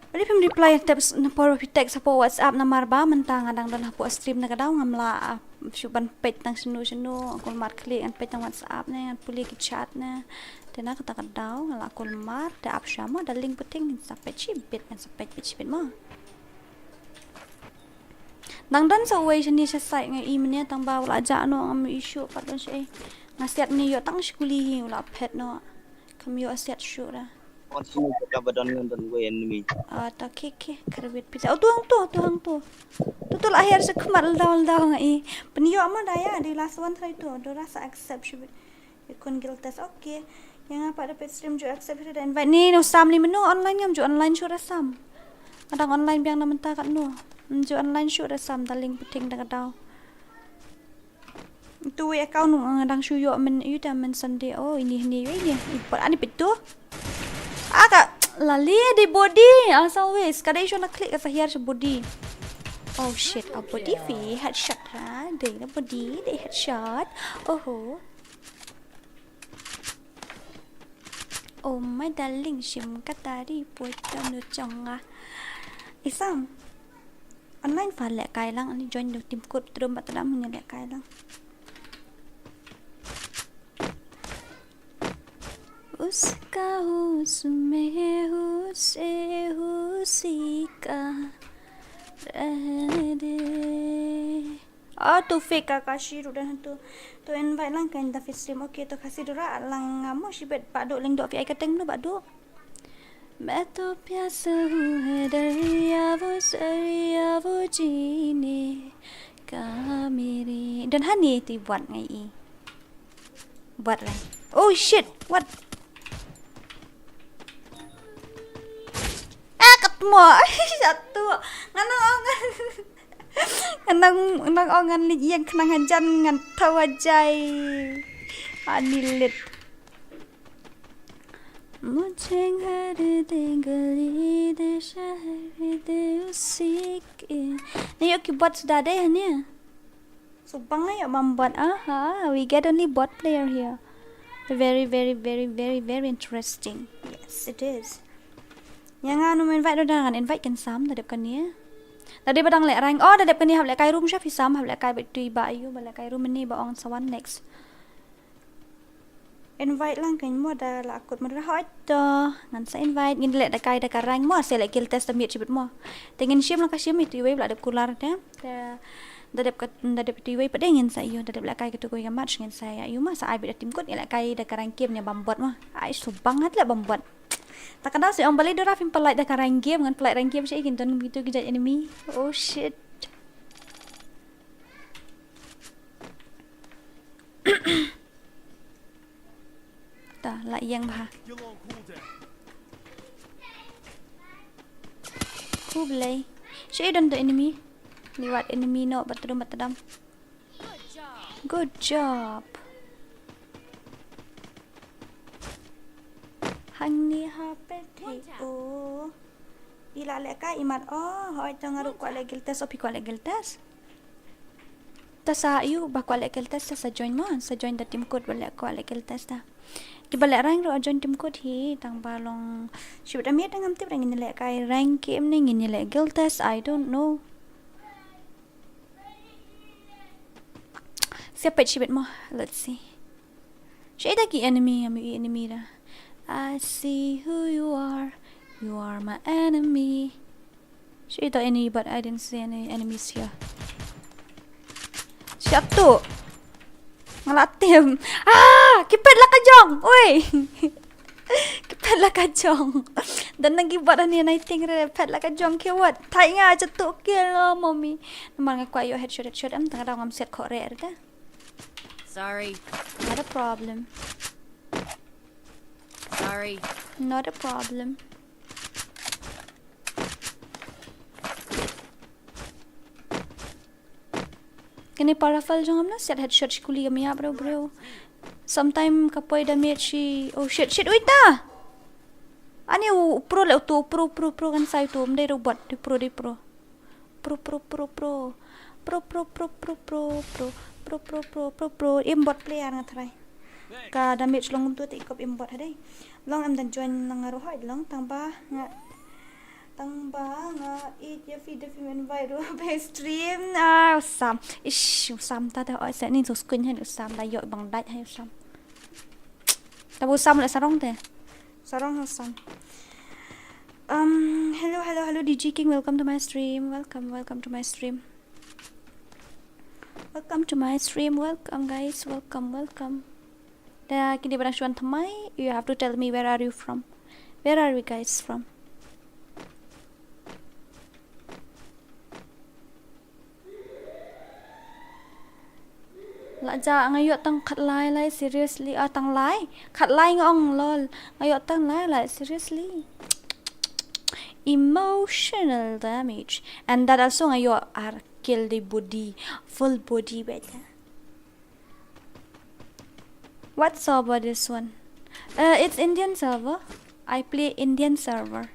Bali phim reply text na por phi text hapoh WhatsApp namar ba mynta nga dang don hapoh stream na ka daw ngam lah, ah, shu ban peit tang shano shano, kulmar khlieh ngan peit tang WhatsApp ne, ngan pule ki chat ne. Te na kata ka daw nga lah kulmar, te ap shwa ma da link puting ngan sa peit shibit, ngan sa peit peit shibit ma. Dang don sa uwei shane sha site nga i mynne tang ba u la jah noh ngam ïoh shuh pat don sha ei. Nga siat ne ïoh tang shi kuli hi u la phet noh. Kam ïoh siat shuh ra. Wan sini ka ba don ngan don uwei enemy. Ah, ta khie khie karbit pizza. Oh, tu hang tu, tu hang tu. Tu tu la her sa khmat ldaw ldaw nga i. Pynïoh mo da ïa, di last one try tu. Dora sa accept shibit. Ikun guild test, okay. Ïa nga pat da peit stream ju accept hi da invite. Ni no sam ni menu online ngam ju online shuh da sam. Nga dang online biang na mynta katno. Ju online shuh da sam da link puting da ka daw. Tu wei account nga dang shu ïoh myn ïa ta myn Sunday. Oh, ini ini ini. Ipot ani peit tu. Ah, ka lali di body. As always, ka dei shu na klik ka sa hiar shu body. Oh shit, a body phi headshot ra, dei na body, dei headshot. Oho. Oh my darling, shim katari poi tam no chonga. Isam. Online pha lehkai lang, ani join no team code trum ba tram ni lehkai lang. उसका उसमें उसे उसी का रहने दे. Oh, to fake ka kashi ruh dan tu. To invite lang kan da fit stream. Okay, to kasi dura lang ngam mo shibet ba do leng do fi ai ka teng no ba do. मैं तो प्यासा हूँ है दरिया वो जरिया वो जीने का मेरे. Don hani ti buat ngai i. Buat lai. Oh shit, what? Ah, kat mo. Satu. Ngano, ngan, ngan, ngan ong ngan leit ïeng khnang hajan ngan thaw hajai. Ani leit. मुझे घर दे गली दे शहर दे उसी के. Ni ïoh ki bot suda dei hane. Subang ïoh bam bot. Aha, we get only bot player here. Very, very, very, very, very interesting. Yes, it is. Ïa nga no invite ruh da ngan invite kin sam da dep kane. Da dep ba dang leh rank. Oh, da dep kane hap lehkai room sha phi sam, hap lehkai ba tui ba ayu ba lehkai room ni ba ong sa wan next. Invite lang kan mo da la akut mo da hoi to. Ngan sa invite ngin leh da kai da ka rank mo, sa leh guild test da miet shibit mo. Te ngin shim la ka shim itu iwei ba la dep kular te. Te da dep ka, da dep itu iwei pat de ngin sa ïoh, da dep lehkai katu ko ïa match ngin sa ïa ïoh ma sa ai bit da team code ngin lehkai da ka rank game ne bam bot ma. Ai subang hat leh bam bot. Ta ka dau si ong balei dura phim pynlait da ka rank game, ngan pynlait rank game shi kin don gitu ki jait enemy. Oh shit. Ta la ïeng bha. Khublei. Shi don to enemy. Ni wat enemy no ba trum ba tdam. Good job. Hangne ha pyrthei o. I la lehkai i mat o, hoi to nga ruh kwah leh guild test, o phi kwah leh guild test. Ta sa ïoh ba kwah leh guild test ta sa join mo, sa join da team code ba leh kwah leh guild test ta. Kiba leh rank ruh join team code hi, tang ba long. Shibit amiet ngam tip rank ngin lehkai rank game ne ngin leh guild test, I don't know. Siap peit shibit mo. Let's see. Shi da ki enemy, ngam ïohi enemy da. I see who you are. You are my enemy. Shi da enemy, but I didn't see any enemies here. Shatu. Nga la tim. Ah, ki peit la ka jong. Oi. Ki peit la ka jong. Dan nang ki bot ani nai ting re peit la ka jong ki wat. Thai nga aja tu kill lo mommy. Namar nga kwah ïoh headshot headshot em tang da ngam siat khore re ta. Sorry. Not a problem. Sorry. Not a problem. Kane parafal jong am na siat headshot shi kuli kam ïap bro bro. Sometime ka poi damage shi. Oh shit shit, uita. Ani u pro le utu pro pro pro kan sai tu mdei robot di pro di pro. Pro pro pro pro. Pro pro pro pro pro pro. Pro pro pro pro pro. Im bot player nga try. Ka damage long tu te ikop im bot hadei. Long em dan join nang ruh hoi long tang ba nga Tang ba nga it ïa phi da phim invite ruh ba stream. Ah, u Sam. Ish, u Sam ta da oi sa ni so skun han u Sam da ïoh bang dait hai u Sam. Ta u Sam la sarong te. Sarong ha u Sam. Um, hello, hello, hello, D J King, welcome to my stream. Welcome, welcome to my stream. Welcome to my stream. Welcome, guys. Welcome, welcome. Da kini ba dang shuan thymmai, you have to tell me where are you from. Where are you guys from? La ja nga ïoh tang khatlai lai seriously, ah tang lai. Khatlai nga ong lol. Nga ïoh tang lai lai seriously. Emotional damage. And that also nga ïoh ar kill the body. Full body beta. What server this one? Uh, it's Indian server. I play Indian server.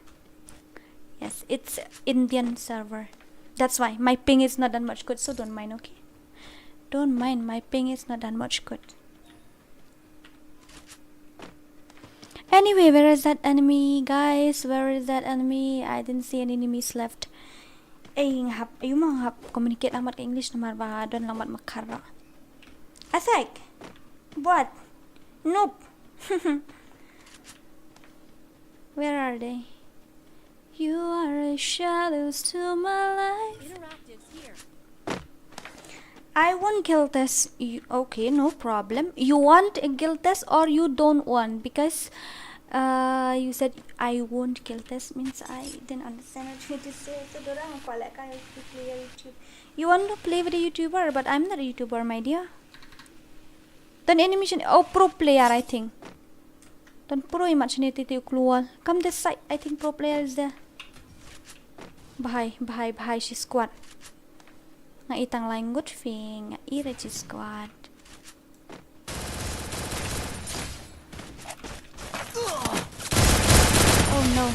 Yes, it's Indian server. That's why my ping is not that much good, so don't mind, okay? Don't mind, my ping is not that much good. Anyway, where is that enemy, guys? Where is that enemy? I didn't see any enemies left. Ei, nga hap, ayu ma nga hap communicate lang bad ka English namar ba don lang bad ma Khara. Attack! What? Nope. Where are they? You are a shadows to my life. Interactives here. I want guild test. You, okay, no problem. You want a guild test or you don't want? Because uh, you said I want guild test means I didn't understand what you just said. So, Dora, ang kwala ka yung player YouTube. You want to play with a YouTuber, but I'm not a YouTuber, my dear. Don enemy shane, oh, pro player, I think. Don pro i mat shane, titi u kloi. Come this side, I think pro player is there. Bhai, bhai, bhai, shi squad. Nga i tang lai ngut phi, nga i re shi squad. Oh no.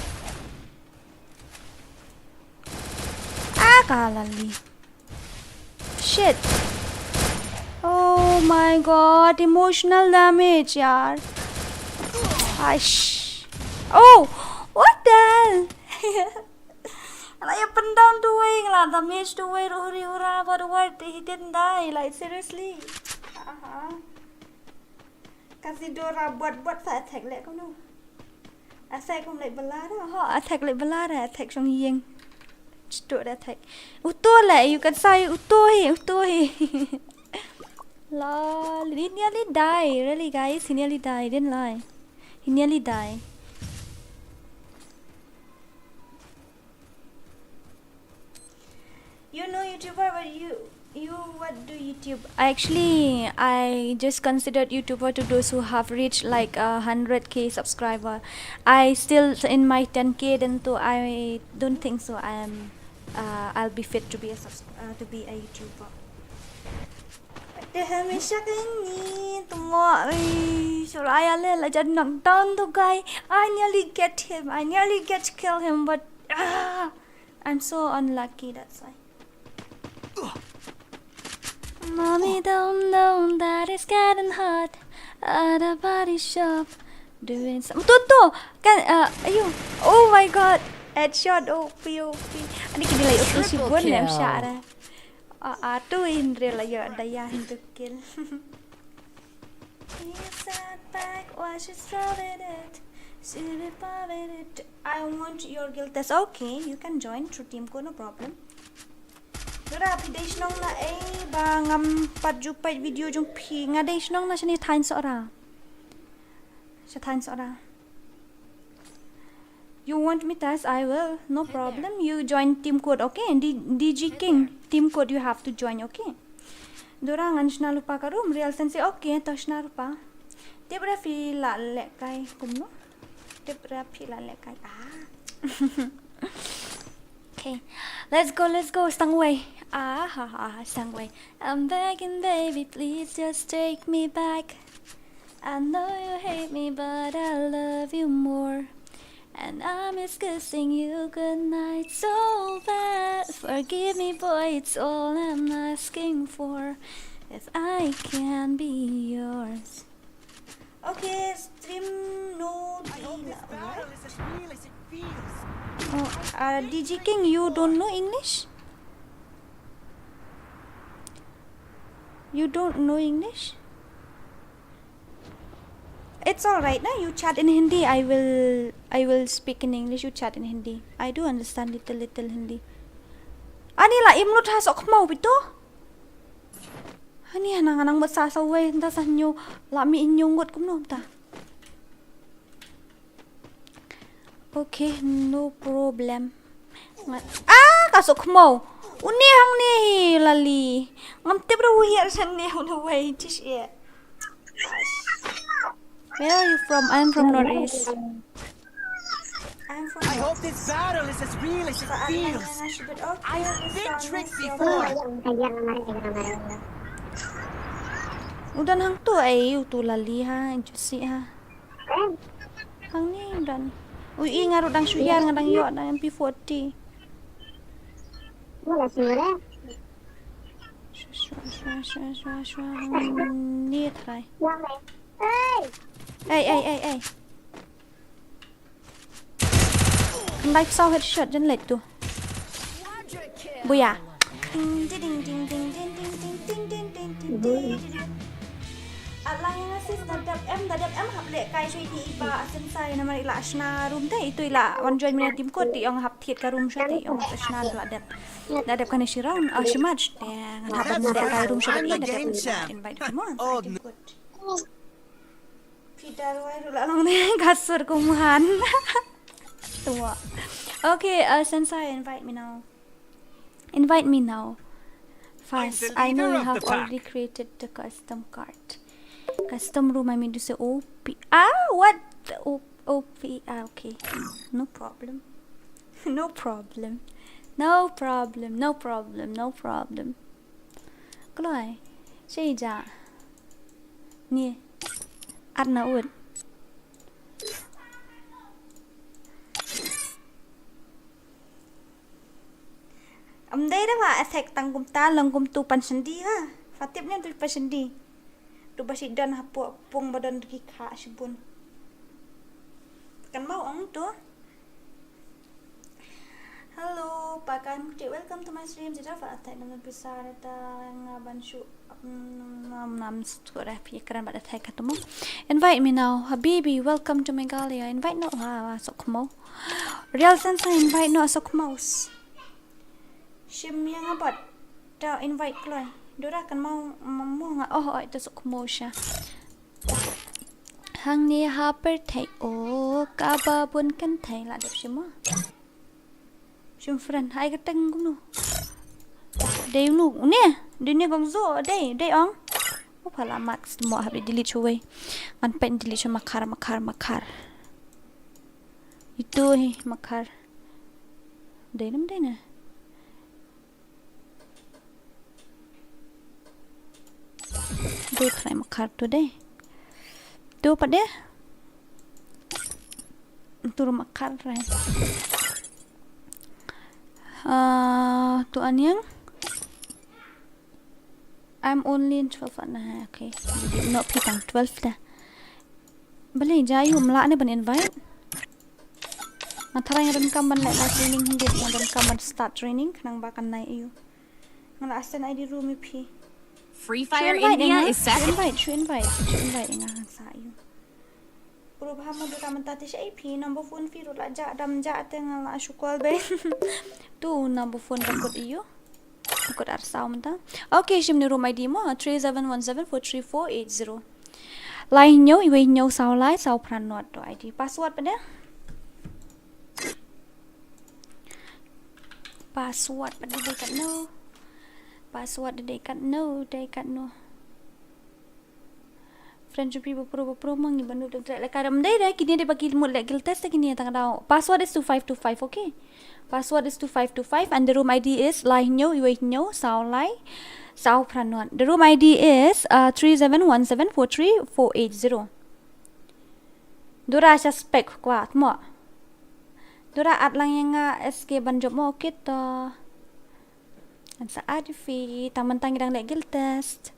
Ah, ka la li. Shit. Oh my god, emotional damage, yaar. Aish. Oh, what the hell? Nga la ïa pyndown duwai, nga la damage duwai, ruh huri hura, but what? He didn't die, like, seriously. Aha. Ka si Dora buat buat sa attack leh kumno. Attack kum leh belar, ho, attack leh belar, attack shong ïing. Chito da attack. Uto leh, you can say uto hi, uto hi. Lol, he nearly die, really guys, he nearly die, didn't lie. He nearly die. You know YouTuber, but you you what do YouTube? Actually, I just considered YouTuber to those who have reached like a hundred K subscriber. I still in my ten K, then too I don't think so. I am, uh, I'll be fit to be a subs- uh, to be a YouTuber. Te hamisha kini tumo, ui, Soraya le la jan knock down tu guy. I nearly get him. I nearly get kill him, but ah, I'm so unlucky, that's why. Mommy don't know that it's getting hot at a body shop doing some. Tu tu kan, uh, ayu. Oh my god. Headshot, O P, O P. Ani kini lai O P si bun nem syara. Ah, ah, tu indre la yo daya hintu kill. He sat back while she started it. She reported it. I want your guild test. Okay, you can join through team code, no problem. Dora, phi dei shnong na ei ba ngam pat ju peit video jong phi. Nga dei shnong na shane Thaiñ Sohra. Sha Thaiñ Sohra. You want me test? I will. No problem. You join team code, okay? D- DG King. Team code you have to join, okay? Dora ngan shna lypa ka room. Real Sensei, okay. To shna lypa. Tip ra phi la lehkai kumno? Tip ra phi la lehkai. Ah. Okay. Let's go, let's go. Stang wei. Ah, ha, ha, ha, stang wei. I'm begging, baby, please just take me back. I know you hate me, but I love you more. And I miss kissing you goodnight so bad. Forgive me, boy, it's all I'm asking for. If I can be yours. Okay, stream no delay. Oh, uh, DG King, you don't know English? You don't know English? It's all right, na? You chat in Hindi. I will, I will speak in English. You chat in Hindi. I do understand little, little Hindi. Ani la im lut ha sok mau bito. Ani hana nganang basa sa wei, nta sa nyu la mi in nyungut kumno ta. Okay, no problem. Nga- Ah, ka sok mau. Uni hang ni lali. Ngam tip ra wi ar san ni uni wei tish e. Where are you from? I'm from Northeast. I'm from I hope this battle is as real as it feels. I've been tricked before. U don hang tu ai, u tu lali ha, juicy ha. Hang ni u don. U i nga ruh dang shu hiar nga dang ïoh dang M P forty. Wala singare. Shwa, shwa, shwa, shwa, shwa, shwa. Hmm, ni try. Yang le. Hey. Ei, ei, ei, ei. Khyndai phew saw headshot jan leit tu. Buya. Ding, ding, ding. At lang ïa nga sis, da dep em, da dep em hap leh kai shuh ïa i ba Sensei namar i la shna room te, itu i la wan join mynne team code, te i ong hap thied ka room shuh te i ong hap shna la dep. Da dep kane shi round, ah, shi match. Te ngan hap ban leh kai room shuh te da dep invite mo team code. Phi da rwai ruh la long ne ka sur kum han. Tua. Okay, uh, Sensei, invite me now. Invite me now. Fast. I know you have already created the custom card. Custom room, I mean to say O P. Ah, what? O- OP. Ah, okay. No problem. No problem. No problem. No problem. No problem. Kloi. Shei ja. Ni. At na ut. Am dei da ba attack tang kumta long kumtu pan shandi ha. Fatip ne tu pan shandi. Tu ba shi don hapoh pung ba don ki kha shibun. Kan mau ong tu. Hello, Pakan Kti, welcome to my stream. Jita fa attack na pisa ta nga ban shu nam nam score phi kran ba attack katumo. Invite me now, Habibi. Welcome to Meghalaya. Invite no ha sok mo. Real Sensei, invite no sok mo. Shim ïa nga bad ta invite kloi. Dora kan mau mo nga oh oi ta sok mo sha. Hangne ha pyrthei o kaba bun kynthei la dep shim mo. Shim friend hai ka teng kumno. Dei nu ne, dei ne gong zo dei, dei ong. Upala max mo hab delete shuwei. Ngan pen delete shu makhar makhar makhar. Itu hi makhar. Dei nam dei na. Dei try makhar tu dei. Tu pat dei. Tu ru makhar try. Ah, tu aniang. I'm only in twelve na, okay. No phi tang twelve da. Balei ja yu mla ne ban invite. Nga tharai nga donkam ban leh live training hynrei nga donkam ban start training khnang ba kan nai yu. Nga la send I D room ïa phi. Free Fire India is set. Invite, shu invite, shu invite nga ngan sa yu. Puro bha mo dura mynta te sha I P number phone phi ruh la ja dam ja te nga la shu call be. Tu number phone ba kut ïa u. Kut ar saw mynta. Okay, shim ni room I D mo three seven one seven four three four eight zero. Lai hynñiew, iwei hynñiew saw lai saw phra nod tu I D. Password pat de. Password pat de dei katno. Password de dei katno, dei katno. Friend jubri ba pro ba pro mang ni ba nu dang trek leka dam dei dei kini dei ba ki mut lek guild test kini tang dau. Password is two five two five, okay? Password is two five two five and the room I D is lai hynñiew iwei hynñiew saw lai saw phra nod. The room I D is uh, three seven one seven four three four eight zero. Dura suspect kwat mo. Dura at lang ïa nga S K ban jop mo kit to. An sa at fi tang man tang dang lek guild test.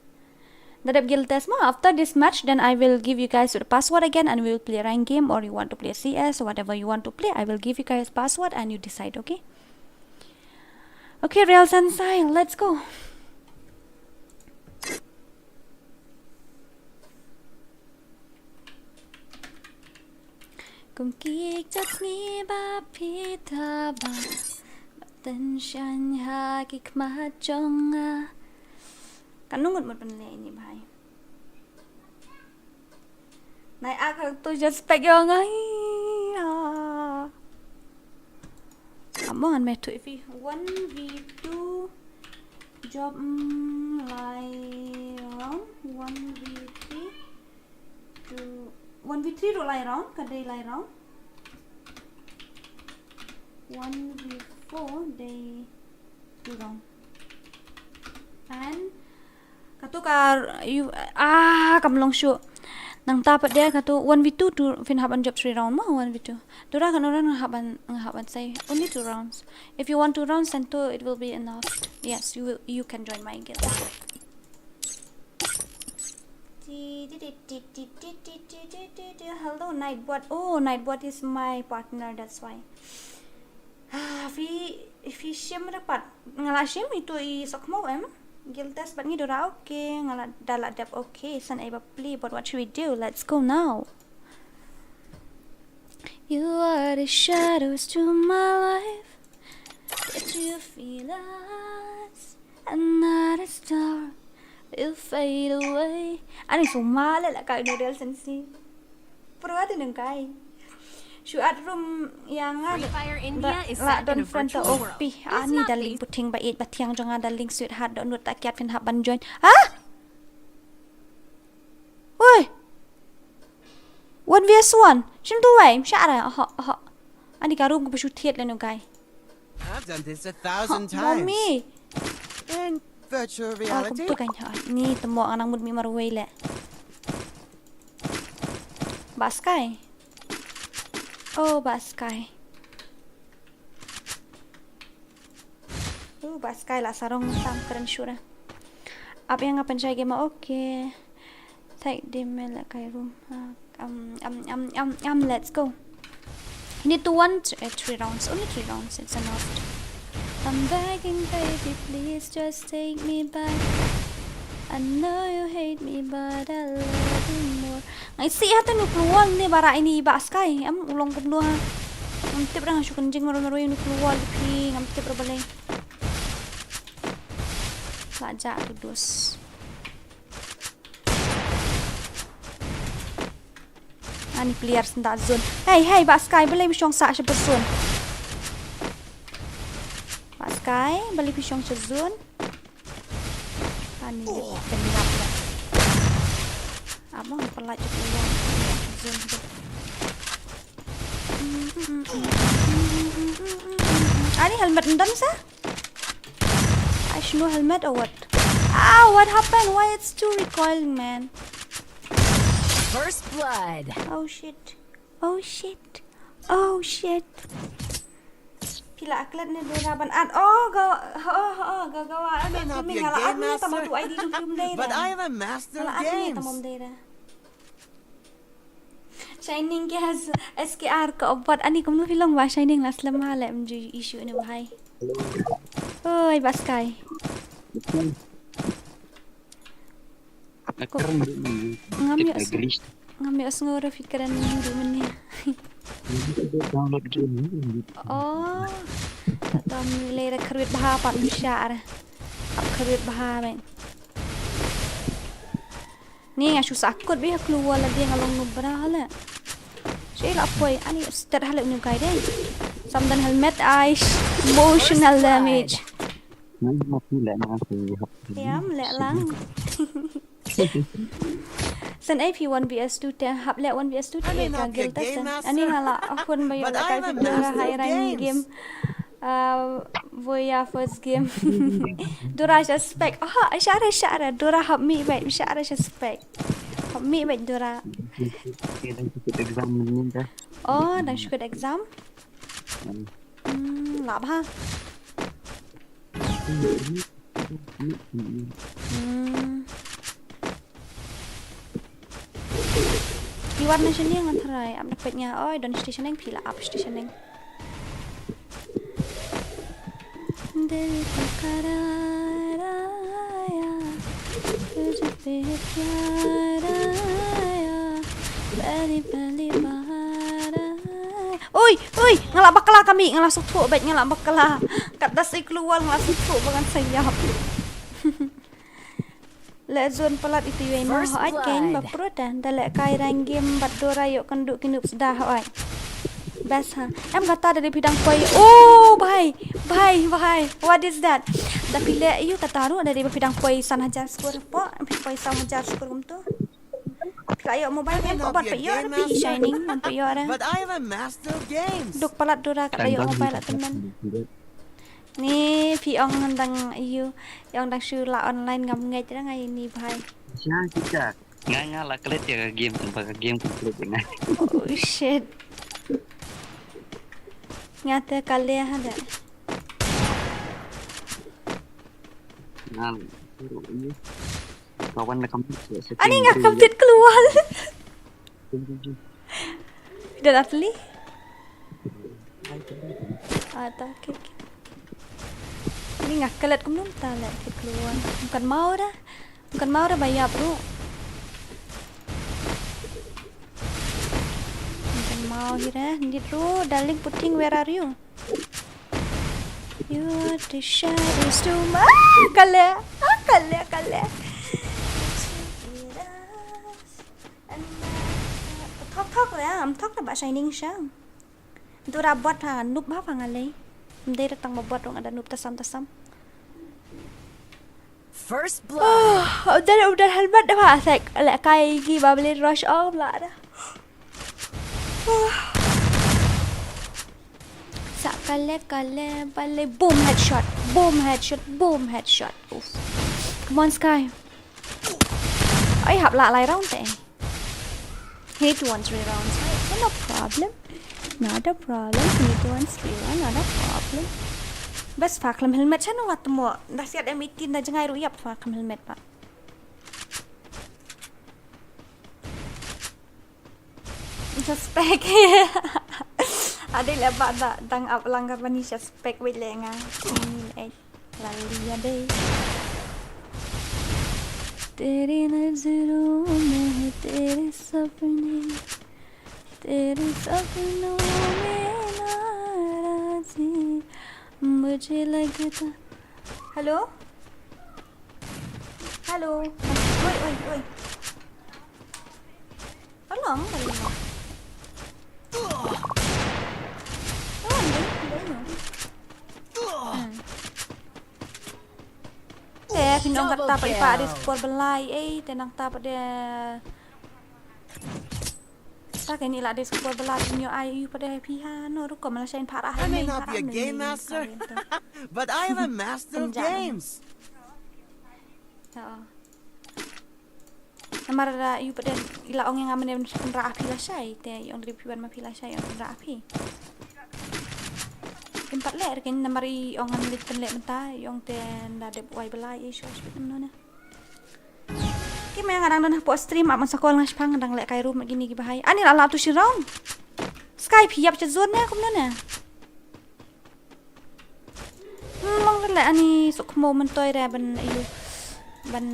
Da dep guild test mo, after this match then I will give you guys the password again and we will play rank game or you want to play C S or whatever you want to play. I will give you guys password and you decide, okay? Okay, Real Sensei, let's go. Kum ki jot ngi ba phi ta ba ba ten shan ha ki khmat jong nga. Kan nungut mut ban leh ini bhai. Nai ak tu jot spek jong nga. Among an me tu ifi one v two job lai round one v three. Two, one v three ruh lai round, ka dei lai round. One v four dei two round. And katu ka you ah kam long shu. Nangta pat de katu one v two, tu phin hap ban jop three round mo, one v two. Dora, kano ruh nga hap ban, nga hap ban sei only two rounds. If you want two rounds, then two, it will be enough. Yes, you will, you can join my guild. Hello, Nightbot. Oh, Nightbot is my partner, that's why. Ah, phi, phi shim ruh pat. Nga la shim, itu i sok mo em. Guild test bad ngi, Dora, okay. Nga la, da la dep, okay. San ai ba pli, but what should we do? Let's go now. You are the shadows to my life. But you feel us. Another star will fade away. Ani sumale la kai nurel sensi. Pura de nang kai. Shu at room yang nga Free Fire India is la set in don a friend ta virtual world. Opi. Ani darling puting ba it ba tiang jong nga darling sweetheart, don nut ta kiat phin hap ban join. Ha? Woi. One v one. Shim tu wai, msha ra. Aha, aha. Ani ka room ku ba shu thiat le nang kai. I've done this a thousand times. Mommy. In virtual reality. Oh, kumtu kan ha. Ni temo nang mut mi marwei le. Baskai. Oh, Baskai. Oh, Baskai la sarong tang keren shura. Ap yang apa jai game, okay. Take the mail kai room. Ah, um, um, um, um, um, let's go. You need to one, uh, three rounds. Only three rounds. It's enough. I'm begging, baby, please just take me back. I know you hate me, but I love you more. Ngai si ha tanu keluar ni bara ini Baskai. Am ulong kumno ha. Ngam tip ra nga shu kynjing maru maru ini keluar phi. Ngam tip ra balai. La ja tu dus. Ani player senda zone. Hey, hey, Baskai, balai bishong sa sha zone. Baskai, balai bishong sha zone. Ani dia penyap ya. Abang pelat je keluar zone tu. Ani helmet ndam sa? I should know helmet or what? Ah, what happened? Why it's too recoiling, man? First blood. Oh shit. Oh shit. Oh shit. Pila aklet ne Dora ban at. Oh, go. Oh, oh, go, go. I may not be a game master, but I am a master of games. Shining ke has S K R ka obat ani kumno phi long ba Shining la slem ha le mju issue ne bhai. Oi, Baskai. Ngam ïoh ngam ïoh sngew ruh phi kren mynne. Oh. Tam le da kyrwit bha pat msha ar. Ap kyrwit bha men. Ni nga shu sakut bha klua la dia nga long nubra hala. Shi la poi ani stet hala unu kai dei. Samdan helmet ai emotional damage. Yam le lang. Sen A P one v two te hap le one v two te ka guild test. Ani nga la akhun ba ïoh la kai phi Dora hai ran game. Ah, Voya first game. Dora sha spec. Aha, share share Dora hap mi bai share sha spec. Hap mi bai Dora. Oh, dang shu kut exam. Hmm, lap ha. Hmm. Ki wan na sini ngan tharai ap dapet nya oi don stationing pila ap stationing. Oi, oi, nga la bakla kami, nga la suk thuh bad nga la bakla. Kat da sei keluar nga la suk thuh ba ngan sa ïap. Le zone palat itu yei mo hot keng ba prut da le kai rang game bad Dora ïoh kynduh ki noobs da hot. Best ha. Em kata da phi dang poi. Oh bhai, bhai, bhai. What is that? Da phi le ïoh kata ruh da phi dang poi san hajar score po, phi poi san hajar score kumtu. Ka ïoh mobile game ko bat pa ïoh da phi Shining man pa ïoh da. But I am a master of games. Duk palat Dora ka da ïoh mobile at the man. Ni phi ong dang ïoh, ong dang shu la online ngam ngeit ra ngai ni bhai. Sha kita. Nga nga la klet ïa ka game, tang ba ka game complete ïa nga. Oh shit. Nga te kale ha de. Nga ka wan na kam. Ani nga kam tit keluar. Dah dah teli. Ah, ta, okay, okay. Ni nga klet kumno ta le tit keluar. Bukan mau dah. Bukan mau dah bayar, bro. Bukan mau hi dah. Ni, bro, darling puting, where are you? You are the shadows to my, ah, kale. Ah, kale, kale. Thok thok le, am thok le ba shining shang. Dura bot ha, noob ha, ha nga lei. Mdei da tang ba bot rong ada noob tasam tasam. First blood. Oh, udah, udah helmet dah, Pak. Sek, lek kai gi ba beli rush on lah dah. Sa kale kale bale, boom headshot, boom headshot, boom headshot. Oof. Come on, Sky. Ai hap lah lai round te. Hit one three rounds. No problem. Not a problem. Hit one three round. Not a problem. Bas fa khlem helmet sha no wat mo. Dah siat M eighteen dah jngai ruh ïap fa khlem helmet pa. Suspect. Ade le ba da dang ap lang ka bani suspect wei le nga. Ni eh. Lali ya dei. तेरी नजरों में है तेरे सपने, तेरे सपनों में नाराजी मुझे लगता। Hello? Hello? Oi, oi, oi. Tolong, tolong. Tolong, tolong, tolong. Hmm. Eh, phin ong kata pat i pat de score belai, eh, te nangta pat de. Ta kane la de score belai, phin ïoh ai ïu pat de phi ha, no, rukom la sha in pat ah. I may not be a game master, but I am a master of games. Oh. Namar da ïu pat de i la ong ïa nga mynne ban pynrah phi lashai, te i ong da phi wan ma phi lashai, i ong pynrah phi. Im pat leh ruh kane namar i ong ngan leit pynleh mynta, i ong te nda dep wai belai, i shu shu kumno ne. Ki me nga dang don hapoh stream, ap man sa call nga shipang, dang leh kai room kine ki bahai. Ani la la tu shi round. Sky phi ïap cha zone ne kumno ne. Hmm, mong re le ani suk mo mentoi re ban ayu ban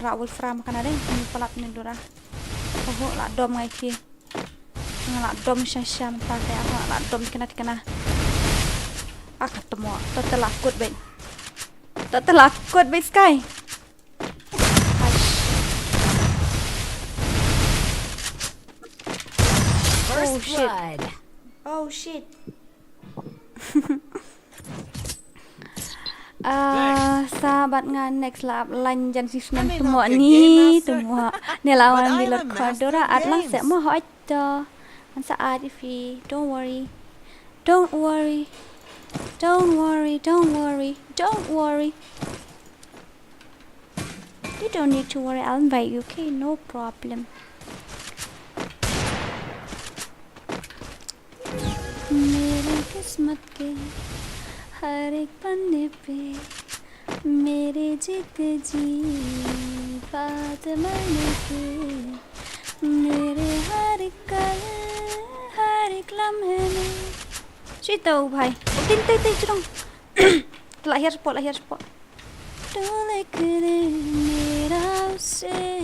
ra Wolfram kana ding ni palat ni dura. Oh, la dom ngai ki. Nga la dom sha sha menta te, nga la dom kena kena. Aka temo, to te la kut bait. To te la kut bait Sky. Oh shit. Oh shit. Ah, sabat nga next la ap lan jan si snem temo ni temo. Ni lawan bilot khodora at lang se mo hoi to. An sa at ifi. Don't worry. Don't worry. Don't worry. Don't worry. Don't worry. You don't need to worry, I'll invite you, okay? No problem. मेरी किस्मत के हर एक पन्ने पे मेरे जीते जी बात मैंने के मेरे हर एक कल हर एक लम्हे में Sito bhai. Tin tai tai chulong. Telah hiar spot, lah hiar spot. Tole kene mera usse.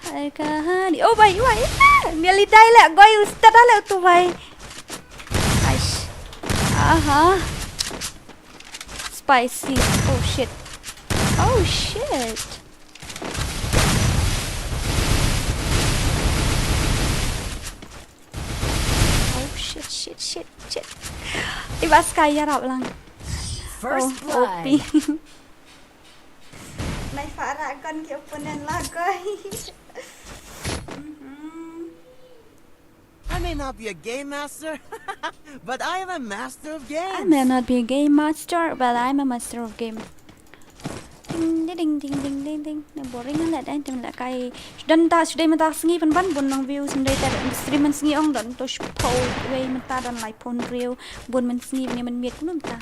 Hai kahani. Oh bhai, bhai. Nearly die le. Goi ustad le tu bhai. Aish. Aha. Spicy. Oh shit. Oh shit. Oh shit, shit, shit, shit. Iba Sky ïarap lang. First blood. Oh, O P. Nai fara kon ki opponent la koi. Mhm. I may not be a game master, but I am a master of games. I may not be a game master, but I'm a master of game. Ding, Ding ding ding ding ding. Ne boring la dai ding la kai. Don ta shu dei mynta sngi pynban bun nong view shu dei ta stream mynsngi ong don to shiphew wei mynta don laiphew hynriew bun mynsngi ne mynmiet kumno mynta.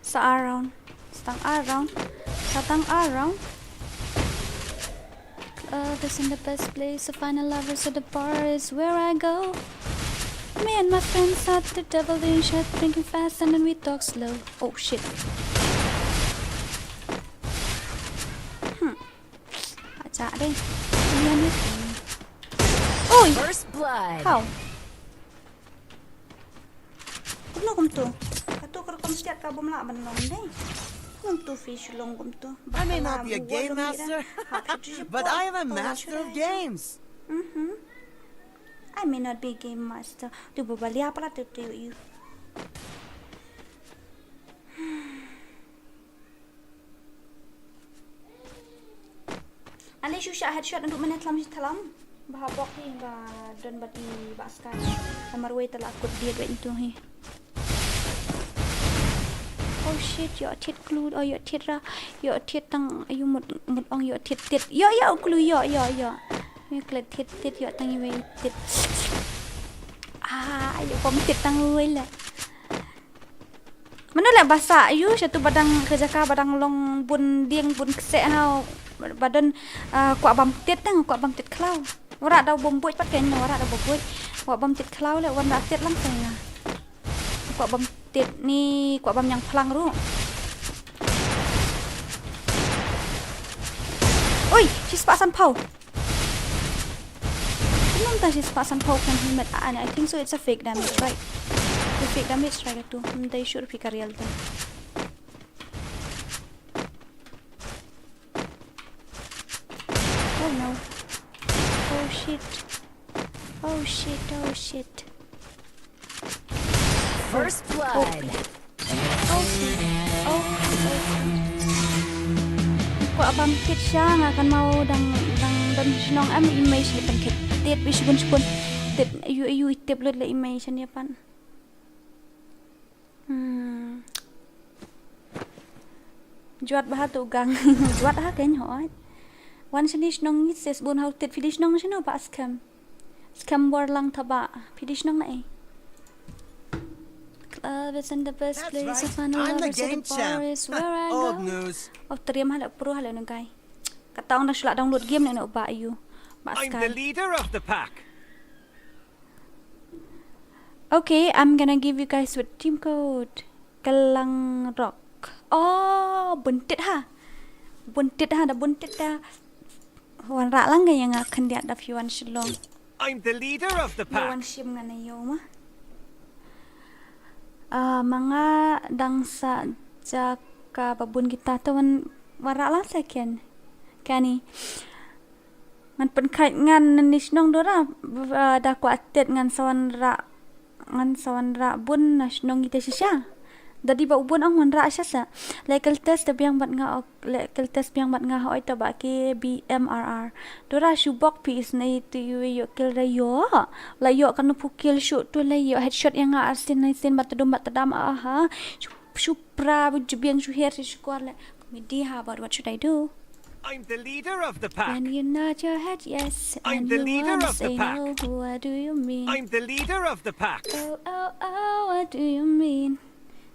Sa around. Sa tang around. Sa tang around. Love isn't the best place to find a lover, so the bar is where I go. Me and my friends at the devil doing shot, drinking fast, and then we talk slow. Oh shit. Hmm. Acha deh. Oi! First blood. How? Kumno kumtu? Katu ka rukom stiat ka bum lah ban long deh. Kumtu fish long kumtu. I may not be a game master, but I am a master of games. Mhm. I may not be a game master. Tu babalia pala tu tu you. Ale shu shah headshot untuk mane tlam shi tlam. Ba bok hi ba don bat i ba sky. Namar wei tala kut dia wei itu hi. Oh shit, yo tit klut, oh yo tit ra, yo tit tang ayu mut mut ong yo tit tit. Yo yo klu yo yo yo. Yo klet tit tit yo tang i wei tit. Ah, yo pom tit tang wei la. Mano leh ba sah ïa u sha tu ba dang ka jaka ba dang long bun dieng bun kseh ha ba don, ah, kwah bam tit tang kwah bam tit khlaw. Wara da bom buit pat ken wara da bom buit. Kwah bam tit khlaw leh wan da tit lang seng nga. Kwah bam tit ni kwah bam ñiang phlang ruh. Oi, shi spah san phew. Kumno mynta shi spah san phew kan helmet, ah, I think so it's a fake damage, right? The fake damage, right, tu. Mynta sure phi ka real tu. Oh no. Oh shit. Oh shit, oh shit. First blood. Okay. Okay, okay. Kwah bam tit sha nga kan mau dang dang don shnong em i mei shi pynkhit tit bi shibun shibun tit yu yu i tip lut la i mei shan ya pan. Hmm. Jwat bha tu gang. Jwat ha ken hoi. Wan shani shnong ngi ses bun hau tit phi di shnong shano ba skhem. Skhem bor lang thaba phi di shnong na e. Club isn't the best place to find a lover, so the bar is where I go. Old news. Oh, triam hala pro hala nung kai. Kata ong dang shula download game ne no ba yu. Ba skhem. I'm the leader of the pack. Okay, I'm gonna give you guys with team code. Kelang Rock. Oh, bun tit ha. Bun tit ha, da bun tit da. Wan rak lang ga yang akan dia da fiwan shilong. I'm the leader of the pack. Wan shim ngana yo ma. Ah, manga dang sa jaka babun kita tu wan rak lang second. Kani. Ngan pynkhait ngan nani shnong dora, ah, da kwah tet ngan sawan ra, ngan sawan ra bun na shnong ite shisha. Dadi ba u bun ong ngan ra shisha. Lekel test da biang bat nga ok, lekel test biang bat nga hoi ta ba ke B M R R. Dora shu bok pi is nei tu yu yo kill ra yo. La yo kan pu kill shu tu la yo headshot yang nga arsin nai sin bat dum bat dam aha. Shu, shu pra bu jibiang shu her shu kwar le. Comedy ha, but what should I do? I'm the leader of the pack. When you nod your head yes, I'm the leader of the pack. What do you mean? I'm the leader of the pack. Oh, oh, oh, what do you mean?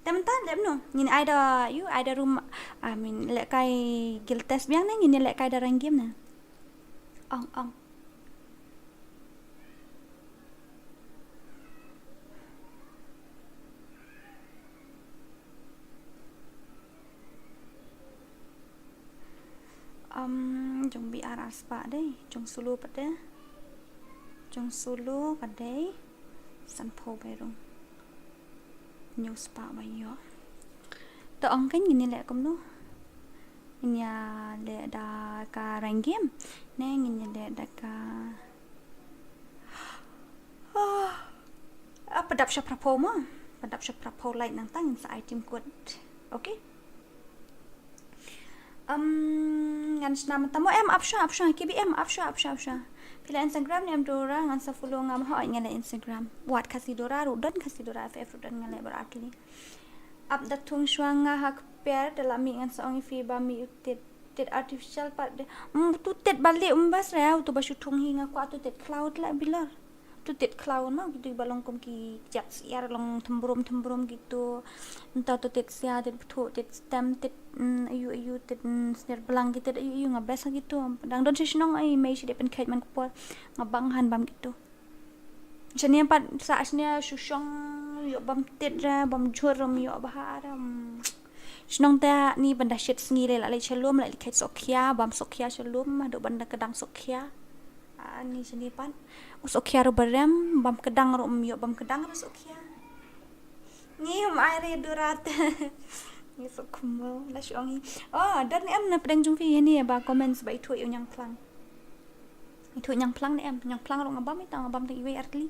Tam tam lem no. Ngin ai da you, ai da room. I mean, le kai guild test biang ne, ngin le kai da rank game ne. Ong, ong. Um, jong B R ar spah dei, jong solo pat dei. Jong solo pat dei. San phew bai rung. Hynñiew spah ba ïoh. To ong kan ngin ïa leh kumno? Ngin ïa leh da ka rank game ne ngin ïa leh da ka, ah, ah, padap sha phraphew mo. Padap sha phraphew like nangta ngin sa ai team code. Okay. Um, ngan shna mynta mo em, ap shwa, ap shwa, K B M, ap shwa, ap shwa, ap shwa. Phi la Instagram ne em Dora, ngan sa follow nga ma hoi nga la Instagram. Wat Khasi Dora ruh don, Khasi Dora F F ruh don, nga la baroh artylli. Ap da thung shuwa nga ha kper da la mih, ngan sa ong ïa phi ba mih u tit, tit artificial pat de. Mm, tu tit ba leh um bas re, tu ba shu thung hi nga kwah tu tit cloud la bilor. Tu tit cloud ma, kitu ba long kum ki jat syiar long thembrum thembrum kitu. Nta tu tit sia, tit bthu, tit stem, tit, mm, ayu ayu, tit, mm, snier blang ki tit ayu ayu, nga best ha kitu. Dang don shisnong ai mei shi de pen kheit man ka por. Nga bang han bam kitu. Shane pat sa shane shu shong ïoh bam tit ra, bam jhur ram ïoh bha ra. Mm. Shnong te ni ban da shit sngi le la leit sha lum, la leit kheit sohkhia, bam sohkhia sha lum, haduh ban da kdang sohkhia. Ah, ni shane pat. U sohkhia ruh barem, bam kdang ruh ym ïoh bam kdang ruh sohkhia. Ngi hum ai re durat. Ngi sohkhumul, la shu ong hi. Oh, don em na pdeng jong phi hani ba comments ba ithuh ïa u ñiangphlang. Ithuh ñiangphlang ne em, ñiangphlang ruh nga bam ita, nga bam tang iwei artylli.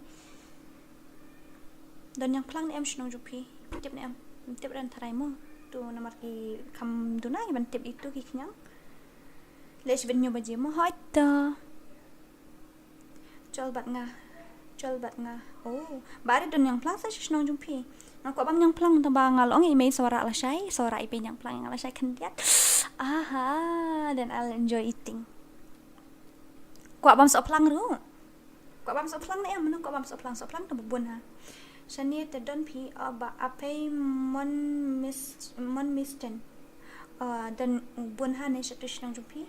Don ñiangphlang ne em shnong jong phi. Tip ne em, tip ren tharai mo. Tu namar ki kham duna ki ban tip itu ki khñiang. Leh shibit hynñiew baje mo, hoi to. Jol bad nga. Jol bad nga. Oh, ba ri don ñiangphlang sa sha shnong jong phi. Nga kwah bam ñiangphlang tang ba nga la ong i mei sa wanrah lashai, sa wanrah i pei ñiangphlang nga lashai khyndiat. Aha, then I'll enjoy eating. Kwah bam sohphlang ruh. Kwah bam sohphlang ne em, mano kwah bam sohphlang, sohphlang tang ba bun ha. Shane te don phi, oh, ba apei mon mis, mon misten. Oh, don bun ha ne sha tu shnong jong phi.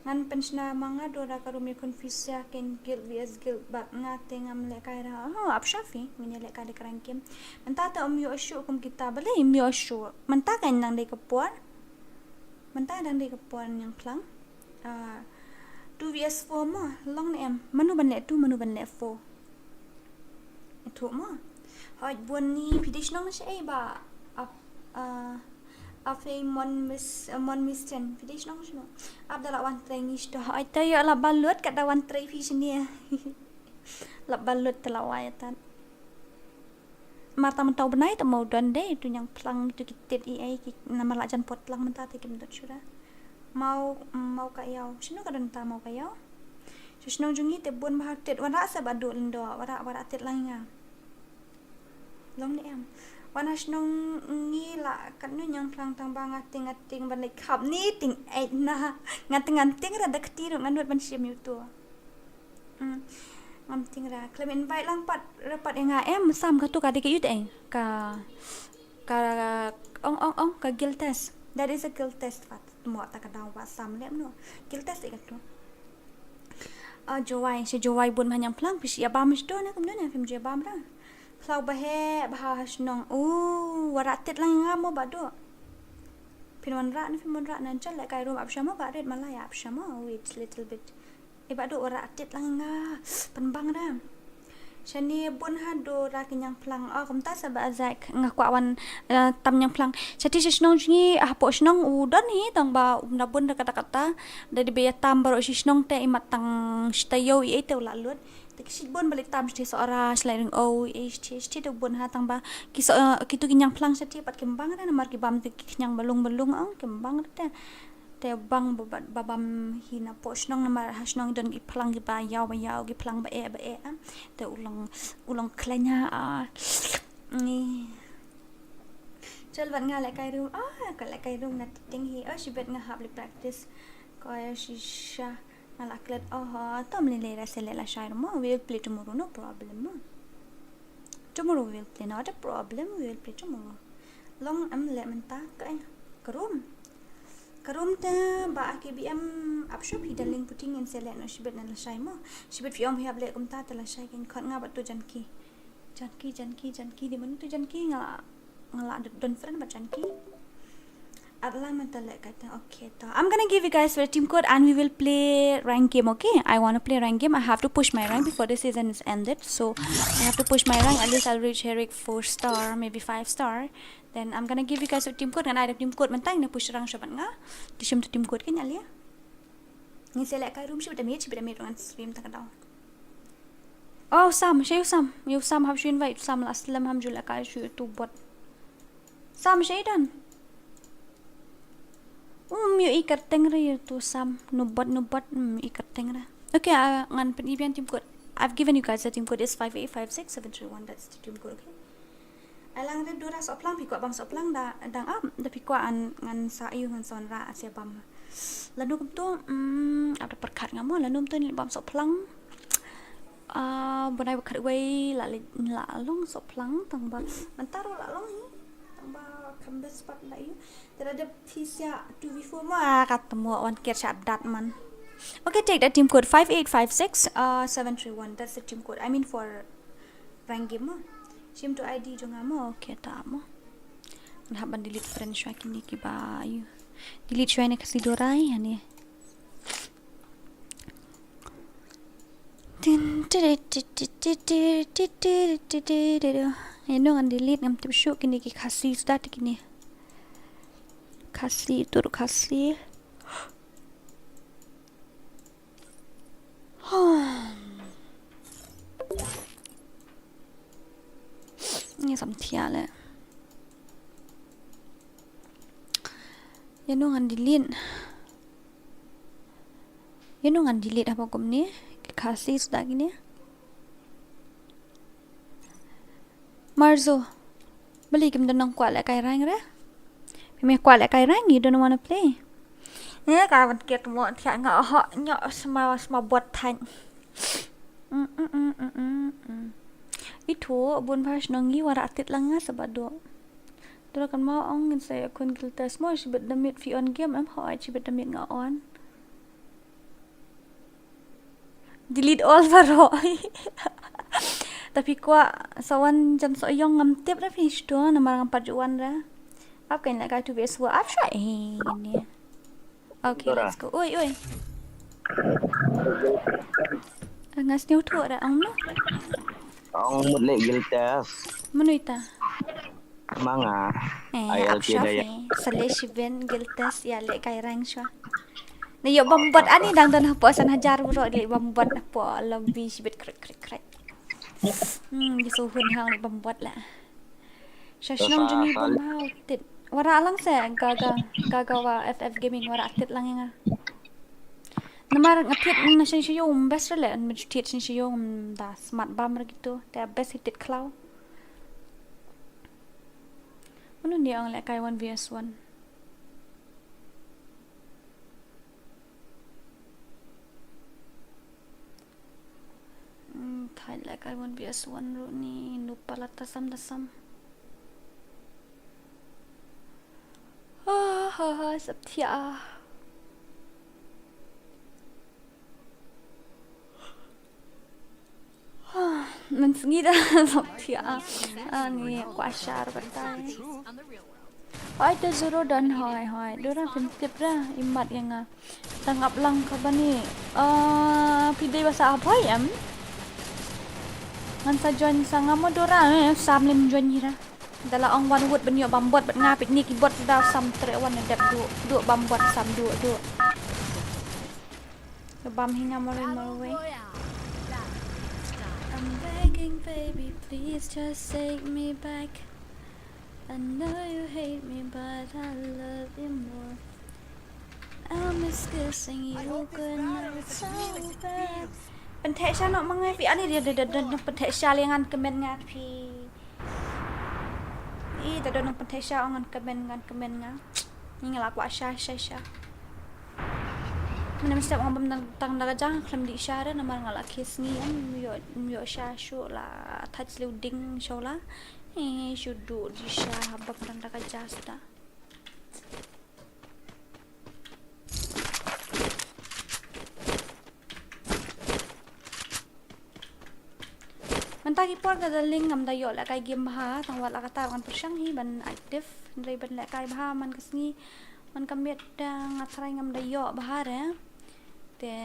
Ngan pynshna ma nga Dora ka rum ïa confuse ïa kein guilt V S guilt bad nga te ngam lehkai ra. Oh, ap sha phi, ngin ïa lehkai da ka rank game. Mynta te ym ïoh shuh kum kita, balei ym ïoh shuh? Mynta ka nang dei ka por. Mynta dang dei ka por ñiangphlang. Ah, two V S four mo, long ne em. Mano ban leh two, mano ban leh four. Ithuh mo. Hoi bun ni phi dei shnong shaei ba ap, ah, apei mon mis, mon misten. Phi dei shnong shano? Ap da la wan trei ngi shto. Hoi te ïoh la ba lut kat da wan trei phi shane. La ba lut te la wai atan. Mar ta mynta u bnai te mo don de tu ñiangphlang tu ki tit i ei ki namar la jan pot lang mynta te kim don shura. Mau, mau ka ïaw. Shano ka don ta mau ka ïaw? Sha shnong jong ngi te bun bha tit, wanrah sa ba duh lyndo, wanrah, wanrah tit lang nga. Long ne em. Wan ha shnong ngi la katno ñiangphlang tang ba nga ting, nga ting ban leit khap ni ting ei na. Nga ting, nga ting ra da kti ruh ngan wad ban shim ïa uto. Hmm. Ngam ting ra. Khlem invite lang pat, ra pat ïa nga em, Sam katu ka dei ka ïoh ei. Ka, ka, ong, ong, ong, ka guilt test. That is a guilt test pat. Mo ta ka daw ba Sam lem no. Guilt test ei katu. Ah, Jowai, sha Jowai bun bha ñiangphlang, phi shu ïa bam sha to ne, kumno ne, phim ju ïa bam ra. Khlaw ba heh, bha ha shnong. U, wanrah tit lang nga mo ba do. Phin wanrah ne, phim wanrah ne, chal lehkai rum ap sha mo ba rit malai ap sha mo. Wait little bit. Eh, ba do wanrah tit lang nga. Pynbang ra. Shane bun ha Dora ki ñiangphlang. Oh, kumta sa ba Zack nga kwah wan, eh, tam ñiangphlang. Shati sha shnong jong ngi, hapoh shnong u don hi tang ba um da bun da kata kata. Da dei ba ïa tam baroh shi shnong te imat tang shi taïew i ei te u la lut. Te ki shibun ba leit tam shati Sohra, sha Laitringo, i ei shati, shati te bun ha tang ba ki so, eh, kitu ki ñiangphlang shati pat kim bang ra namar ki bam te ki khñiang ba lung ba lung ong kim bang ra te. Te bang ba, ba, ba bam hi na poh shnong namar ha shnong don ki phlang kiba ïaw ba ïaw, ki phlang ba eh ba eh, ah. Te u long, u long khlaiñ ha, ah. Ni. Chal bad nga lehkai rum, ah, ka lehkai rum na tieng hi, oh, shibit nga hap leit practice. Ko ïa shisha, nga la klet, oh, ho, tom lei lei ra se leh lashai ruh mo, we will play tomorrow, no problem mo. Tomorrow we will play, not a problem, we will play tomorrow. Long em leh mynta, ka, eh, ka rum. Ka rum te ba a K B M ap shuh phi darling puting in se leh no shibit na lashai mo. Shibit phi ong phi hap leh kumta te lashai kin khot nga bad tu Janki. Janki, Janki, Janki, di mano tu Janki nga la, nga la don friend bad Janki. At lang mynta leh kata, okay to. I'm gonna give you guys a team code and we will play rank game, okay? I wanna play rank game. I have to push my rank before the season is ended. So I have to push my rank. At least I'll reach Herik four star, maybe five star. Then I'm gonna give you guys a team code. Ngan ai da team code mynta, ngin push rank sha bad nga. Te shim tu team code kan ïa leh. Ngin sa lehkai rum shibit da miet, shibit da miet ngan stream ta ka daw. Oh, Sam, sha ïa u Sam. Ïa u Sam hap shu invite, Sam la slem ham ju lehkai shu ïa tu bot. Sam, sha ïa u don. Um, ïa i kyrteng re ïa tu Sam. No bot, no bot, um, ïa i kyrteng re. Okay, uh, ngan pyni biang team code. I've given you guys the team code is five eight five six seven three one. That's the team code, okay? Ai lang rit Dora Soplang, phi kwah bam Soplang da, dang ap, da phi kwah ngan sa ïoh ngan sa wanrah ïa bam. Lano kumto, mm, ap da pyrkhat nga mo, lano kumto ngi bam Soplang. Ah, bun ai ba khatwei la, la long Soplang tang ba. Mynta ruh la long hi. Tang ba kham best part la ïoh. Te lada phi sa two v four mo, ah, kat mo wan ker sha dat man. Okay, take that team code five eight five six, uh, seven three one. That's the team code. I mean for rank game mo. Shim to I D jong nga mo. Okay, ta mo. Ngan hap ban delete friend shuwa kine kiba ïoh. Delete shuwa ne ka Sidora ïa ne. Tin, tiri, ti, ti, ti, tiri, ti, tiri, ti, tiri, tiri. Ïa no ngan delete, ngam tip shuh kine ki Khasi suda te kine. Khasi, tur Khasi. Ngi sam thiah leh. Ïa no ngan delete. Ïa no ngan delete haba kumne. Ki Khasi suda kine. Marzo. Balei kim don nang kwah lehkai rank re? Phi me kwah lehkai rank, you don't wanna play. Eh, ka ban kit mo thiah nga ho nyo sma sma bot thang. Mm, mm, mm, mm, mm, mm. Itu bun ba shnong ngi wara atit lang nga sabado. Dura kan mau ong ngin sa ïa khun guild test mo, shibit da miet phi on game em, hooid shibit da miet nga on. Delete all baroh. Tapi kwah sa wan jan sa ïong ngam tip da phi shuh namar ngam pat ju wan da. Ap kan lehkai two v four ap shuwa eh ni. Okay, Dora. Let's go. Oi, oi. Nga sniew thuh da ong no. Ong mut leh guild test. Mano ita? Ma nga. Eh, ap shuwa. Sa leh shibit guild test ïa lehkai rank shuwa. Na ïoh bam bot ani dang don hapoh san hajar bro, leh bam bot hapoh lobby shibit krek krek krek. Hmm, ki suhun hang leh bam bot la. Sha shnong jong ngi bam hau tit. Wara lang se ga ga ga ga wa F F Gaming wara tit lang ïa nga. Namar nga thied na shin sha ïoh um best re le, an thied shin sha ïoh um da smat bam re gitu. Te best hi thied khlaw. Mano ni ong lehkai one v one. Hmm, thaiñ lehkai one v one ruh ni, nu pala tasam tasam. Ha ha ha, sap thiah. Mynsngi da sap thiah. Ani kwah shar batai. Hoi te zero don hoi hoi. Dora phin tip da imat ïa nga. Tang ap lang ka bani. Ah, phi dei ba sa hap hoi em? Ngan sa join sa nga mo Dora eh, sam lim join hi da. Da la ong wan wut ban ïoh bam bot bad nga pit ni ki bot da sam tre wan dep du du bam bot sam du du. Ka bam hi nga marwei marwei. I'm begging, baby, please just take me back. I know you hate me, but I love you more. I miss kissing you goodnight so bad. Pyntheh sha noh ma nga phi ani da da da da pyntheh sha leh ngan kmen nga phi. I da don nang pyntheh sha ong ngan kmen ngan kmen nga. Ngi nga la kwah sha sha sha. Mynne mynstep nga bam tang da ka jaka khlem dih sha re namar nga la khie sngi em ym ïoh ym ïoh sha shuh la thait sliu ding sha u la. Eh shu duh dih sha bam tang da ka jaka sda. Mynta ki por ka darling ngam da ïoh lehkai game bha tang wat la katta ngan pyrshang hi ban active hynrei ban lehkai bha man ka sngi man ka miet da nga tharai ngam da ïoh bha re. Te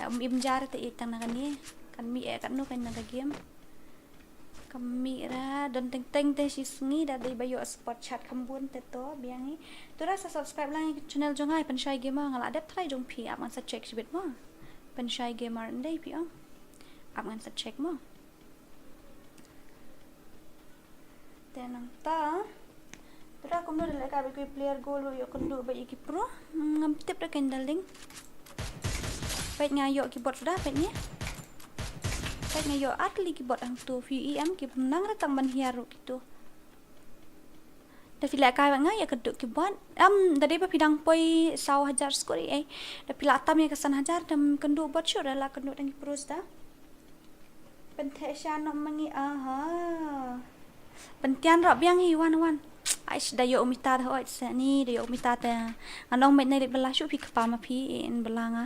um im jar te i tang na kane kan mih eh katno kan na ka game. Ka mih ra don teng teng te shi sngi da dei ba ïoh support chat kham bun te to biang hi. Tura sa subscribe lang ïa ka channel jong nga Pynshai Gamer nga la dep tharai jong phi ap ngan sa check shibit mo. Pynshai Gamer ndei phi ong. Ap ngan sa check mo. Te nangta. Tura kumno da lehkai ba ki player goal ruh ïoh kynduh ba ïa ki pro. Ngam tip da kein darling. Peit nga ïoh ki bot suda, peit ngi. Peit nga ïoh ar tylli ki bot hangtu, phi ïohi em, ki bym nang re tang ban hiar ruh kitu. Da phi leh kai bad nga ïa kynduh ki bot. Em, da dei ba phi dang poi saw hajar skur ei. Da phi la tam ïa ka san hajar, da ym kynduh bot shuh, da la kynduh tang ki pros da. Pyntheh sha noh ma ngi, aha. Pyntian roh biang hi, wan, wan. Aish, da ïoh u mita da hoi, se ni, da ïoh u mita te. Ngan ong met ne leit bylla shuh phi kpa ma phi, in bylla nga.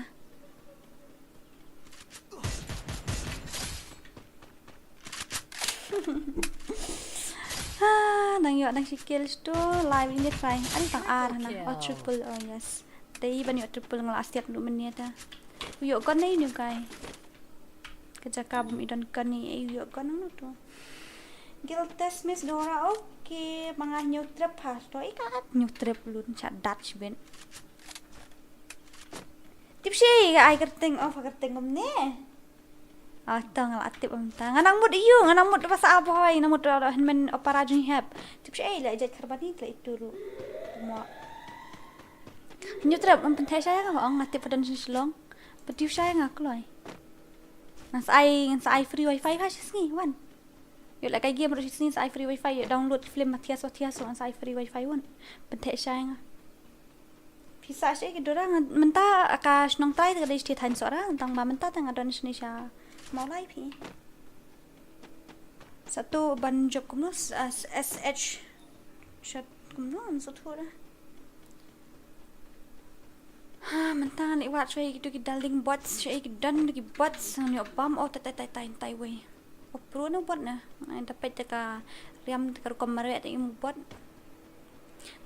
Ah, nang ïoh nang shi kill stu, live in the try. Ani tang ar na, oh, triple, oh yes. Dei ban ïoh triple nga la siat ndu mynne ta. U ïoh gun ne uni u guy. Ka jaka bym i don gun ne, eh, u ïoh gun nang tu. Guild test miss Dora, okay, ma nga hynñiew trep ha, to i ka hynñiew trep lun, sha dat shibit. Tip shi, ka ai kyrteng, oh, kyrteng kumne. Ah, to nga la tip mynta. Nga nang mut ïu, nga nang mut ba sa Abhoi, nang mut da hynmen opera jong hep. Tip shi, la jait kharbani, la itu ruh. Mo. Hynñiew trep, ym pyntheh sha ïa nga, ong nga tip pha don sha Shillong. Pyntheh sha ïa nga kloi. Ngan sa ai, ngan sa ai free wifi ha shi sngi, wan. Ïoh leh kai game ruh shi sngi sa ai free wifi, ïoh download film mathias wathias ruh ngan sa ai free wifi, wan. Pyntheh sha ïa nga. Phi sah shi ki Dora, nga mynta ka shnong trai te ka dei shi thaiñ Sohra, tang ba mynta te nga don shane sha Mawlai phi. Sa tu ban jop kumno, s-, ah, S H. Sha kumno, ym sngewthuh da. Ha, mynta ngan ïa wad shuwa ïa kitu ki darling bots, shuwa ïa ki don ki bots, ngan ïoh bam, oh, tai, tai, tai, tai, tai, wei. Oh, pro na bot na. Ai, da peit te ka riam te ka rukom marwei te im bot.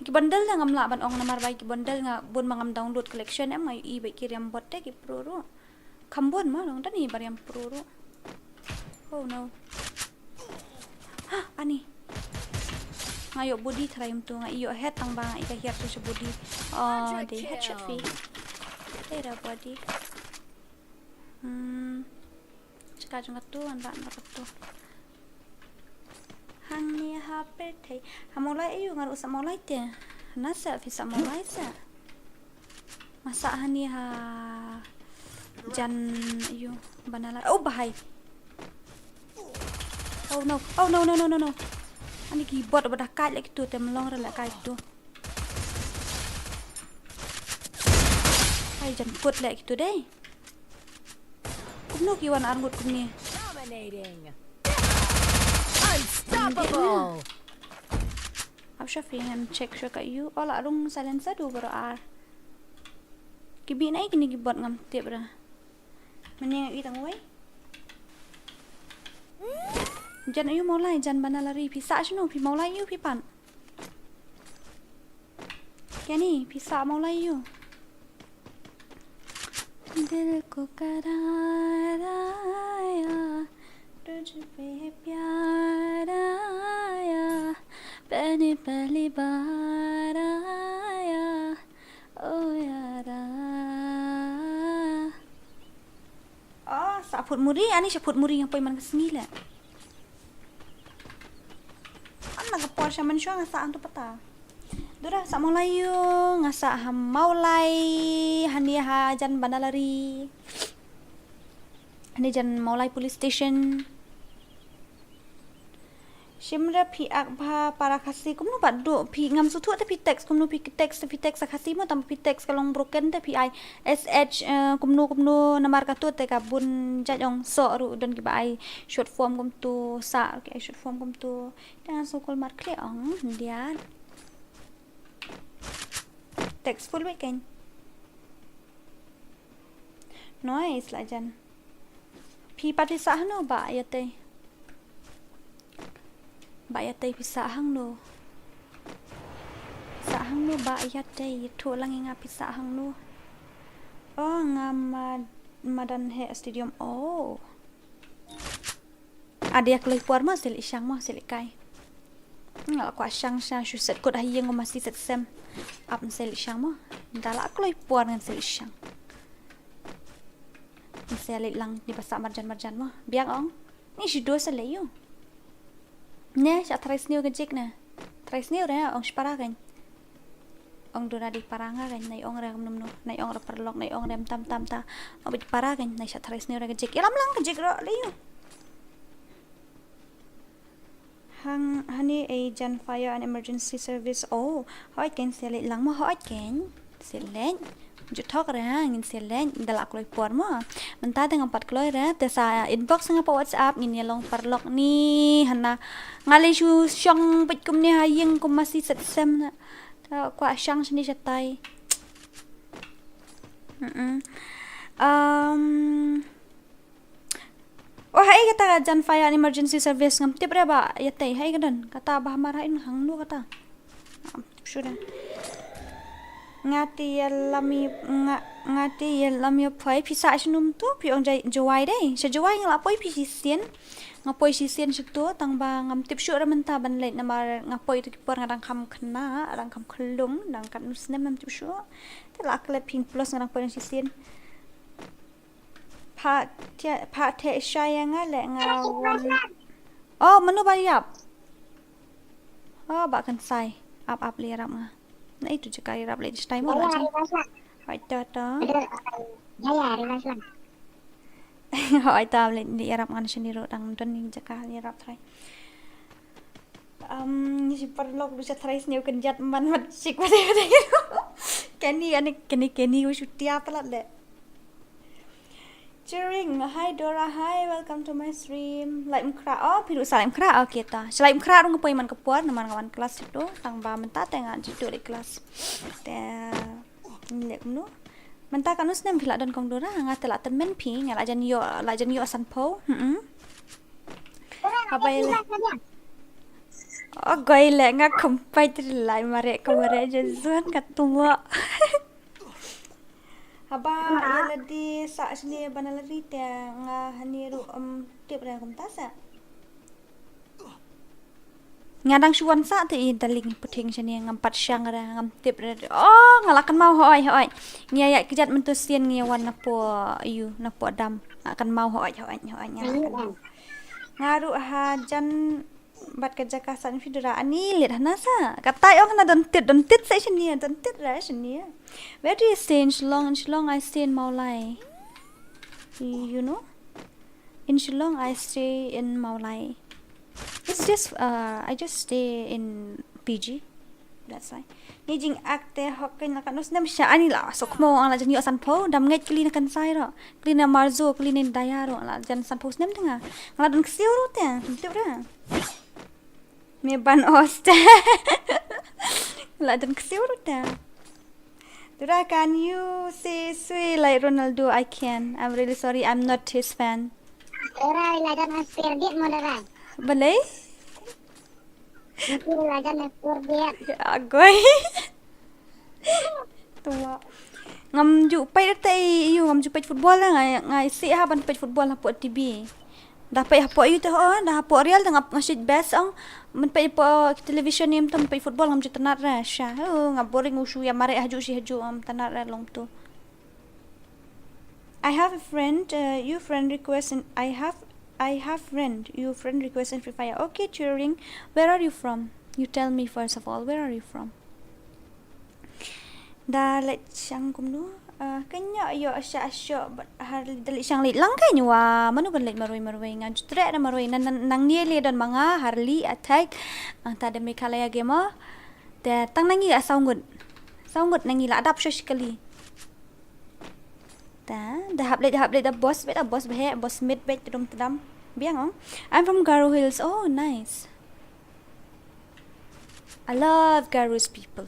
Ki bundle da ngam lah ban ong namar ba ki bundle nga bun ba ngam download collection em nga ïohi ba ki riam bot te ki pro ruh. Kham bun ma long da ni ba riam pro ruh. Oh no. Ha, ani. Nga ïoh body try um tu nga ïoh head tang ba nga i ka hiar tu sha body. Oh, dei headshot phi. Dei da body. Hmm. Chika jong katu, an ba, an ba katu. Hangne ha pyrthei. Ha Mawlai aiu, nga ruh sa Mawlai te. Na sa, phi sa Mawlai sa. Nga sa hangne ha jan aiu, Banala. Oh, bahai. Oh no. Oh no, no, no, no, no. Ani ki bot ba da kai leh kitu te mlong re leh kai tu. Ai jan kut leh kitu dei. Kumno ki wan arngut kumne. Dominating. Unstoppable. Ap sha phi ngan check shuwa ka ïu. Oh la rung silencer du baroh ar. Ki bit na i kine ki bot ngam tip ra. Mynne nga i tang wei. Jan aiu Mawlai, jan Banala ri, phi sah shano, phi Mawlai aiu phi pan. Kenny, phi sah Mawlai aiu. दिल को करारा आया, तुझ पे प्यार आया, मैंने पहली बार आया, ओ यारा। Oh, sa phut muri, ani sa phut muri nga poi man ka sngi leh. An na ka por sha man shuwa nga sa antu pata. Dura sa Mawlai aiu, nga sa ha Mawlai, hani ha jan Banala ri. Hani jan Mawlai police station. Shim re phi ak bha para Khasi, kumno ba duk phi ngam sngewthuh te phi text, kumno phi text, phi text Khasi mo, tang phi text ka long broken te phi ai S H, eh, kumno, kumno namar katu te ka bun jait ong soh ruh don kiba ai short form kumtu, sa ruh ki ai short form kumtu. Te ngan sngewkol marklieh ong, ndiat. Text full weekend. Noise la jan. Phi pat phi sah hangno ba ïa tei. Ba ïa tei phi sah hangno. Sah hangno ba ïa tei, ïathuh lang ïa nga phi sah hangno. Oh, nga mad-, madan he stadium. Oh. Ade ïa kloi por mo, sel i shang mo, sel i kai. Nga la kwah shang sha shu set kut ha ïing, ma si set sem. Ap sel i shang mo. Da la kloi por ngan sel i shang. Ngan sel i lang di ba sah marjan marjan mo. Biang ong. Ni shi dos sel ïu. Ne, sha trai sniew ka jik ne. Trai sniew re ong shipara kan. Ong dura di para nga kan, nai ong re mnum nu, nai ong re paralok, nai ong re mtam tam ta. Ong bit para kan, nai shat tharai sniu re ka jik. Ilam lang ka jik ro, liu. Hang, hani ei jan fire and emergency service. Oh, hoi kan select lang mo, hoi kan select. Ju thok re ha, ngin select, da la kloi por mo. Mynta te ngam pat kloi re, te sa inbox nga pa WhatsApp, ngin ïa long paralok ni, hana. Nga lei shu shong bit kumne ha ïing kum masi set sem na. Te kwah shang shini shatai. Mm-mm. Um, oh, hai kata ka jan fire and emergency service ngam tip re ba ïa tei hai ka don. Kata ba hamar hai hang nu kata. Ngam tip shuh re. Nga te ïa lam ïa, nga, nga te ïa lam ïa phai pisa shnum tu phi ong jai Jowai dei. Sha Jowai nga la poi phi shisien. Nga poi shisien sha tu tang ba ngam tip shuh re mynta ban leit namar nga poi tu ki por nga dang kham khynnah, dang kham khyllung, dang kat nu snem ngam tip shuh. Te la klet phi plus nga dang poi dang shisien. Pha te, pha te shai ïa nga le nga wan. Oh, mano ba ïap? Oh, ba kan sai. Ap ap le rap nga. Na itu jaka ïarap le shatai mo la jing. Hoi to to. Hoi to le ïarap ngan shini ro dang don ni jaka ïarap trai. Um, ni si paralok du shat tharai sniu kan jat man mat sik wate wate. Keni ani keni keni u shutia palat le. Cheering, hi Dora, hi, welcome to my stream. Like mkra, oh, phi du sa like mkra, okay ta. Sha like mkra rung poi man ka por, namar nga wan class tu, tang ba mynta te nga jitu le class. Te, lek mnu. Mynta ka nu snem phi la don kong Dora, nga te la tymmen phi, nga la jan ïoh, la jan ïoh san phew. Hmm. Habai le. Oh, goi le nga kumpai tri lai mare ka mare je zuan ka tua. Haba ïa ladi sa sini bana ladi te nga hani ru um tip re kumta sa. Nga dang shuan sa te i daling puting sini ngam pat shang re ngam tip re. Oh, nga la kan mau hoi hoi. Ngi ïa kjat mentu sien ngi wan na po yu na po dam. Nga kan mau hoi hoi hoi nga la kan. Nga ru ha jan bat ka jaka san fi dura ani lit hana sa. Katai ong hana don tit don tit sa sini don tit ra sini. Where do you stay in Shillong? In Shillong I stay in Mawlai. You know? In Shillong, I stay in Mawlai. It's just, uh, I just stay in P G. That's why. Ni jing ak te hok kin la kan us nem sha ani la so kmo ang la jan ïoh san phew dam ngeit kli na kan sai ro. Kli na marzo kli na daya ro la jan san phew snem tenga. Ngla don ksiu ro te. Tip ra. Me ban os te. La don ksiu ro te. Dura, can you say sweet like Ronaldo? I can. I'm really sorry. I'm not his fan. Dura, la jan aspir dit mo dura. Balai? Itu la jan aspir dit. Agoi. Tua. Ngam ju peit te yu ngam ju peit football la ngai ngai si ha ban peit football ha po T V. Da peit hapoh yu te ho, da hapoh real da ngap ngashit best ong. Men peit hapoh television nim tam peit football ngam ju tynat re sha. Ho, ngap boring u shu ïa mareh haju shi haju ngam tynat re long tu. I have a friend, uh, you friend request and I have I have friend, you friend request in Free Fire. Okay, Turing, where are you from? You tell me first of all, where are you from? Da leit shang kumno? Ah, kynnoh ïoh sha shoh bad har da leit shang leit lang kynnoh wa mano ban leit marwei marwei nga jutrek da marwei nan nan nang nie le don ma nga Harley Attack. Ah, ta da Meghalaya Gamer. Da tang nangi ga saw ngut. Saw ngut nangi la adap shoh shikali. Da da hap leit hap leit da boss bet da boss behek boss mit bet tedum tedam. Biang ong. I'm from Garo Hills. Oh, nice. I love Garo's people.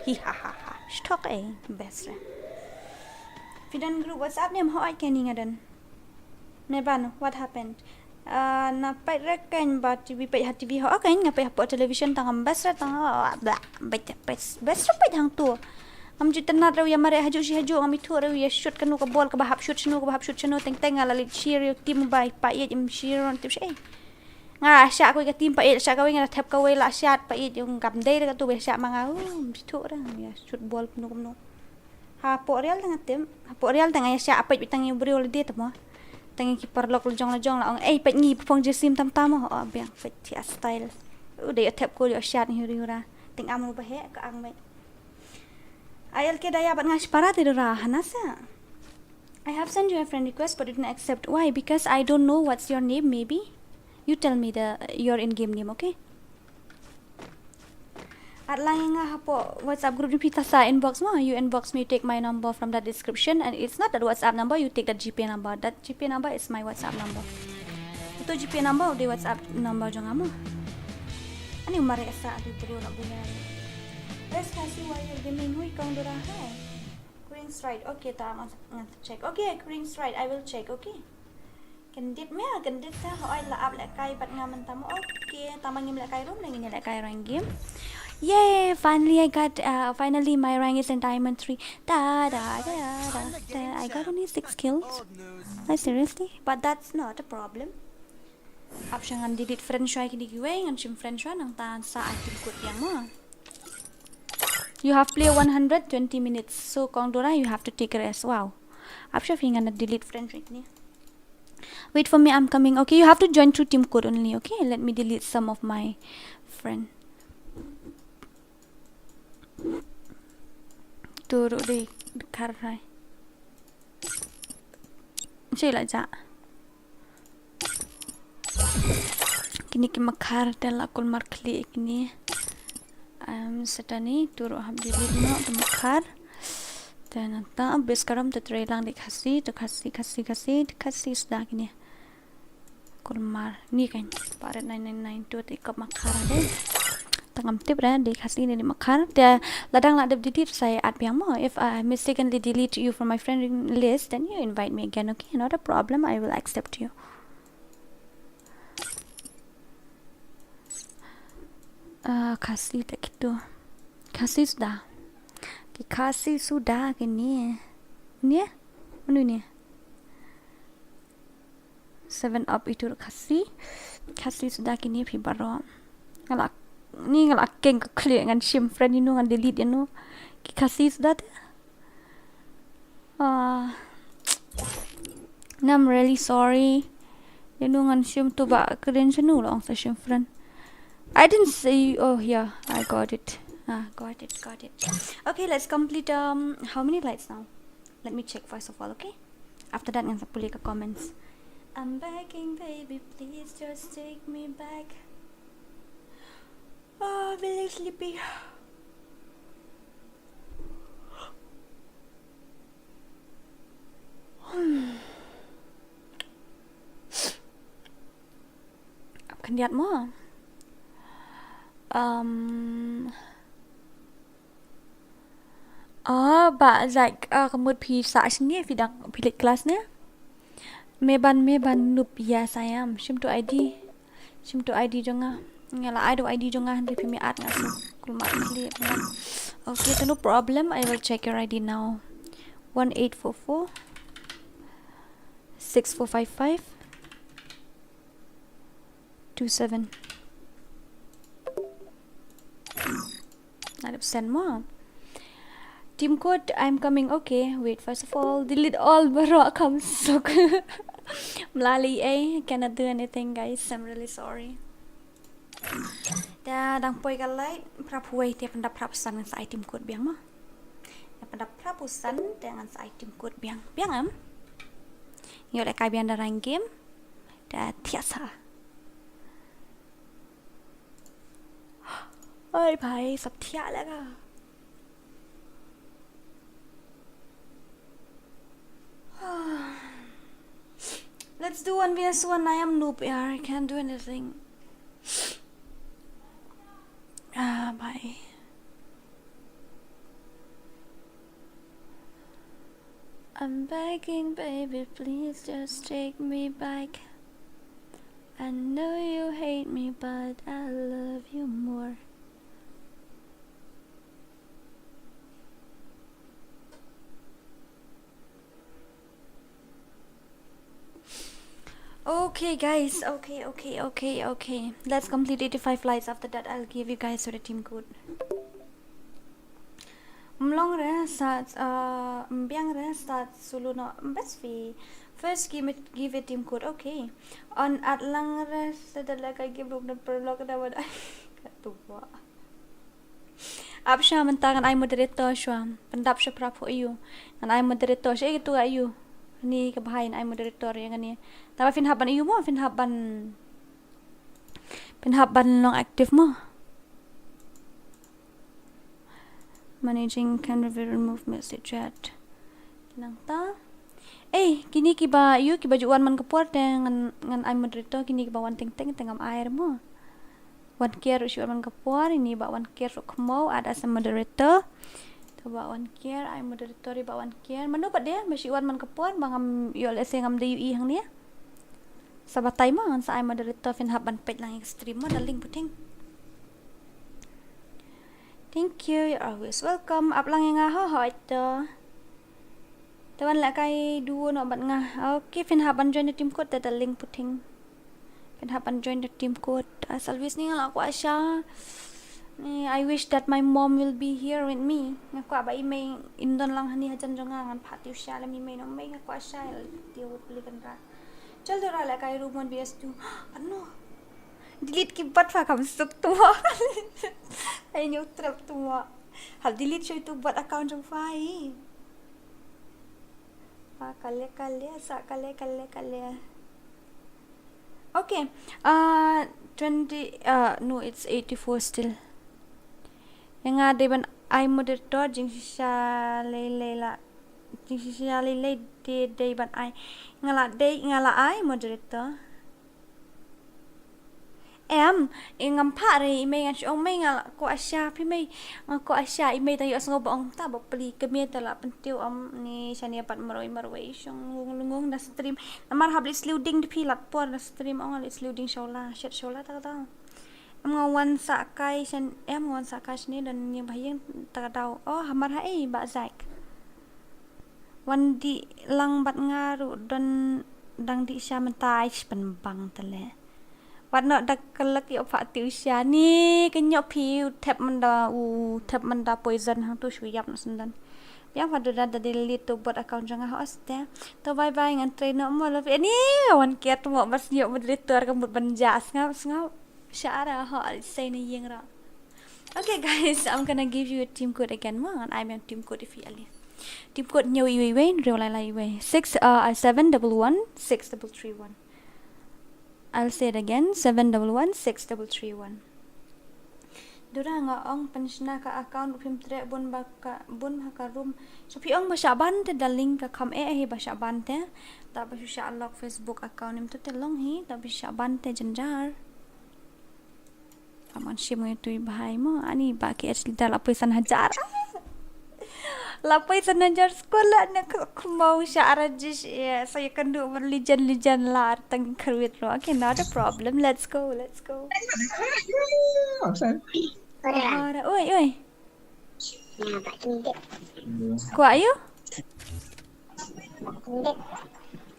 Hi ha ha ha. Shtok eh best re. Fi don group WhatsApp ne em hoi kani nga don. Me ban what happened? Ah, na peit re kane ba T V peit ha T V ho kane nga peit ha po television tang am best re tang ah, bla peit peit best re peit hang tu. Ngam ju tynat re ïa mareh haju shi haju ngam ithuh re ïa shoot kano ka bol kaba hap shoot shano kaba hap shoot shano teng teng nga la leit share ïa team ba pa ïa im share on tip shi. Nga shah kawei ka team pa ïeit shah kawei nga la thep kawei la shah pa ïeit yung kam dei da ka tu ba shah ma nga um shi thu ra ya shoot ball kumno kumno. Hapoh real tang tim hapoh real tang ya shah pa ïeit tang yung briew la dei tamo. Tang ki paralok la jong la jong la ong ei pa ngi phong jersey tam tam oh biang pa ti style. U dei ya thep ko ya shah ni huri hura. Teng am ru ba he ka ang mai. I L K Daya bad nga shipara te dora hana sa. I have sent you a friend request but you didn't accept. Why? Because I don't know what's your name, maybe. You tell me the your in-game name, okay? At lang nga hapo WhatsApp group ni pita sa inbox mo. You inbox me, take my number from that description, and it's not that WhatsApp number, you take that GPay number. That GPay number is my WhatsApp number. Ito GPay number, the WhatsApp number jong nga mo. Ani mare sa ati terus nak punya. Best Khasi Warrior Gaming, hui kong dora hai. Green Strike, okay, ta ngan check. Okay, Green Strike, I will check, okay. Kyndit mia, kyndit ta, hoi la ap lehkai bad nga mynta mo. Okay, tama ngim lehkai ruh, ngin lehkai rank game. Yay, finally I got, uh, finally my rank is in Diamond three. Da, da, da, da, da. I got only six kills. Like, seriously? But that's not a problem. Ap sha ngan delete friend shwa kini kiwei, ngan shim friend shwa, nangta sa item code biang mo. You have play one hundred twenty minutes. So kong dora, you have to take a rest. Wow. Ap sha phi ngan delete friend shwa kini. Wait for me, I'm coming. Okay, you have to join through team code only, okay? Let me delete some of my friend. Turu di kar hai. Sila ja. Kini ki makhar te la kulmar khlieh kini. Am, setani turu hap delete noh te makhar. Te nangta bes karam te trei lang di Khasi, te Khasi, Khasi, Khasi, te Khasi suda kini. Kulmar ni kan paret nine nine nine tu te kap makhar de. Tangam tip re di Khasi ni di makhar. Te ladang la dep delete sa at biang mo. If I mistakenly delete you from my friend list, then you invite me again, okay? Not a problem, I will accept you. Ah, Khasi tak itu. Khasi suda. Ki Khasi suda kini. Ni? Manu ni? Seven up itu Khasi. Khasi suda kini phi baroh. Nga la, ni nga la keng ka khlieh ngan shim friend inu ngan delete inu. Ki Khasi suda te. Ah. No, I'm really sorry. Inu ngan shim tu ba kren shanu la ong sa shim friend. I didn't see. Oh yeah, I got it. Ah, got it, got it. Okay, let's complete. Um, how many lights now? Let me check first of all, okay? After that, ngan sa pule ka comments. I'm begging, baby, please just take me back. Oh, I'm really sleepy. Hmm. Ap khyndiat mo. Um, Ah, ba Zack, ah, ka mut phi sah sini, phi dang, phi leit klas ne? Me ban, me ban noob, yes I am. Shim tu ID. Shim tu ID jong nga. Nga la ai tu ID jong nga, hynrei phi me add nga shu kulmar khlieh. Okay, no problem. I will check your ID now. One eight four four six four five five two seven. Nadep send mo. Team code, I'm coming. Okay, wait, first of all, delete all baroh kam suk. Mlali, eh, cannot do anything, guys. I'm really sorry. Da dang poi ka light, phra phew wei te pyndap phra phew san ngan sa ai team code biang mo. Ïa pyndap phra phew san te ngan sa ai team code biang. Biang em? Ïoh lehkai biang da rank game. Da thiah sa. Oi bhai, sap thiah lehkai. Let's do one v one. I am noob, yaar. I can't do anything. Ah, bhai. I'm begging, baby, please just take me back. I know you hate me, but I love you more. Okay, guys. Okay, okay, okay, okay. Let's complete eighty-five lights. After that, I'll give you guys the team code. Mlong re sat, uh, mbiang re sat sulu no best fee. First give it, give it team code. Okay. On at lang re sa da la ka give look na perlok da wad. Ka tuwa. Ap sha mynta ngan ai moderator shuwa. Pyndap sha pra pho ïu. Ngan ai moderator sha ïu tu ïu. Ni ka bhai ngan ai moderator ïa kane. Tangba phin hap ban ïu mo, phin hap ban, phin hap ban long active mo. Managing can reveal remove message chat. Nangta. Eh, kine kiba ïu kiba ju wan man ka por te ngan, ngan ai moderator, kine kiba wan teng teng te ngam ai mo. Wan kiar u shu wan man ka por, ini ba wan kiar shu kmo, add as a moderator. To ba wan kiar, ai moderator ba wan kiar. Mano pat de, ba shu wan man ka por, ba ngam ïoh lehse ngam dei ïohi hangne. Sa batai mo, ngan sa ai moderator phin hap ban peit lang ïa ka stream mo, darling puting. Thank you, you're always welcome. Ap lang ïa nga ho ho ito. Te wan lehkai duo noh bad nga. Okay, phin hap ban join the team code te darling puting. Phin hap ban join the team code. As always ni nga la kwah sha. Ni, I wish that my mom will be here with me. Nga kwah ba i mei in don lang hani hajan jong nga ngan phah tiew sha lem i mei nong mei nga kwah sha ïa tiew wut pli kan ra. Chal dora lehkai room one B S two. Ano. Delete ki bot pha kam suk tu. Ai nyu trap tu. Hal delete sha itu bot account jong pha i. Ah, kale kale sa kale kale kale. Okay. Uh, twenty, uh, no, it's eighty-four still. Ïa nga dei ban ai moderator jingshisha lei lei la. Jingshisha lei lei dei dei ban ai. Nga la dei nga la ai moderator. Em, i ngam phah re i mei ngan shu ong mei nga la kwah sha phi mei. Nga kwah sha i mei tang ïoh sngew ba ong ta ba pli kmie ta la pyntiew om ni shane pat marwei marwei shong lung lung da stream. Namar hap leit sliew ding da phi lat por da stream ong leit sliew ding shola shet shola ta ka ta. Em nga wan sa kai shan em nga wan sa kai shane don ni ba ïeng ta ka daw. Oh hamar ha ei ba Zaik. Wan dih lang bad nga ruh don dang dih sha mynta ai shi pynbang te le. Wat noh da ka lak ïoh phah tiew sha ni ka ñiuh phi u thep mynda u thep mynda poison hangtu shu ïap noh sendon. Biang pha duda da delete tu bot account jong nga ho aste. To bye bye ngan try noh mo love ni wan kiat mo bas ñiuh moderator ka mut ban ja sngap sngap. Sha ara ho al sei na ïing ra. Okay guys, I'm gonna give you a team code again. Mo ngan ai biang team code if you ali. Team code ñiew iwei iwei, riew lai lai iwei. Six, uh, uh, seven double one, six double three one. I'll say it again, seven double one, six double three one. Dura nga ong pynshna ka account phim treh bun ba ka, bun ha ka room. So phi ong ba shah ban te darling ka kham eh hi ba shah ban te. Ta ba shu shah lock Facebook account im tu te long hi, ta ba shu shah ban te jynjar. Aman shim ngai tui bhai mo ani ba ki es da la poi san hajar. La poi san hajar skul la ne khmo sha ara jish ya sa ya kandu man lijan lijan la ar tang kharwit ro. Okay, not a problem. Let's go, let's go. Ora. Ora, oi, oi. Kwa ayu?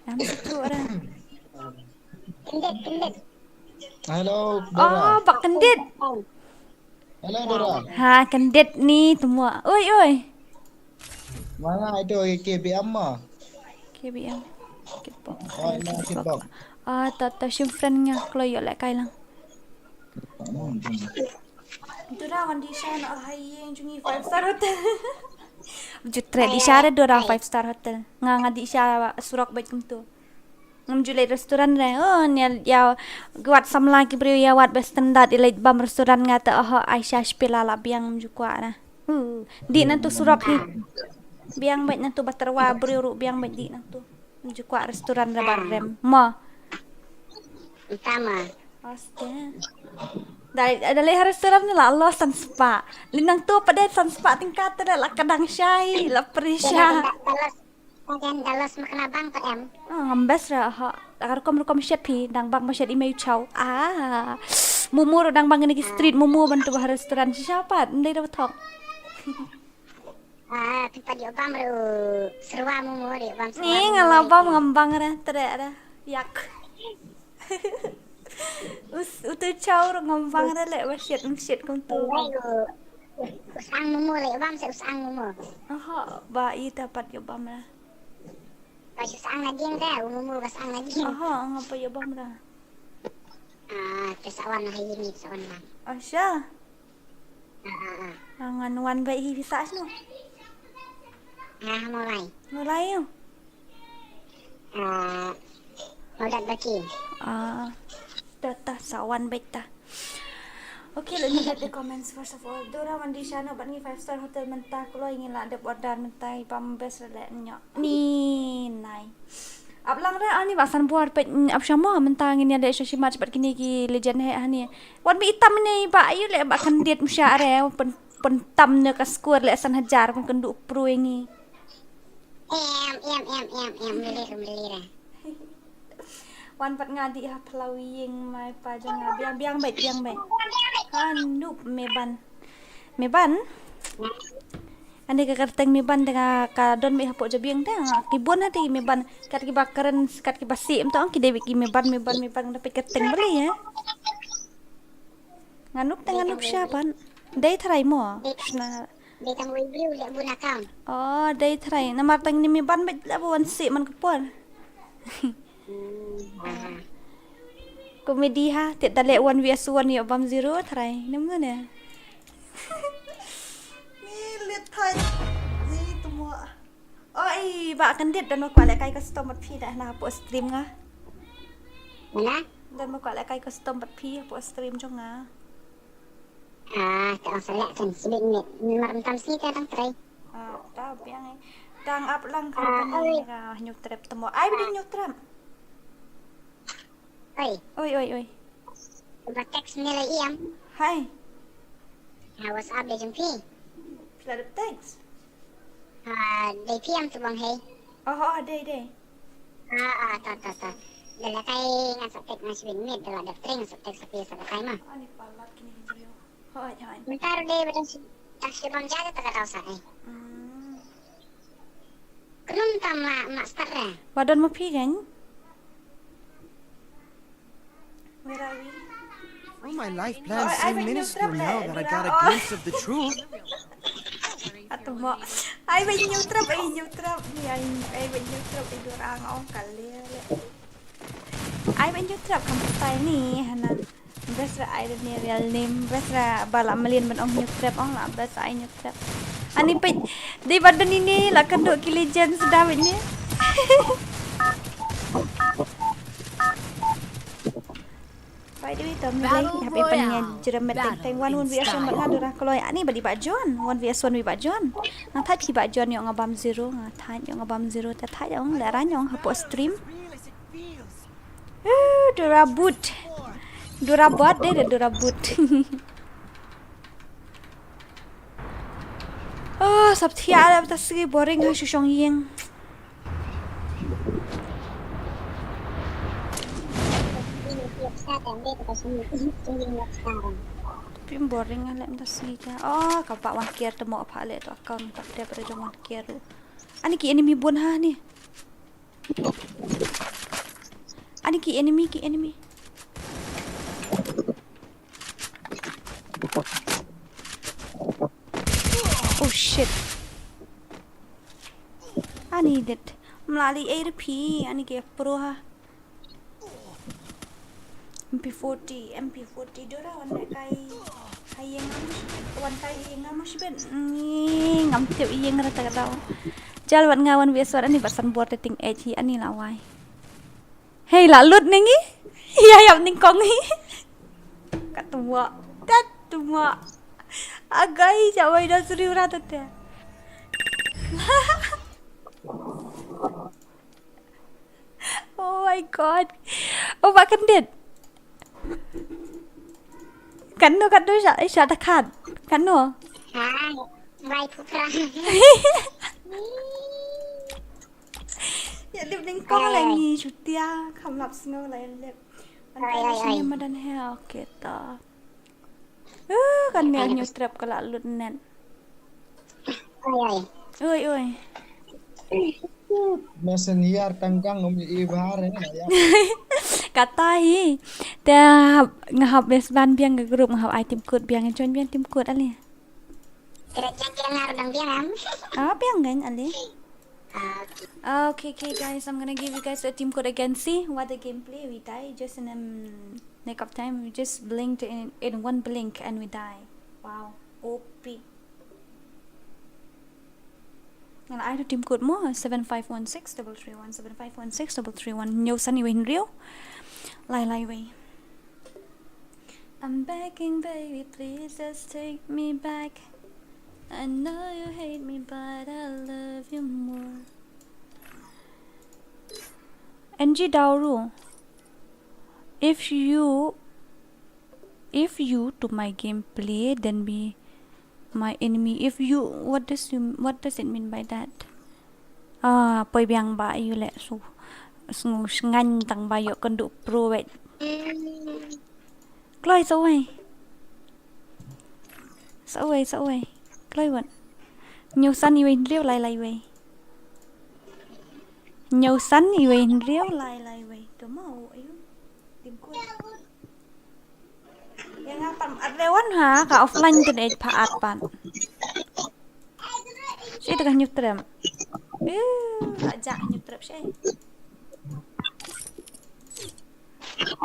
Lam situ ora. Hello, Dora. Oh, bak kendit. Hello, Dora. Ha, kendit ni temua. Oi, oi. Mana itu K B M mah? K B M. Kitbok. Oh, ini kitbok. Ah, ta ta shim friend nga klo yo lek kai lang. Dora wan di sha na hai yang jungi five star hotel. Jutre di sha re Dora five star hotel. Nga nga di sha surok bait kum tu. Ngam ju leit restaurant re. Oh, nia ya wat samla ki briew ya wat best standard i leit bam restaurant nga ta oh Aisha spela la biang ngam ju kwah na. Uh, di nan tu surok hi. Biang bait nan tu baterwa briew ru biang bait di nan tu. Ngam ju kwah restaurant re bar rem. Mo. Utama. Aste. Dai dai ha restaurant ni la lo san spa. Linang tu pada san spa tingkat tu la kadang shai la perisha. Kan dalas makna bang ka em. Ah, ngam bes ra ha. Akar rukom rukom shet phi dang bang ma shet i mei u chau. Ah. Mumu ru dang bang ni ki street mumu ban tu ha restaurant shisha pat ndai da thok. Ah, phi pat ïoh bam ru serwa mumu ri bam serwa. Ni ngala bam ngam bang ra tere ra. Yak. Us utu chau ru ngam bang ra le ba shet um shet kum tu. Usang mumu le bam se usang mumu. Aha, ba i dapat ïoh bam ra. Ba shu sang na ding da, umumu ba sang na ding. Aha, ngapa ïoh bam ra. Ah, te sawan na hayi ni sawan na. Asha. Ah, ah, ah. Ngan wan beit hi phi sah shano? Ah, Mawlai. Mawlai ïa u? Ah, Mawdat Baki. Ah, ta ta sa wan beit ta. Okay, let me get the comments first of all. Dora wan dih shano bad ngi five star hotel mynta kloi ngi la dep order mynta i pam best leh nyok. Ni nai. Ap lang re ani ba san buar peit ap shamo mynta ngin ïa leh sha shi match bad kine ki legend he hani. Wan bi itam ne ba ayu leh ba kan diet msha re pyn pyntam ne ka score leh san hajar pyn kynduh pro ïa ngi. Em em em em em mele mele. Wan pat nga dih ha phlaw ïing mai pa jong nga biang biang beit biang beit. Ha nup me ban. Me ban. Ani ka kyrteng me ban te ka don me hapoh jabieng te ki bun hati me ban kat ki ba keren kat ki ba sim to ki dei ki me ban me ban me ban da pe kyrteng beli ya. Nganup te nganup sha ban. Dei tharai mo. Shna. Dei tang wei briew le bun account. Oh, dei tharai. Namar tang ni me ban beit la wan si man ka por. Hmm, aha. Komedi ha, tet da le one vs one ïoh bam zero tharai. Nem ne. Ni lit thai. Ni tumo. Oi, ba kan dit dan ma kwah le kai custom bad phi da na hapoh stream nga. Mana? Dan ma kwah le kai custom bad phi hapoh stream jong nga. Ah, ta ong sa leh kan sibit mit. Mar tam si ta dang trai. Ah, ta biang ai. Dang ap lang ka bani ka new trap temo. Ai bini new trap. Oi. Oi, oi, oi. Ba text ni la iam. Hai. Ha WhatsApp de jong phi. Phi la dep text. Ah, dei phi am tu bang hei. Oh, oh, dei, dei. Ah, ah, ta, ta, ta. Dei la kai ngan sa tek ngan sibin mit dei la dep tring sa tek sa pi sa kai ma. Ani palat kini video. Hoi, hoi. Mynta ruh dei ba dang shi dang shi bam ja ta ka dau sa ai. Hmm. Kunum ta ma ma start re. Wa don ma phi kan? Where are we? All my life plans seem minuscule now that I got a glimpse of the truth. Atmo. Ai ba new trap, ai new trap ni ai ai ba new trap ai dorang ong kale. Ai ba new trap kam style ni hana. Best ra ai ni real name, best ra ba la mlien ban ong new trap ong la best ai new trap. Ani peit dei ba don ini la kan dok ki legends da ni. By the way, tom ni lai hap ipan nya jeremet teng teng one one vs one bad nga dura kloi ani bad i ba John one vs one wi ba John. Nga thait phi ba John ïoh nga bam zero nga thait ïoh nga bam zero ta thait ong le ran ong hapoh stream. Eh, dura but. Dura but deh deh dura but. Oh, sap thia da ta sgi boring ha shu shong ïing. Pim boring ale mta sgi ka. Oh, ka pa wan kier temo apa ale to account tak dia pada jong wan kier. Ani ki enemy bun ha ni. Ani ki enemy ki enemy. Oh shit. Ani det. Mlali A R P ani ke pro ha. M P forty, M P forty dora wan kai. Hai yang ngam shibit, wan kai yang ngam shibit. Ni ngam tip yang rata kata. Jal wan nga wan biasa ani basan bor te ting eh hi ani lawai. Hei la lut ni ngi. Ïa ïap nyngkong hi. Ka tuma. Ka tuma. Agai jawai da suri ura tete. Oh my god. Oh ba kendit. Kano kano sha sha takat. Kano. Hai, bai pupra. Ïa lip nyngkong la ngi shutia kham lap sngew la ïa lip. Ai ai ai. Madan he okay ta. Uh, kan ne new trap ka la lut net. Ai ai. Oi oi. Messenger tangkang um i bahar ya. Kata hi. Te ngahap best ban biang ke group ngahap ai team code biang join biang team code ale. Kira jang kira ngar dang biang am. Ah biang kan ale. Okay, okay, guys, I'm gonna give you guys a team code again. See what the gameplay we die just in a m- nick of time. We just blinked in, in one blink and we die. Wow, O P. Nga la ai tu team code mo, seven five one six double three one, seven five one six double three one. Hynñiew san iwei hynriew lai lai wei. I'm begging, baby, please just take me back. I know you hate me, but I love you more. N G Dauru, if you, if you to my gameplay, then be my enemy. If you, what does you, what does it mean by that? Ah, poi biang ba ïu leh su, sngew sngain tang ba ïoh kynduh pro wet. Kloi sa wei. Sa wei, sa wei. Kloi wat. Hynñiew san iwei hynriew lai lai wei. Hynñiew san iwei hynriew lai lai wei. To mo, ayu. Tim ku. Ïa nga pat at re wan ha, ka offline te dei pat at pat. Shi te ka hynñiew trep. Eh, la jah hynñiew trep shi.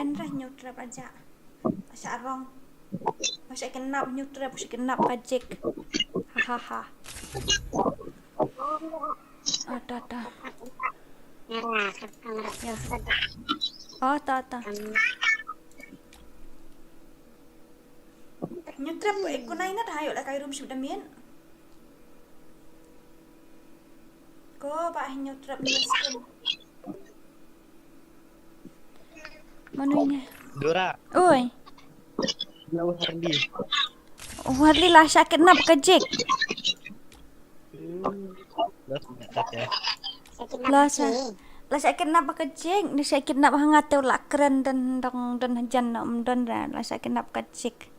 En re hynñiew trep la jah. Sha rong. Sha kidnap hynñiew trep, sha kidnap ka jik. Ha ha ha. Ah, ta ta. Ïa. Oh, ta ta. Hynñiew trep, eh, kunai na ta ïoh la kai room shi da miet. Ko ba hynñiew trep ni skin. Manu ine? Dora. Oi. Na u Hardi. U Hardi la shah kidnap ka jik. Hmm. Dah, dah, dah, ya. La shah, la shah kidnap ka jik, la shah kidnap ha nga te u la kren don dong don hajan na um don ra, la shah kidnap ka jik.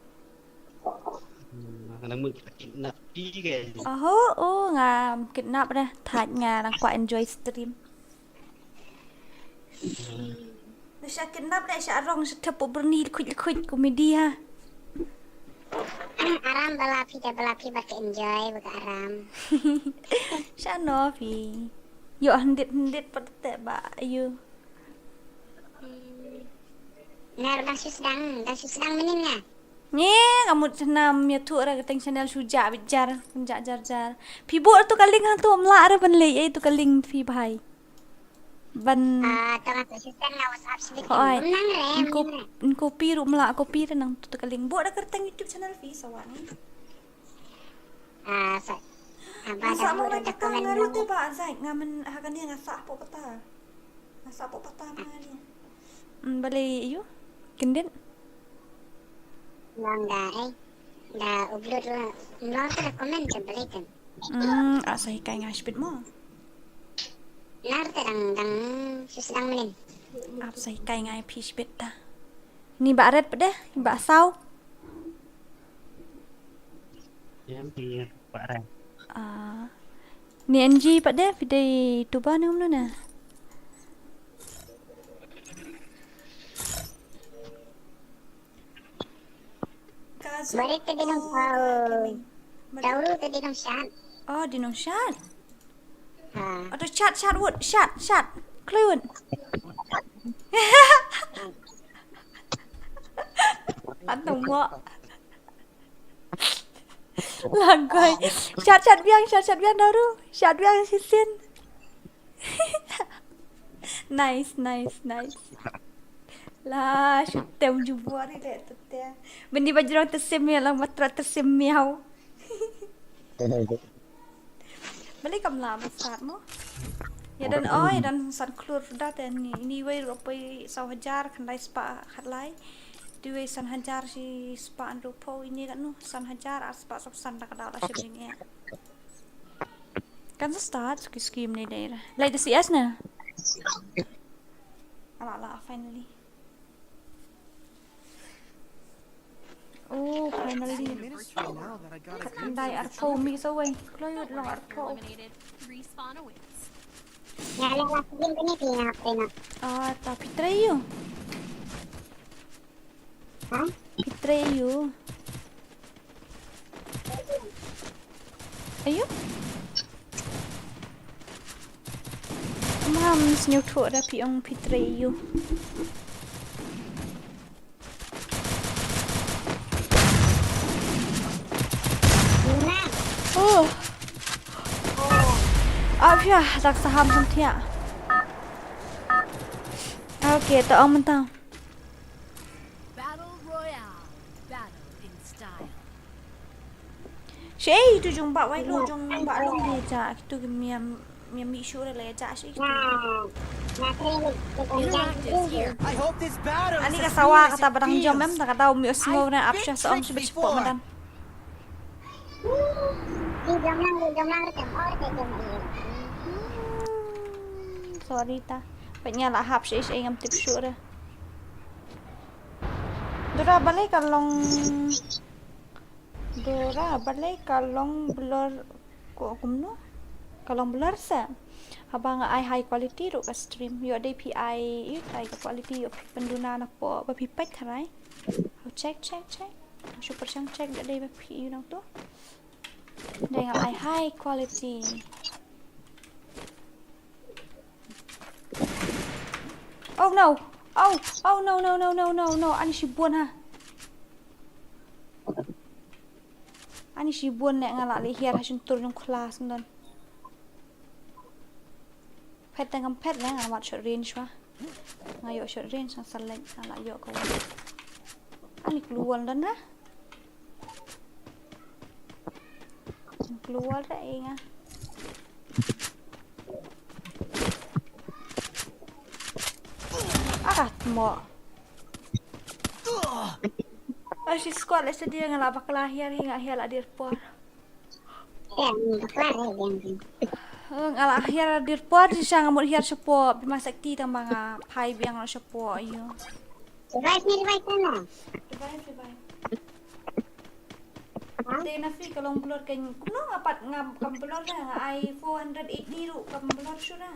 Hmm, nga mut kidnap phi ke. Aho, oh, nga kidnap dah, thait nga dang kwah enjoy stream. Hmm. Dah shah kidnap dah, shah rong, shah thep u berni, lkhuid, lkhuid, komedi ha. Aram bala phi, da bala phi ba ka enjoy, ba ka aram. Shah no phi. Yo, hyndiet, hyndiet pat te ba, ayu. Hmm. Nga ruh dang shu sdang, dang shu sdang mynnin nga. Ngi, nga mut snem ïathuh ra ka teng channel shu jah bit jar, jah jar jar. Phi buh tu ka link ha tu, ym lah re ban leh ei tu ka link phi bhai. Ban. Ah, to nga shu send nga WhatsApp sbit. Hooid. Ym nang re, ym nang re. Ko pi ruh ym lah, ko pi re nang tu ka link. Buh da ka teng YouTube channel phi sa wan. Ah, sa. Ah, ba nga da sah buh ma da pata comment nga ruh nang. Te ba, Zaid, nga men ha kane nga sah hapoh pata. Nga sah hapoh pata ma nga ne. Hmm, balei ïu? Kyndit? Long da, eh. Da upload ruh. Long te da comment te balei te. Hmm, ah, sa hikai nga shibit mo. Nar te dang, dang, shu sdang mynnin. Ap sa hikai nga phi shibit ta. Ni ba ret pat de, ba saw. Ïa, phi ba ret. Ah. Ni N G pat de, phi dei tuba ne um ne na. Barit te dei nong pau. Dauru te dei nong shat. Oh, dei nong shat. Ha. Ato shat, shat wut, shat, shat. Kloi wut. At nong mo. Langkoi. Shat, shat biang, shat, shat biang Dauru. Shat biang shisien. Nice, nice, nice. La, shu tem jubor ri de tu te. Bini bajrong te sim ya lang matra te sim miau. Balei kam lah ban start mo? Ïa don, oh, ïa don san klur da te ni, ni wei ruh poi saw hajar khyndai spah khatlai. Te wei san hajar shi spah hynriew phew, ini katno, san hajar ar spah saw san da ka dau la shim ini. Kan sa start ki scheme ni dei ra. Lai da C S na. Ala la, finally. Oh, finally. Khatkhyndai arphew mi sa wei. Kloi wut long arphew. Nga la la sim kane phi nga phi nga. Ah, ta phi trei ïu. Ha? Phi trei ïu. Ayu. Mam sñiawthuh da phi ong phi trei ïu. Oh. Pia, dak saham sam thiah. Okay, to ong mynta. Battle Royale. Battle in style. Shi ei tu jong ba wai lo jong ba lo ni ja kitu ki miam miam mi shu re le ja shi kitu. Interactive here. I hope this battle Ani is ka a sawa serious kata badang jom em experience. Ta kata umi osmo I've na been apsha sa ong tricked shi before. Madan. Di jom lang, di jom lang, di jom lang, di jom lang. Hmm, sorry ta. Peit nga la hap shi shi ngam tip shuh re. Dura balei ka long. Dura balei ka long blur ko kumno? Ka long blur sa. Haba nga ai high quality ruh ka stream. Ïoh dei phi ai, ïoh ai ka quality ïoh phi pynduna na po ba phi peit tharai. Check, check, check. Shu pyrshang check da dei ba phi ïoh nang tu. Dei nga ai high quality. Oh no. Oh, oh no, no, no, no, no, no. Ani shibun ha. Ani shibun ne nga la leh hiar ha shyntur jong class ngan. Phet tang kam phet ne nga mat short range wa. Nga ïoh short range nga select nga la ïoh ka wa. Ani kluwal don na. Kluwal re nga. Ah, mo. Ah, shi squad la sedia nga la bakla hiar hi nga hiar la dir por. Nga la hiar dir por di sha nga mut hiar shapoh bi ma sekti tang ba nga phai biang la shapoh ïoh. Revive ni revive ni. Revive revive. Te na phi ka long blur ka kumno nga pat nga kam blur na nga ai four hundred eighty ruh kam blur shu na.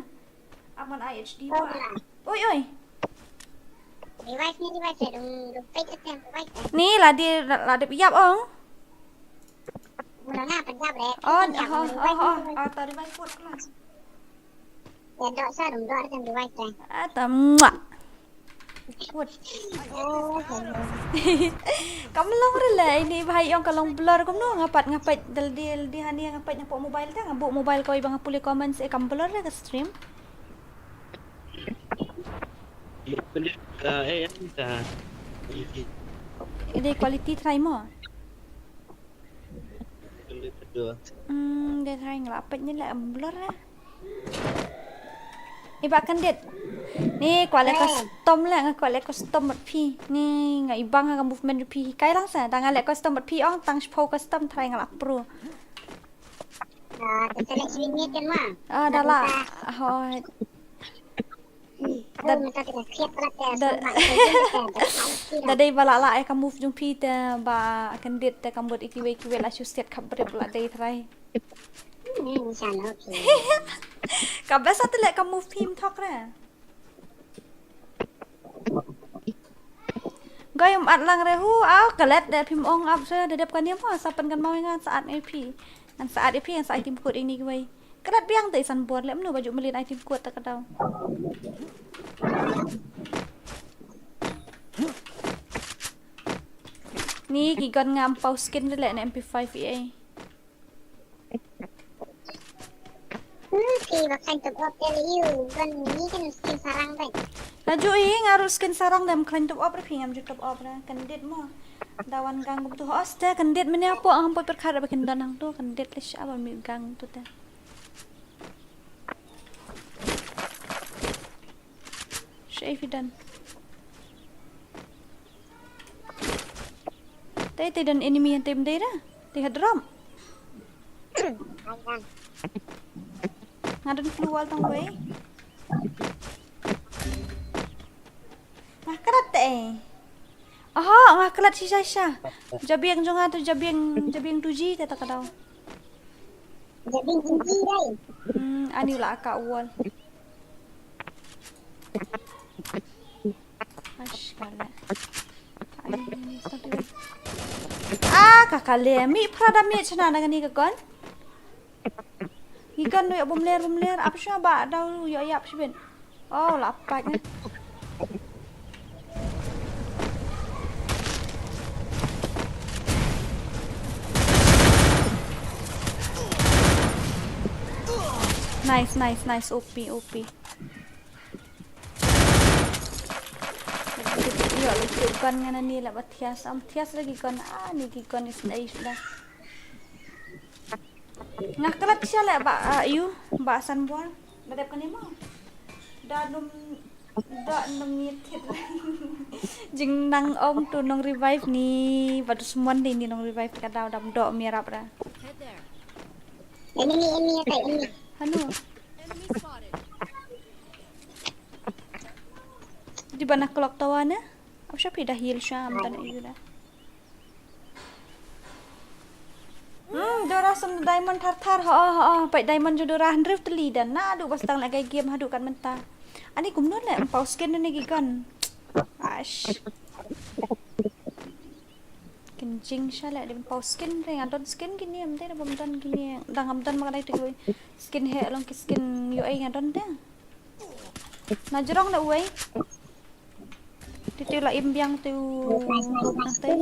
Aman ai H D ba. Oi oi. Revive ni revive dum dum peit atem revive. Ni la di la dep ïap ong. Mula na pencap re. Oh oh oh oh ta revive put kelas. Ya dok sa dum dok atem revive. Ah ta muak. Kam long re le ini bhai ong ka long blur kumno nga pat nga peit dal di di hani nga peit nga pok mobile ta nga buk mobile kawei ba nga pule comments e kam blur re ka stream. Ini quality try mo. Hmm, dei try nga la peit ni le blur re. Iba kendit. Ni kwah leh custom leh nga kwah leh custom bad phi. Ni nga ibang ha ka movement phi hikai lang sa. Tang nga leh custom bad phi ong tang shiphew custom try nga la pro. Ah, da la. Hoi. Da dei ba la la eh ka move jong phi te ba kendit te ka mut ikiwei kiwei la shu siat khap bret ba la dei try. Ka best ata leh ka move phim thok re. Goi um at lang re hu au ka let de phim ong ap se de dep ka niam ha sa pen kan mau ngan sa at ngai phi. Ngan sa at ïa phi ngan sa at tim kut ini kiwei. Ka let biang te isan bor leh mnu ba ju melin ai tim kut ta ka dau. Ni ki gun ngam pau skin de leh na M P five E A. Hmm, ki ba khlaiñ top up te lei u ban ni kan skin sarang ban. Laju i nga ruh skin sarang dam khlaiñ top up re phi ngam ju top up re kan dit mo. Da wan gang tu hos te kan dit mene apo ang poi perkhat ba kan don hang tu kan dit le sha ba mi gang tu te. Shei fi dan. Te te dan enemy yang tem dei da. Te ha drop. Nga don clue wal tang wei. Nga krat te. Aha, nga krat shisha shisha. Jabiang jong nga tu jabiang jabiang tuji te ta ka dau. Jabiang tuji dai. Hmm, ani la ka wal. Ash kala. Ah, ka kale mi phra da mi chana na kani ka kon. Ikan nu ïa bumler bumler ap sha ba dau ïa ïap shibit. Oh, la pat ne. Nice, nice, nice. O P, O P. Ïoh la ki gun nga na ni la ba thias. Am thias la ki gun. Ah, ni ki gun is dai suda. Nga klet sha leh ba, ah, ïu, ba Sanbor. Da dep kane mo. Da num, da num ni thit. Jing nang ong tu nong revive ni, ba tu semon dei ni nong revive ka dau dam do mi rap ra. Enemy, enemy, attack, enemy. Hanu. Di ba na clock tower ne? Ap sha phi da heal sha am da na ïu da. Hmm, Dora sun diamond thar thar, ho, ho, ho, peit diamond ju Dora hynriew tylli dan. Naduh ba stang leh kai game haduh kan mynta. Ani kumno leh, em pau skin ne ki gun. Ash. Kin jing sha leh, em pau skin re, nga don skin kine, em dei da bym don kine. Dang ngam don ma ka dei tu skin he, long ki skin U A nga don de. Na jrong na uwei. Ti tu la im biang tu. Nang te.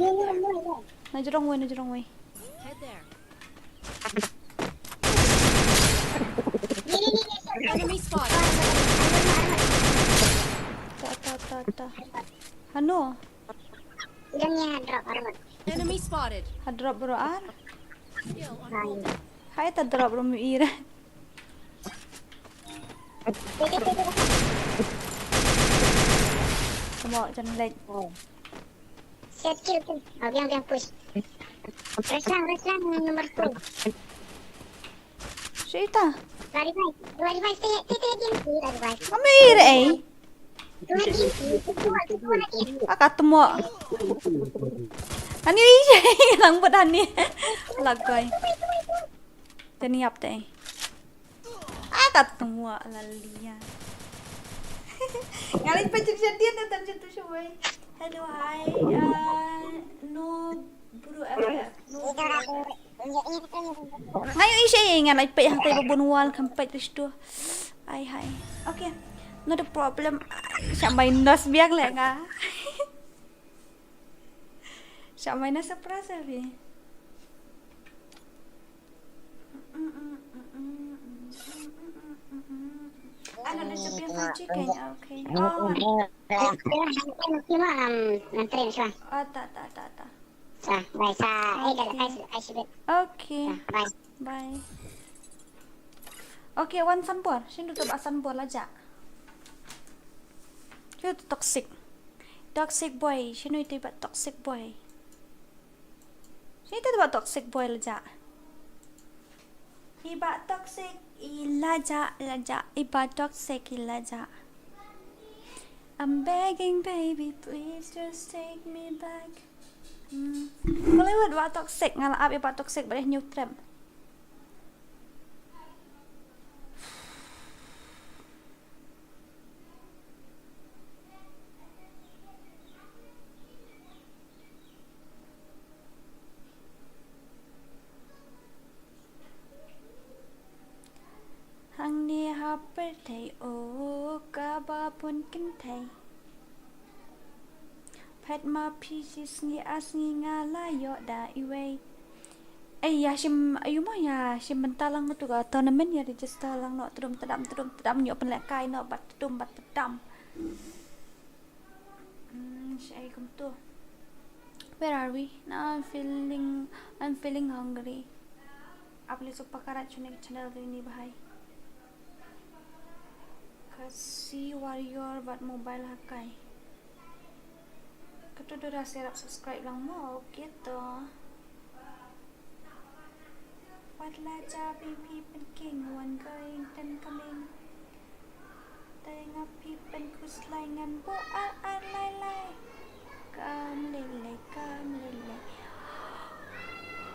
Na jrong wei, na jrong wei. Head there. Enemy spot. Ta, ta, ta, ta. Hano? Enemy spotted. Ha drop bro ar. Hai ta drop bro mi ira. Come on, jangan late. Set kill tu. Oh, biang, biang push. Restaurant, restaurant number four. Sita. Lari bai, lari bai, stay, stay, stay, stay, lari bai. Kami re, eh. Lari bai, stay, stay, stay, stay. Aka temo. Ani, lang bad ani. Lagoi. Tani ap te. Ah, ka tengok lalia. Ngalai pecah jadian dah tadi tu shawai. Hello, hi. Uh, no, bro, eh, no, bro. Ngayo ishe ngan ai pecah hang tai babun wal kan pecah tu. Ai hai. Okay. Not a problem. Sa minus biang le nga. Sa minus sa plus abi. Ano na sabihan ko chicken? Okay. Oh. Kima ang nantrin siya? Oh, ta, ta, ta, ta. Sa, bye sa. Ay, dala, ay, ay, sige. Okay. Sa, bye. Bye. Okay, wan Sanbor. Sino to ba Sanbor la ja? Sino to toxic? Toxic boy. Sino ito ba toxic boy? Sino ito ba toxic boy la ja? Iba toxic ilaja, ilaja, iba toxic ilaja. I'm begging, baby, please just take me back. Hmm. Bollywood ba toxic, nga la ap iba toxic ba deh new trap. Hangne ha pyrthei o kaba bun kynthei. Phet ma phi shi sngi ar sngi nga la ïoh da iwei. Ei, ïa shim, ayu mo ïa shim bynta lang tu ka tournament, ïa register lang noh, tdum tdam, tdum tdam, ïoh pynlehkai noh bad tdum bad tdam. Hmm, shaei kumtu. Where are we? Now I'm feeling, I'm feeling hungry. Ap leit suk pakharat shane ka channel tu ini bhai. Khasi Warrior bad Mobile Hakai. Katu dura serap subscribe lang mo, okay to. Wat la ja phi pynkhih wan going ten coming. Te nga phi pynkhuslai ngan buh ar ar lai lai. Kam lei lei, kam lei lei.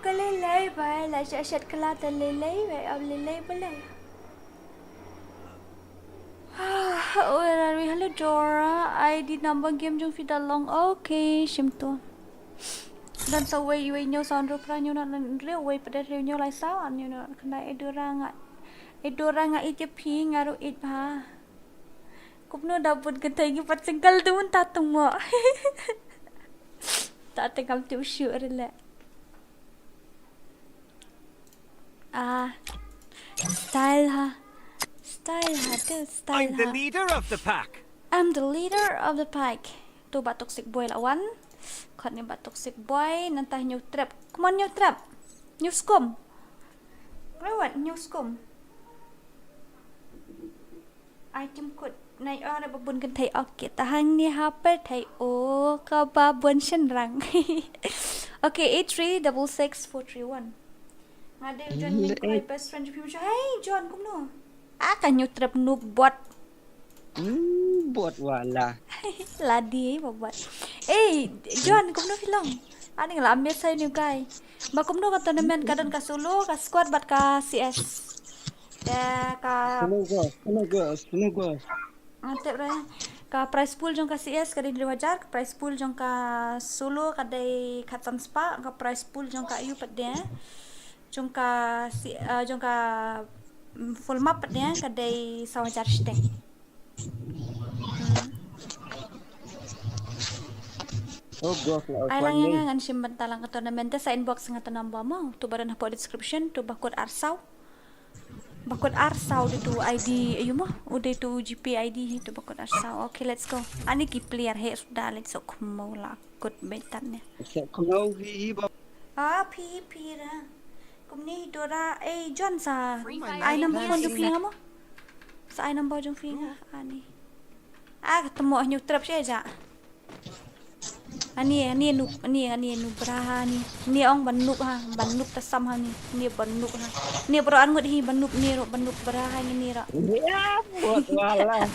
Ka lei lei bai la sha shat kala ta lei lei bai, am lei lei balei. Where are we? Hello Dora. I D number game jong phi da long. Okay, shim tu. Don sa wei, wei hynñiew saw hynriew phra hynñiew nod hynriew, wei pat da hynñiew lai saw, hynñiew nod khyndai. Ei Dora nga, ei Dora nga ïeit ïa phi, nga ruh ïeit bha. Kumno da bun kynthei ngi pat single da mynta tang mo. Ta te ngam tip shuh re leh. Ah, style ha. Style ha tu, style ha. I'm the leader of the pack. I'm the leader of the pack. Tu ba toxic boy la wan. Kot ni ba toxic boy, nanta Hynñiewtrep. Come on Hynñiewtrep. Hynñiewskum. Lewat Hynñiewskum. Ai kim kut nai ong ba bun kynthei, ok, ta hangne ha pyrthei o kaba bun shynrang. Ok, eight three double six four three one. Nga dei u John Min Krai, best friend jong phi. Hey John, kumno? Ah, ka Hynñiewtrep noob bot. Hmm, bot wala. Ladi ba bot. Hey John, kumno phi long? Ani nga la miss ha uni u guy. Ba kumno ka tournament, ka don ka solo, ka squad bad ka C S. Te ka Hello guys, hello guys, hello guys. Nga tip re. Ka prize pool jong ka C S ka dei hynriew hajar, ka prize pool jong ka solo ka dei khatsan spah, ka prize pool jong ka ayu pat de. Jong ka si, ah, jong ka, mm, full map pat de ka dei saw hajar shiteng. Hmm. Oh, gua kena Ai lang wan ïa ni. Nga ngan shim bynta lang ka tournament te sa inbox nga ta number mo. Tu ba don hapoh description, tu ba kut arsaw. Ba kut arsaw dei tu I D ayu mo. U dei tu G P I D hi tu ba kut arsaw. Okay, let's go. Ani ki player he suda let's go. Khmau la kut bynta ni. Sa khmau hi hi ba. Ah, phi phi ra. Kumne hi Dora, eh, John sa. Free Fire. Ai number phone jong phi nga mo. Sa ai number jong phi nga ani. Ah, ka temo Hynñiewtrep shi ja. Ani, ani noob, ani, ani noob bra ha ani. Ni ong ban noob ha, ban noob ta sam ha ni. Ni ban noob ha. Ni bro an ngut hi ban noob ni ro, ban noob bra ha ni ro. Ya, buat wala.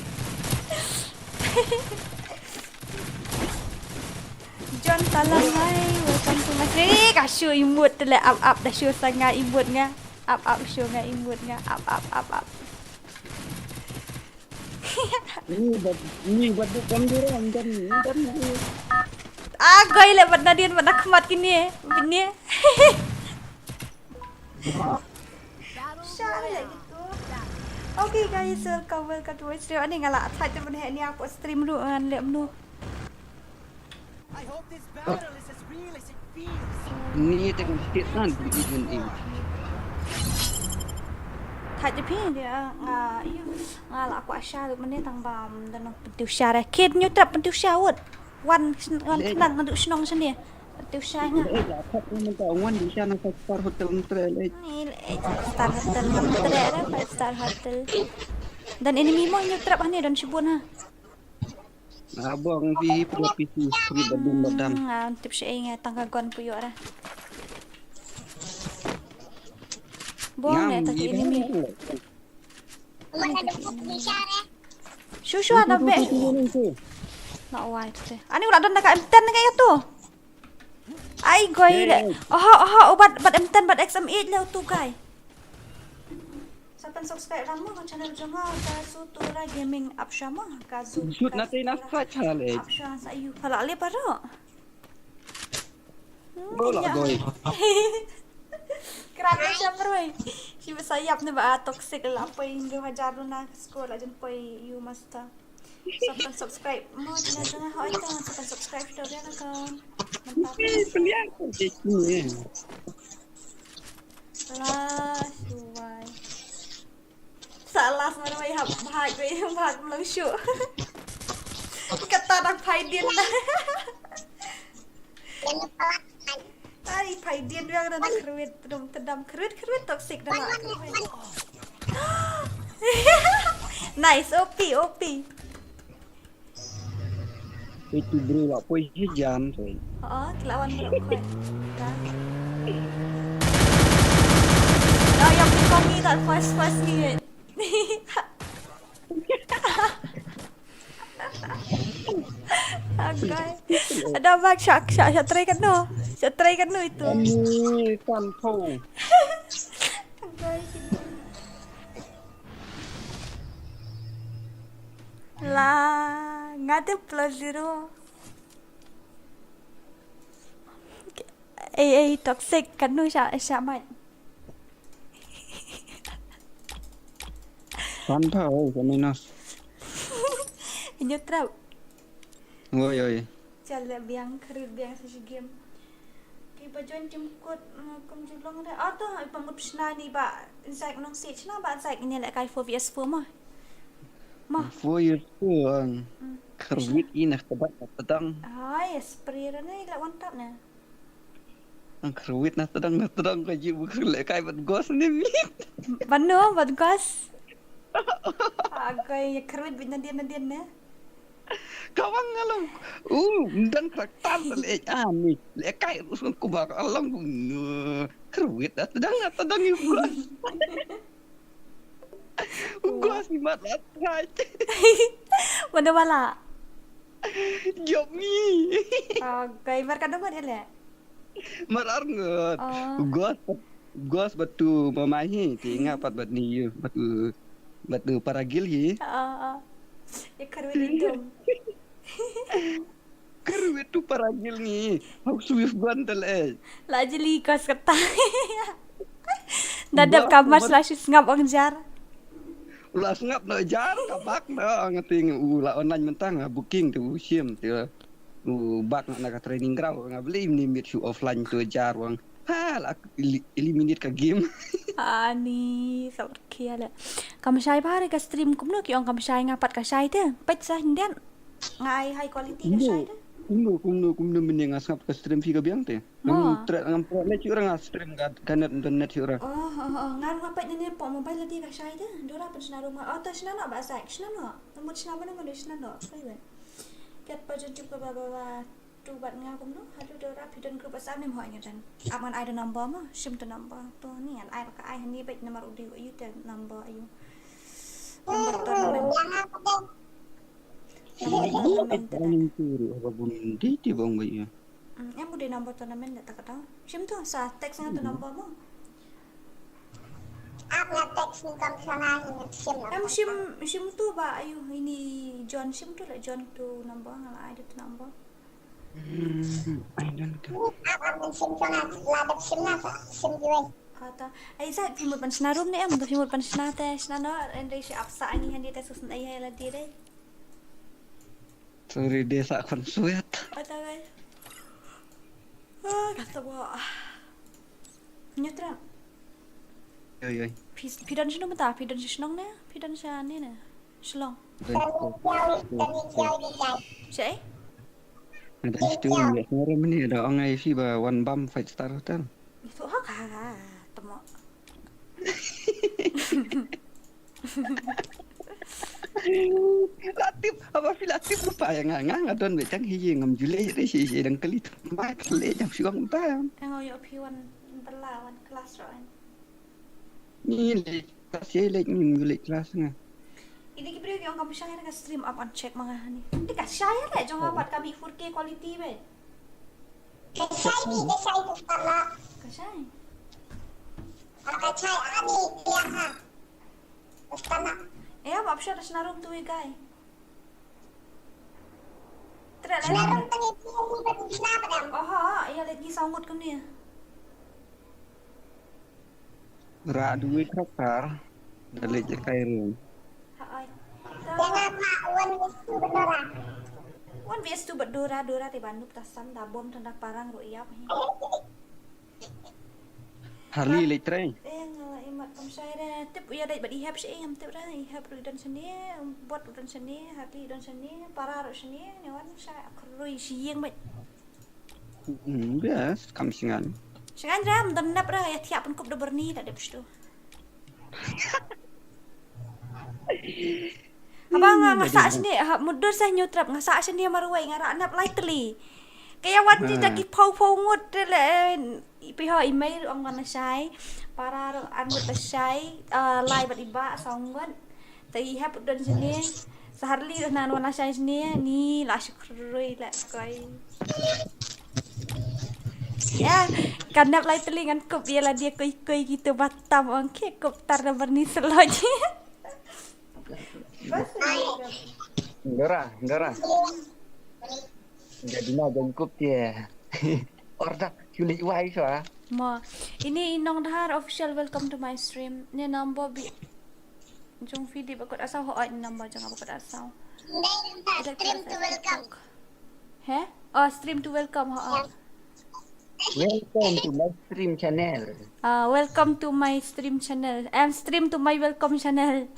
John Talang, hai, welcome to my stream. Ka show imut tele up up da show sanga imut nga. Up up show nga imut nga. Up up up up. Ni bad ni bad du kam dira dan dan. Ah, goi le bad nadien bad khmat kini. Bini. Share lagi tu. Okay guys, welcome, welcome to my stream. Ani nga la thait te mynne ni hapoh stream ruh ngan leh mano. Ni te kan tit nan di jun i. Thait te phi dia nga, ïa, nga la kwah share ruh mynne tang ba, mm, don pyntiw share. Kit Hynñiewtrep pyntiw share wut. Wan, wan khnang nga duh shnong shane. Pyntiw share nga. Eh, la thait mynta wan di share na five star hotel mynta le. Ni le, eh, five star hotel mynta le, five star hotel. Don enemy mo Hynñiewtrep hangne don shibun ha. Abang pi pi pi pi badum badam. Hmm, ah, tip shi nga tang ka gun puyo ra. Bong ne ta ki enemy. Shu shu ana be. Na wai te. Ani u la don da ka M ten ka ïa tu. Ai goi le. Oho oho, u bat bat M ten bat X M eight le u tu guy. Sa pyn subscribe ram mo ka channel jong nga, ka Sutura Gaming, ap sha mo ka Zu. Shoot na te na sa channel eh. Ap sha sa yu pala le paro. Bro la goi. Kra ka sha marwei. Shi ba sa ïap ne ba toxic la poi hynriew hajar na score la jan poi yu master. Sa pyn subscribe mo channel jong nga, hoi tang sa pyn subscribe to dia ka. Mantap. Eh, pynliang ko je ni. Last wai. Sa last marwei hap bhai ko hap long shu. Kata dak phai din da. Ai phai din biang da khruit dum tedam khruit khruit toxic da la. Nice, O P, O P. Itu bro la poi hi jan soi. Oh, ki la wan bro khoi. Ka. Dah yang ni kau ni tak first first ni. Agai. Ada bak syak syak syak try kan no. Syak try kan no itu. Ini kan tu. Agai. La, nga te plus zero. Ei ei toxic kan nu sha sha mai. Kan pa oi kan ni nas. Inyo trap. Oi oi. Chal le biang kharit biang sa shi game. Ba join team kut, mm, kum ju long re. Oh, to, ba mut shna ni ba Zack Nongsiej, shna ba Zack, ini lehkai four V S four mo. Mo. Four years tu ang. Kyrwit i na ka bat na tdang. Ai, spray ra ni la wan tap na. Ang kyrwit na tdang na tdang ka ji bu kyrwit lehkai bat gos ni mit. Ban no, ban gos. Agai, ya kyrwit bit nadien nadien na. Ka wang nga long. U, mdan kraktar ta leh ah ni. Lehkai rusun ku ba ka long. Kyrwit na tdang na tdang i gos. U gos i mat la trai. Mana bala? Jop ni. Agai, mar ka nomor ele. Mar ar ngut. Ah. U gos, u gos bad tu mama hi, ti nga pat bad ni yu, bad tu, bad tu paragil hi. Ah, ah. Ya kyrwit itum. Kyrwit tu paragil ni. Hau suif ban tal eh. La jeli kos kata. Dadap kamar la shi sngap ong jar. La sngap no jar ka bak no nga ting u la online mentang nga booking tu u shim tu. U bak na ka training ground nga beli ni mit shu offline tu jar wang. Ha la eli- eliminate ka game. Ani sabar kia le. Kam shai ba re ka stream kumno ki ong kam shai nga pat ka shai te. Pet sa hinden. Ngai high quality ka shai te. Kumno kumno kumno mini nga sngap ka stream fi ka biang te. Ngam Ma. Tre ngam tre ne chura nga stream ka ka net internet chura. Oh, oh, oh, ngar nga pet ne ne po mobile lagi ka shai te. Dora pen shna rumah. Oh, to shna no ba sai. Shna no. Mut shna ba no mut shna no. Kai ben. Kat pa jun chup ka ba ba ba. Tu bat nga kumno. Hadu Dora pidon group WhatsApp ne mo ngi dan. Aman ai da number mo. Shim tu number. Tu ni an ai ka ai ni bet number udi u te number ayu. Number tournament. Number tournament te. Ni tu ru ba bun di ti bong ba ya. Hmm, em udi number tournament da ta kata. Shim tu sa text nga tu number mo. Ap nga text ni kam sana ni shim na. Em shim shim tu ba ayu ini John shim tu le John tu number nga la ai da tu number. Hmm, I don't know. Ap ap ni shim sana la dep shim na sa shim jiwe. Kata ai sa phi mut ban shna room ne em ga phi mut ban shna te shna no en dei shi ap sa ani handi te sus ai la di dei. Sorry de sa khon suet. Kata gai. Ah, kata ba. Nyutram. Yoi yoi. Phi phi don shinu mata phi don shi shnong ne phi don sha ne ne. Shillong. Kami kiawi kami kiawi di kai. Shay? Ada situ ya. Sekarang ni ada orang ai fi ba one bam five star hotel. Itu ha ka ha. Temo. Latif apa fi latif lupa ya nga nga nga don be chang hi ngam jule re shi shi dang kali tu. Mai kali jam shi wang ba. Engo yo phi wan bela wan class ro en. Ni le kasi le ni le class nga. Ini ki briew ki ong kam shai ka stream up and check manga hani. Ini ka shai le jong apat kami four K quality be. Ka shai ni ka shai tu kala. Ka shai. Ka shai ani dia ha. Ustana. Eh apa option shna room tu i guy. Tre le. Shna room tu ni tu ni ba tu shna ba dam. Aha, ya le ni sangut kumni. Ra duit rakar. Dalik je kai room. Ha ai. Jangan ma wan tu benara. Wan V S two bad Dora Dora te bandup tasan da bom tanda parang ro iap hi. Harli le trei. Eh nga la imat kam shai re tip ya dai bad ihap shi em tip re ihap ru don sini bot ru don sini Harli don sini para ru sini ne wan shai akrui shi yeng bad. Hmm, bias kam singan. Shingan ram don nap re ya thiap pun kup da berni da dep stu. Haba nga nga sa sini ha mudur sa nyu trap nga sa sini marwai nga ra nap lai teli. Kaya wan ji jagi pau pau ngut le pi ho email ong wan shai para ro an ngut shai lai bat iba sa ngut. Te i hap don sini sa Harli nan wan shai sini ni la shukrui la koi. Ya kan nap lai teli ngan kup ya la dia koi koi gitu batam ong ke kup tar da berni seloj. Dora, Dora. Jadi na jangkup dia. Orda, sulit wai so ah. Mo, ini Inong Dahar official welcome to my stream. Ni number bi jong fi di bakut asau ho ni number jong bakut asau. Stream to welcome. He? Oh, stream to welcome ho. Welcome to my stream channel. Ah, welcome to my stream channel. Em, stream to my welcome channel.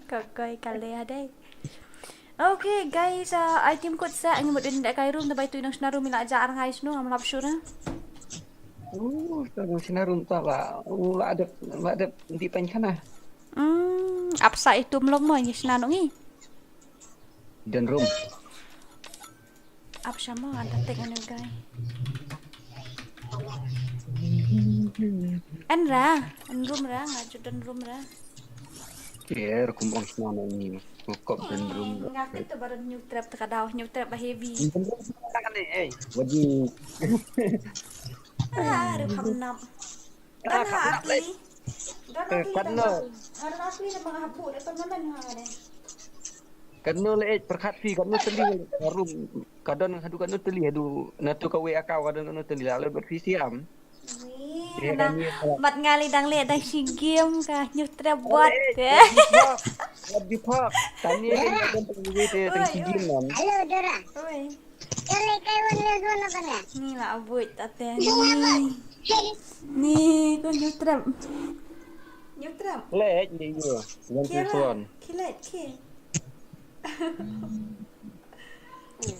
Ka koi ka leh dei. Okay guys, ah, ai tim kut sa ngi mut din da kai room da bai tu nang shna room ila ja ar ngai shnu am lap shura. Oh, tang shna room ta ba. Oh, la dep, la dep di pen kana. Hmm, ap sa itum long mo ngi shna nong ngi. Den room. Ap shamo anta tek anu guy. En ra, en room ra, nga ju den room ra. Kier kum ong shna na ni. Kop den room. Nga kit tu baru new trap te ka daw, new trap ba heavy. Den room na kan ni, eh. Wadi. Ah, ru kham nap. Kan ha ati. Don ati kan no. Har ati na mga hapu da ton naman ha de. Kan no le eh, perkat fi kan no teli room. Kadon hadu kan no teli hadu na tu ka we akau kadon kan no teli la le ber fi siam. Mat ngali dang le dang shi game ka nyu tre bot. What the fuck? Tani kan kan tu we te tang shi game nam. Hello Dora. Oi. Kale kai wan le zon apa na? Ni la buit tate ni. Ni ko nyu tre. Nyu tre. Le ni yo. Wan tu suan. Kilet ki.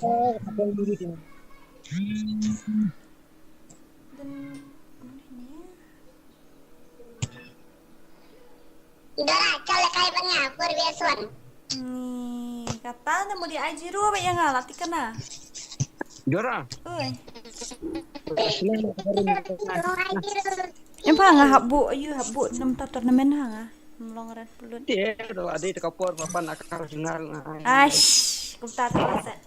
Oh, apa yang dulu tu? Dora, kale kai banga, for we suan. Ni kata na mudi ai jiru ba yang ala tikana. Dora. Oi. Em pa nga habu ayu habu nam ta tournament ha nga. Mlong ran pulut. Dia do ade te kapor papan akar singal. Ash, kumta ta set.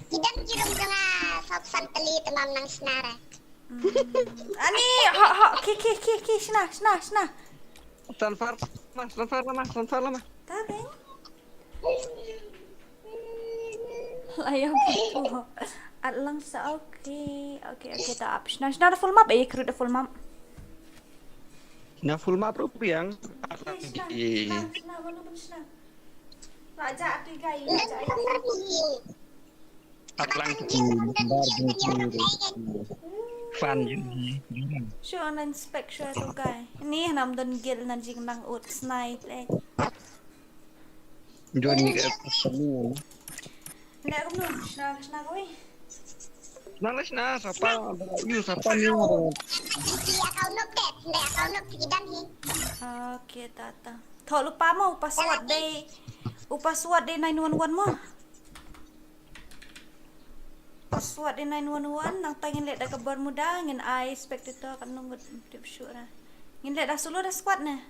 Kidam kirum jong nga sop san teli temam nang snar. Ani ho ho ki ki ki ki shna shna shna. Transfer mas transfer lama transfer lama. Tabe. Layang po. At lang sa okay okay okay ta ap shna shna da full map eh kru da full map. Na full map rupiang. Shna shna shna shna. Raja ati gai raja. Atlang ki bar ki fan yun. Shu on inspect shu tu gai. Ni hanam don gil nan jing nang ut snipe eh. Don ni ka sani. Nda kum nu sna sna koi. Sna la sna sapa yu sapa ni. Ki account no pet, nda account no pet dan hi. Okay tata. Tho lupa mo password de. U password de nine one one mo. Password de nine one one nang ta ngin leh da ka Bermuda ngin ai spectator kan nung tip sure. Ngin leh da solo da squad ne.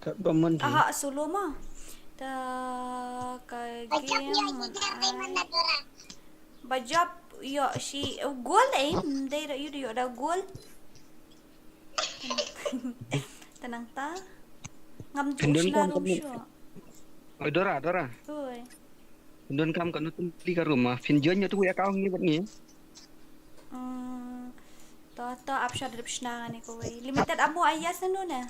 Ka ba mon. Aha solo ma. Ta ka game. Bajap yo shi gol eh dei da yu da gol. Tenang ta. Ngam ju sna rum shu. Oi Dora Dora. Oi. Don kam ka nutun li ka room ma fin jon nyo tu ya ka ngi bat ngi. Hmm. To to ap sha drip shna ngani ko wei. Limited amu ayas na nuna.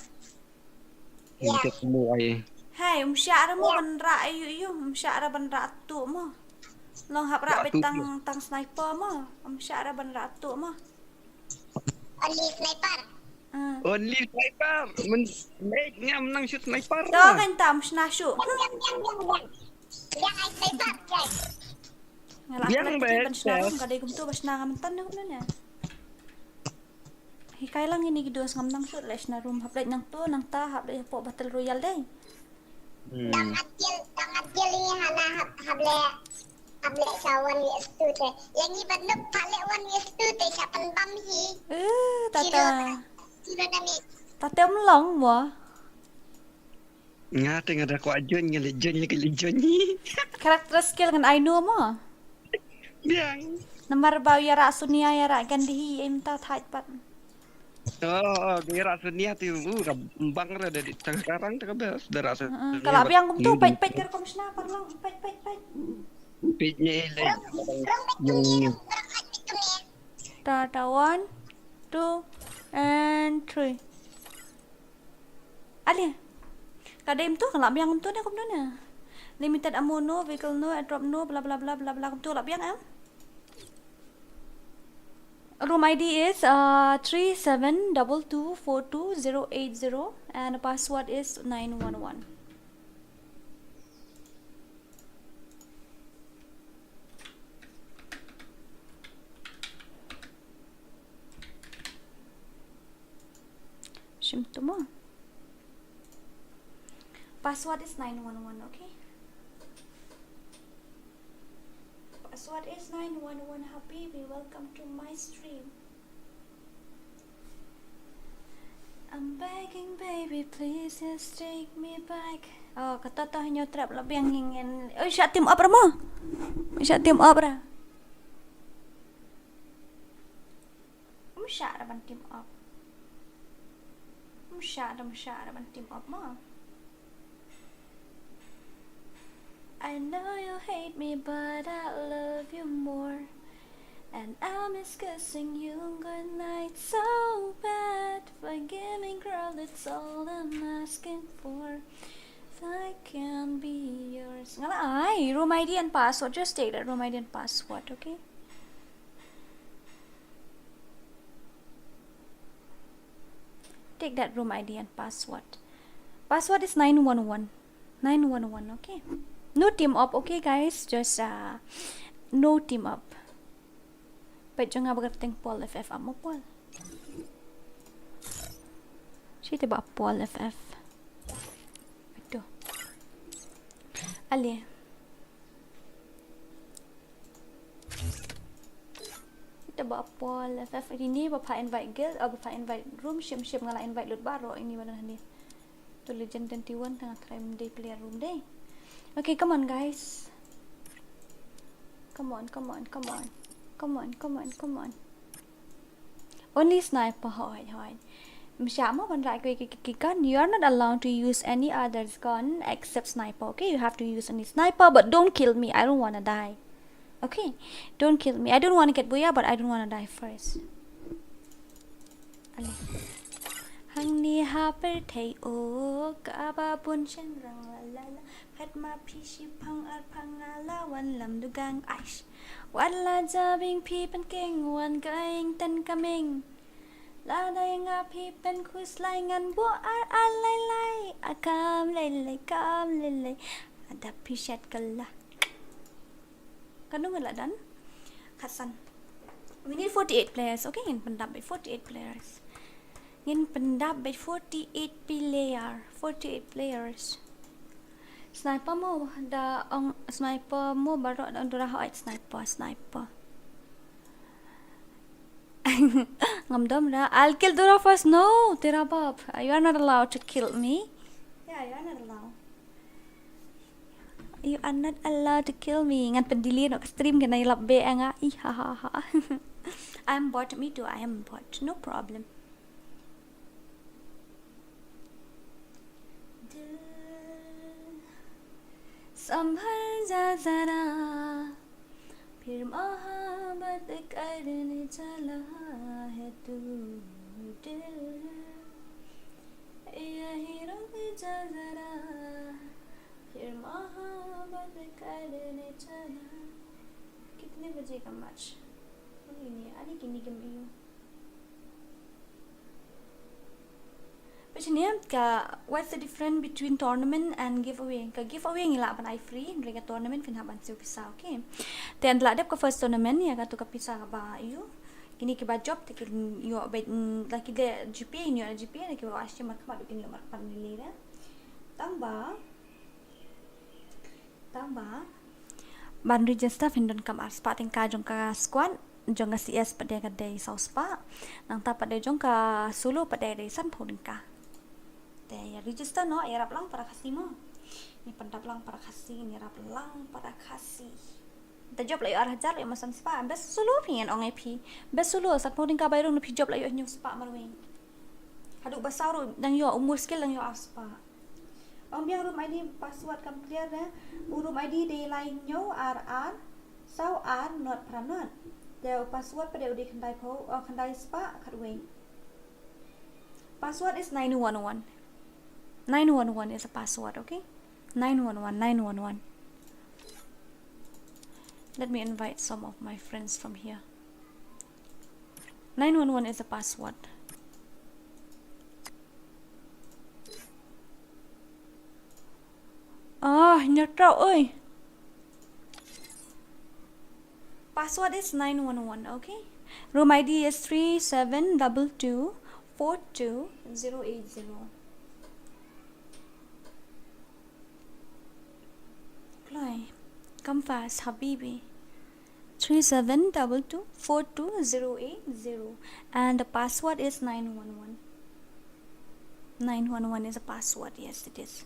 Limited amu ay. Hai um sha ara mo ban ra ayu yu um sha ara ban ra tu mo. Long hap ra betang tang sniper mo. Um sha ara ban ra tu mo. Only sniper. Only sniper. Men mek ngam nang shoot sniper. To kan tam shna shoot. Yang yang yang yang. Yang ai sniper guys. Ngala yang ban shna rum ka dei kumtu ba shna ngam tan ne kumne. Hikai lang ini gidos ngam nang shoot le shna rum hap le nang tu nang ta hap le po battle royale dei. Dang adil dang adil ini hana hap hap le. Able sa one vs two te. Yang ngi ban nup pale one vs two te sa pynbam hi. Eh, tata. Sino na mi. Tata mlong mo. Nga te nga da kwa jon nga le jon nga le jon hi. Character skill ngan ai no mo. Biang. Namar ba ya ra sunia ya ra gandihi em ta thait pat. Oh, oh, gira sunia ti u ka bang ra da di tang karang ta ka bes da ra sunia. Kala biang kum tu pait pait kar kum shna parlang pait pait pait. Pait ni le. Ta ta one, two, and three. Ali. Ka dei mtu ka la biang mtu ne kum tu ne. Limited ammo no, vehicle no, airdrop no, bla bla bla bla bla. Kumtu lah biang em. Room I D is uh, three seven double two four two zero eight zero and the password is nine one one. Shim tu mo. Password is nine one one, okay? Password is nine one one, Habibi. Welcome to my stream. I'm begging, baby, please just take me back. Oh, kata tah nyo trap la biang ngin. Oh, shah team up ra mo. Shah team up ra. Um shah ra ban team up. Um shah ra, um shah ra ban team up mo. I know you hate me, but I love you more. And I miss kissing you goodnight so bad. Forgive me, girl, that's all I'm asking for. If I can be yours. Nga la ai room I D and password. Just take that room I D and password, okay? Take that room I D and password. Password is nine one one. Nine one one, okay? No team up, okay, guys? Just uh, no team up. Peit jong nga ba kyrteng Paul F F, amo Paul. Shi te ba Paul F F. Ito. Ale. Te ba Paul F F ini ba pha invite guild, uh, ba pha invite room, shim shim nga la invite lut baroh ini ba don hangne. To Legend twenty-one tang try mdei player room dei. Okay, come on guys. Come on, come on, come on. Come on, come on, come on. Only sniper, hoi, hoi. Msha mo ban rai ki, ki, ki, ki gun. You are not allowed to use any other gun except sniper, okay? You have to use only sniper, but don't kill me. I don't wanna die. Okay? Don't kill me. I don't wanna get booyah, but I don't wanna die first. Ale. Hangne ha pyrthei o, kaba bun shynrang la la la. Phet ma phi shi phang ar phang nga la wan lam dugang aish. Wat la ja bing phi pynking wan ka ing ten ka ming. La dei nga phi pynkhuslai ngan buh ar ar lai lai. A kam lai lai, kam lai lai. Ada phi shet ka la. Katno ngi la done? Khatsan. We need forty-eight players. Okay, ngin pyndap beit forty-eight players. Ngin pyndap beit forty-eight player. Forty-eight players. Sniper mo da ong sniper mo baroh da ong dura hoi sniper, sniper. Ngam dom da. I'll kill Dora first. No, tera bap. You are not allowed to kill me. Yeah, you are not allowed. You are not allowed to kill me. Ngan pyndelete noh ka stream kane lap be nga. Ih, ha, ha, ha. I'm bot, me too, I am bot. No problem. संभल जा जरा, फिर मोहब्बत करने चला है तू दिल। यही रुक जा जरा, फिर मोहब्बत करने चला। कितने बजे का मैच? Ani kini game ïa. Peit shane ka, what's the difference between tournament and giveaway? Ka giveaway ngi lah ban ai free, hynrei ka tournament phin hap ban siew pisa, okay. Te ynda la dep ka first tournament ïa katu ka pisa kaba ïoh. Kine kiba jop te kin ïoh beit, mm, la ki dei GPay, kin ïoh GPay, la kiba wad shi markhmat kin ïoh markhmat ne lei re. Tang ba Tang ba ban register phin donkam ar spah tyngka jong ka squad, jong ka CS pat de ka dei saw spah, nangta pat de jong ka solo pat de dei sanphew tyngka. Te ïa register noh, ïarap lang para Khasi mo. Ngi pyndap lang para Khasi, ngi ïarap lang para Khasi. Te jop la ïoh ar hajar, la ïoh ma san spah, best solo phi ngan ong ïa phi. Best solo sanphew tyngka bai rung, phi jop la ïoh hynñiew spah marwei. Haduh ba saw ruh dang ïoh, u muskil dang ïoh ar spah. Ong biang room ID password kam clear re. U room ID dei lai hynñiew ar ar saw ar not phra not. Te u password pat de u dei khyndai phew, oh, khyndai spah khatwei. Password is nine one one. Nine one one is a password, okay? Nine one one, nine one one. Let me invite some of my friends from here. Nine one one is a password. Ah, nyata oi. Password is nine one one, okay? Room I D is three seven double two four two zero eight zero. Kloi, come fast, habibi. Three seven double two four two zero eight zero. And the password is nine one one. Nine one one is a password, yes, it is.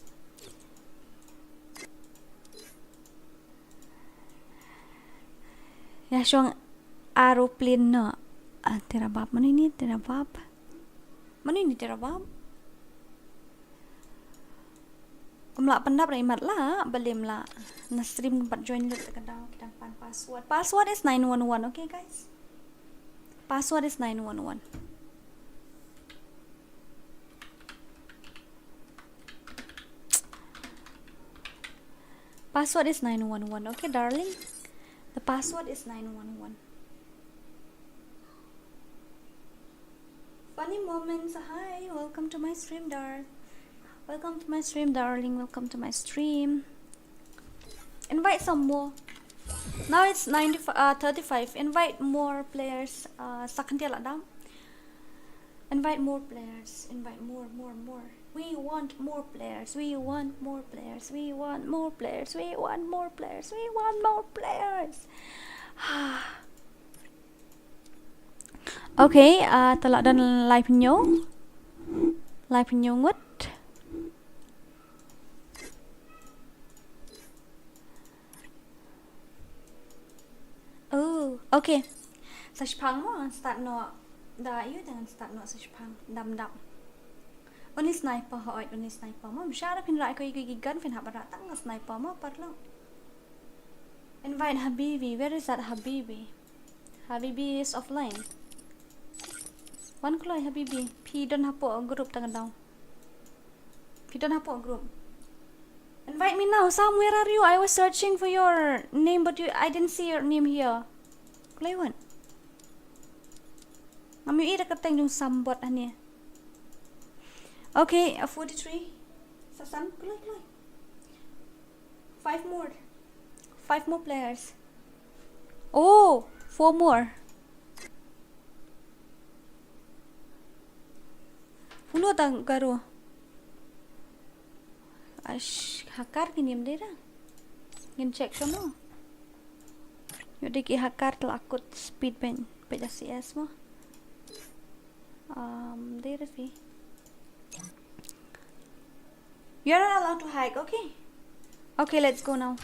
Ïa shong aeroplane na. Ah, tira bab, mano ini tira bab? Mano ini tira bab? Ym lah pyndap, ïa mat lah, balei ym lah. Na stream kat join lut ka dang, ki dang pan password. Password is nine one one, okay guys? Password is nine one one. Password is nine one one, okay, darling? The password is nine one one. Funny moments, hi, welcome to my stream, dar. Welcome to my stream, darling. Welcome to my stream. Invite some more. Now it's ninety, uh, thirty-five. Invite more players. Uh, sa kynthei la dam. Invite more players. Invite more, more, more. We want more players. We want more players. We want more players. We want more players. We want more players. Okay, uh, to la don live hynñiew. Live hynñiew ngut. Oh, okay. Sa shipang mo, start noh. Da ïoh, dang start noh sa shipang. Dam dam. Only sniper, hooid, only sniper mo. Ym shah ruh phin rah ïa kiwei ki gun, phin hap ban rah tang sniper mo, paralok. Invite Habibi. Where is that Habibi? Habibi is offline. Wan kloi Habibi. Phi don hapoh group tang daw. Phi don hapoh group. Invite me now. Sam, where are you? I was searching for your name, but you, I didn't see your name here. Kloi wan. Ngam ïohi da ka kyrteng jong Sam bot hangne. Okay, a forty-three. Sa san, kloi, kloi. Five more. Five more players. Oh, four more. Uno tang karo. Ash, hacker ki nim dei da. Ngin check shano. Ïoh dei ki hacker te la kut speed ban peit da C S mo. Um, dei da phi. You're not allowed to hike, okay? Okay, let's go now.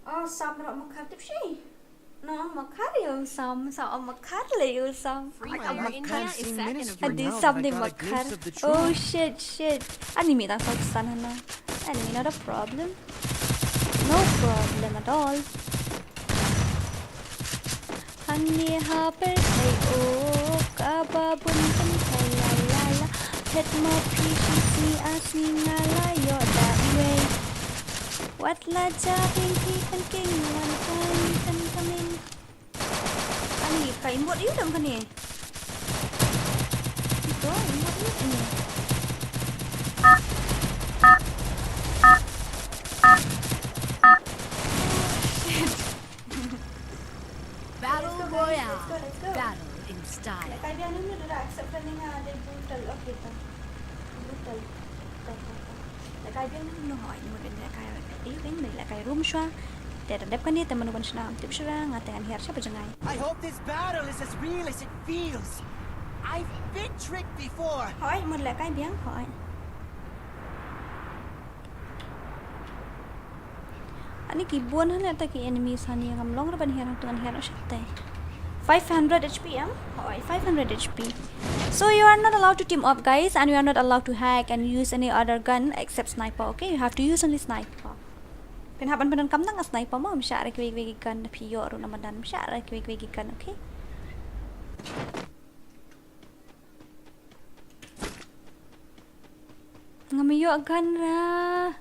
Oh, Sam ruh makhar tip shi. No, makhar ïa u Sam, Sam makhar leh ïa u Sam. Free fire in here is set in a Adi Sam dei makhar. Oh shit, shit. Ani mi tang sa san hana. Ani mi not a problem. No problem at all. Hangne ha pyrthei o kaba bun pynthei la la la. Phet ma phi shi sngi ar sngi nga la ïoh da iwei. Wat la ja ring ki kan king wan kai kan kamin. Ani ka imut ïu dang kane. Ito imut ïu kane. Shit. Battle Royale. Let's go, let's go. Battle in style. Lehkai biang nunu, da accept friend nga, dei brutal. Okay, ta. Brutal. Ta, ta, ta. Lehkai biang nunu, hooid, nunu, lehkai, eh, lehkai, lehkai room shuwa. Te da dep kane, te mano ban shna, tip shuwa, nga te ngan hiar sha ba jngai. I hope this battle is as real as it feels. I've been tricked before. Hooid, mut lehkai biang, hooid. Ani ki bun hane ta ki enemies hane, ngam long ruh ban hiar hangtu, ngan hiar noh shatei. Five hundred H P em? Oi, five hundred H P. So you are not allowed to team up, guys, and you are not allowed to hack and use any other gun except sniper, okay? You have to use only sniper. Phin hap ban pyndonkam tang ka sniper mo, ym shah re kiwei kiwei ki gun, da phi ïoh ruh na madan, ym shah re kiwei kiwei ki gun, okay? Ngam ïoh gun ra.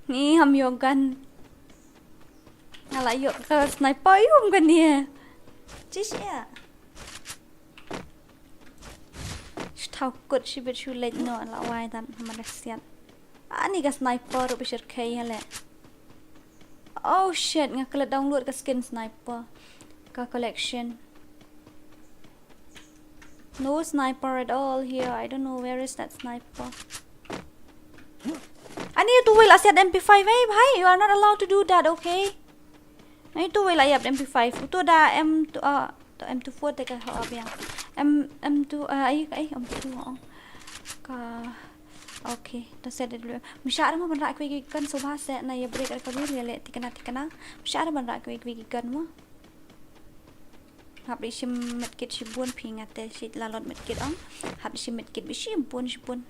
Ni ngam ïoh gun. Nga la ïoh ka sniper ïum kane. Chish ya. Shtau kut shibit shu leit no la wai dan ma da siat. Ani ka sniper rup shir kai hale. Oh shit, nga kala download ka skin sniper. Ka collection. No sniper at all here. I don't know where is that sniper. Ani tu wei la siat M P five, eh, bhai. You are not allowed to do that, okay? Ani tu wei la ïap M P five. Uto da M two, uh, to M two four te ka hop ya. M, M two, uh, ai, ai, M two, oh. Ka, okay. To siat dulu. Mishar mo ban rak wei kan sobha se na ya break ka bil ya le tikna tikna. Mishar ban rak wei kan mo. Hap di shim medkit shibun phi nga te shi la lot medkit ong. Hap di shim medkit bi shibun shibun.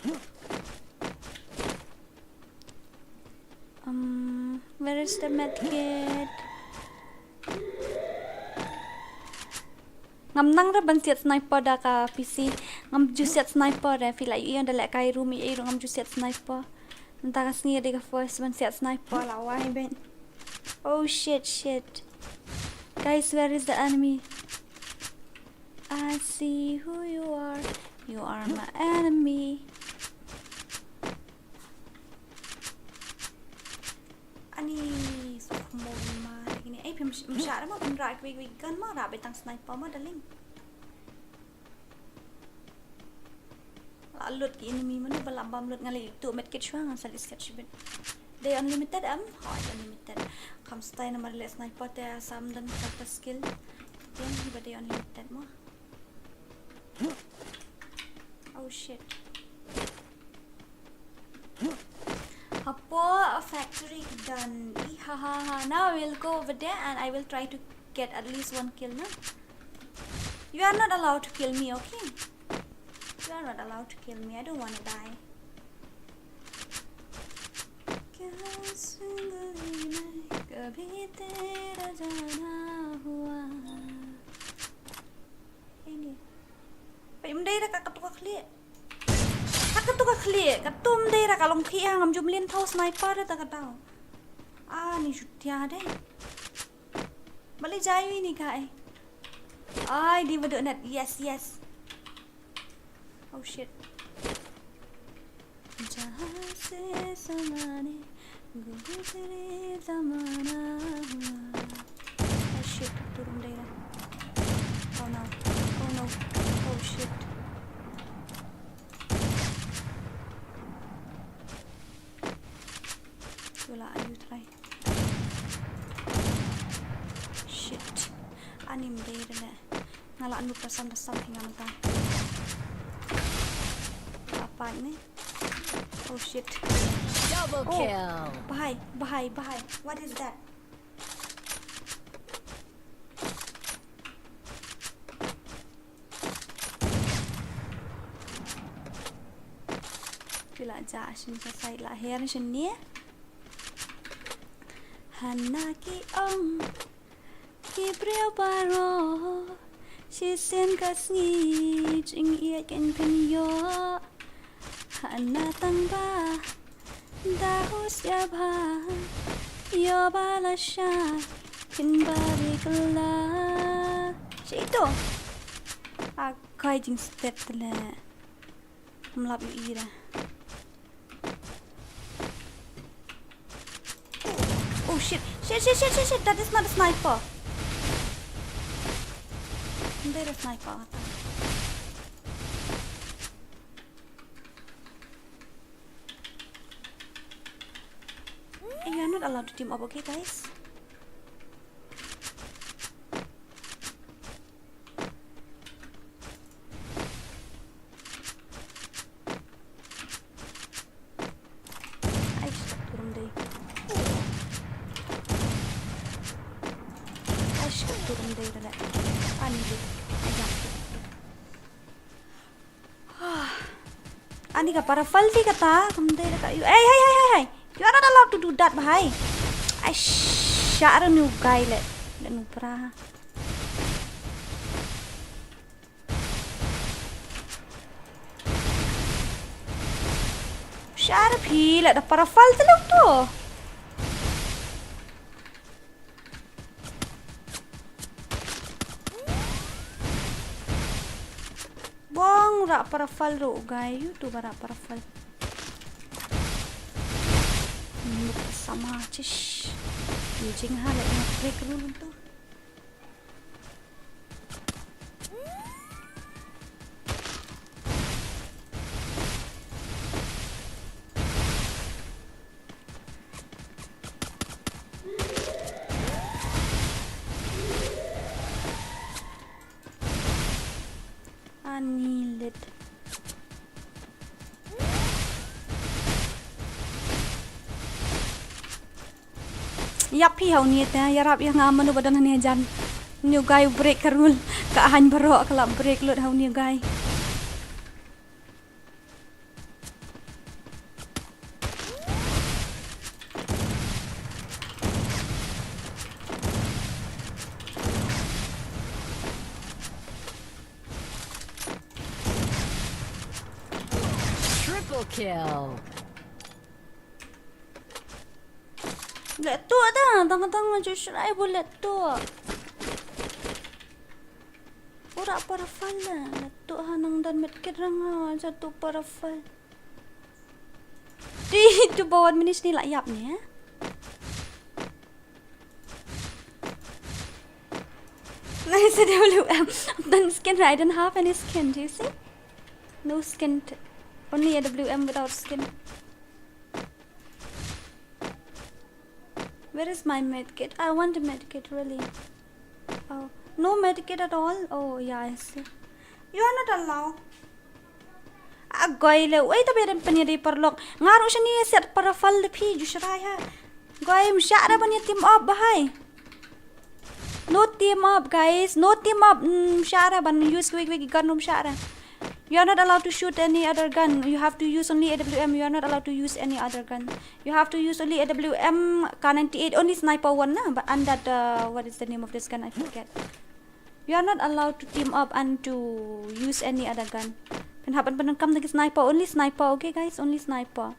Um, where is the medkit? Ngam nang re ban siat sniper da ka P C. Ngam ju siat sniper re, phi la ïohi da leh kai room ïohi ngam ju siat sniper. Nta ka sngi de ka first ban siat sniper la wai ben. Oh shit, shit. Guys, where is the enemy? I see who you are. You are my enemy. Ani so mo ma ini. Eh, pim mshara ma pim rak wig wig gun ma rak betang sniper ma, darling. La lut ki enemy mano ba la bam lut ngali tu medkit shwa ngan sali siat shibit. Dei unlimited em? Hooid, unlimited. Kham stai namar le sniper te sam dan kata skill. Dei ba dei unlimited mo. Oh shit. Hapoh factory done. Ih, ha, ha, ha. Now I will go over there and I will try to get at least one kill, no? You are not allowed to kill me, okay? You are not allowed to kill me. I don't wanna die. Ini. Peit, ym dei da ka katu ka khlieh. Ka katu ka khlieh, katu ym dei da ka long khlieh, ngam ju mlien thaw sniper da ka daw. Ah, ni shutia de. Bali jai ni ka ai. Ai, di badu nat. Yes, yes. Oh shit. Jahan se zamane, guzre zamana hua. Oh shit, turun dai ra. Oh no. Oh no. Oh shit. Tula, ayu try. Shit. Ani ym dei re le. Nga la anu pasam pasam hi nga mata. Apa ni? Oh shit. Double kill. Bahai, bahai, bahai. What is that? Phi la ja shin sa sai la her shin ni. Hana ki ong ki briew baroh shisien ka sngi jingïeit kan pynïoh. Hana tang ba da husia bha ïoh ba la shai phin ba ri kylla. Shi to. A kai jingstet le. Mlap ïohi da. Oh shit. Shit, shit, shit, shit, shit. That is not a sniper. Ym dei da sniper. You are not allowed to team up, okay, guys? Aish, ka turum dei. Aish, ka turum dei da leh. Ani dei. Ayam. Ani ka para falti kata, kam dei da ka. Hey, hey, hey, hey, hey. You are not allowed to do that, bhai. Aish, shara nu gai le. Le nu pra. Share phi la da parafal teluk tu. Bong rak parafal ru guy, yu tu ba rak parafal. Nuk sama cish. Jing ha la ina break rule tu. Ani lit. Yap hi hau ni te, yarap ya nga manu badan hani jan. New guy break ka rule. Ka han baro ka la break lut hau ni guy. Triple kill. Leh tu ada, tang-tang maju shrai bu leh tu. Ura parafal la, leh tu ha nang dan medkit rang ha, jatuh parafal. Di tu bawan minis ni la yap ni, eh? Nice W M. Then skin, I don't have any skin, do you see? No skin. Only A W M without skin. Where is my medkit? I want a medkit, really. Oh, no medkit at all? Oh, yeah, I see. You are not allowed. A goi le, wei ta beren penia dei parlok. Nga ru shani set parafal de phi ju shrai ha. Goi mshara ban ya team up bahai. No team up, guys. No team up. Mm, mshara ban use wig wig gun mshara. You are not allowed to shoot any other gun. You have to use only A W M. You are not allowed to use any other gun. You have to use only A W M, Kar ninety-eight, only sniper one na. But and that, uh, what is the name of this gun? I forget. You are not allowed to team up and to use any other gun. Pynhap ban pyndonkam da ki sniper, only sniper, okay guys, only sniper.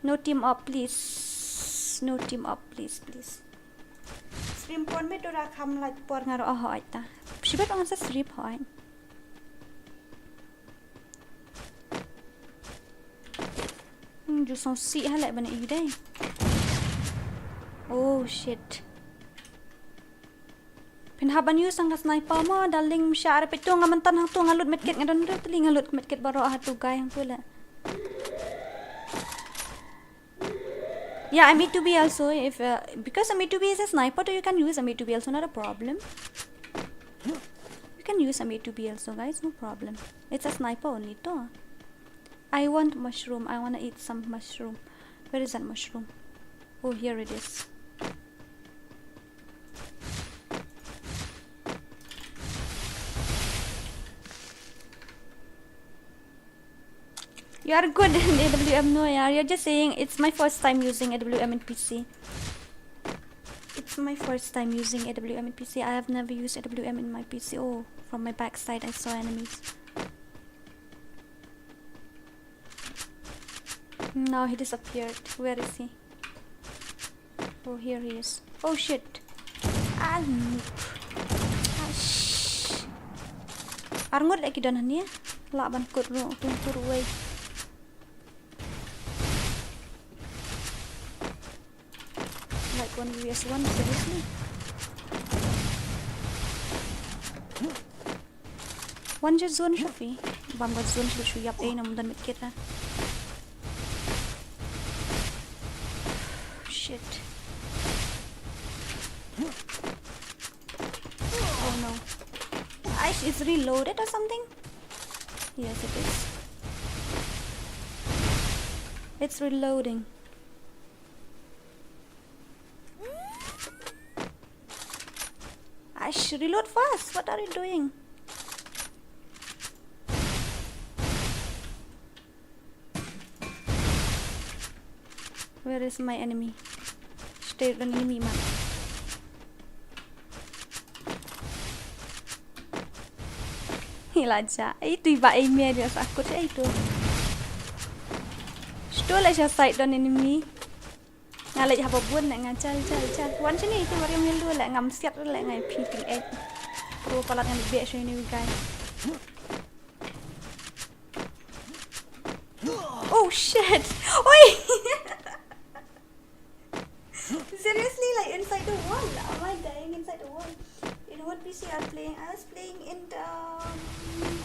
No team up, please. No team up, please, please. Stream pon me tu ra kham lait por nga ro, oh, hoi ta. Shibat ang sa stream hoi. Hmm, ju song si ha leh ban i dei. Oh shit. Pynhap ban use ang ka sniper mo, darling, msha arep tu nga myntan hang tu nga lut medkit, nga don lut teli nga lut medkit baroh ha tu guy hang tu leh. Yeah, M A two B also. If, uh, because M A two B is a sniper, so you can use M A two B also, not a problem. You can use M A two B also, guys, no problem. It's a sniper only, though. I want mushroom. I wanna eat some mushroom. Where is that mushroom? Oh, here it is. You are good in A W M, no, yaar. You're just saying it's my first time using A W M in P C. It's my first time using A W M in P C. I have never used A W M in my P C. Oh, from my backside I saw enemies. Now he disappeared. Where is he? Oh, here he is. Oh shit. Ah, noob. Ah, shh. Arngut lagi don hania. Lah ban kut ru, tung tur wei. Like one V S one, seriously. One just zone shufi. Bam got zone shufi shu yap eh, nam dan medkit ra. Shit. Oh no. Aish, is reloaded or something? Yes, it is. It's reloading. Aish, reload fast. What are you doing? Where is my enemy? Stay with enemy, man. Hi la ja. Ei tu iba ei me dia sa kut ei tu. Leh sha side don enemy. Nga leh haba bun leh nga jal jal jal. Wan shane ïa ki Mariam Hildo leh ngam siat leh nga phi ting eh. Ru palat ngan beh shane ïa u guy. Oh shit. Oi. Seriously, like, inside the wall. Am I dying inside the wall? In what P C are playing? I was playing in the um,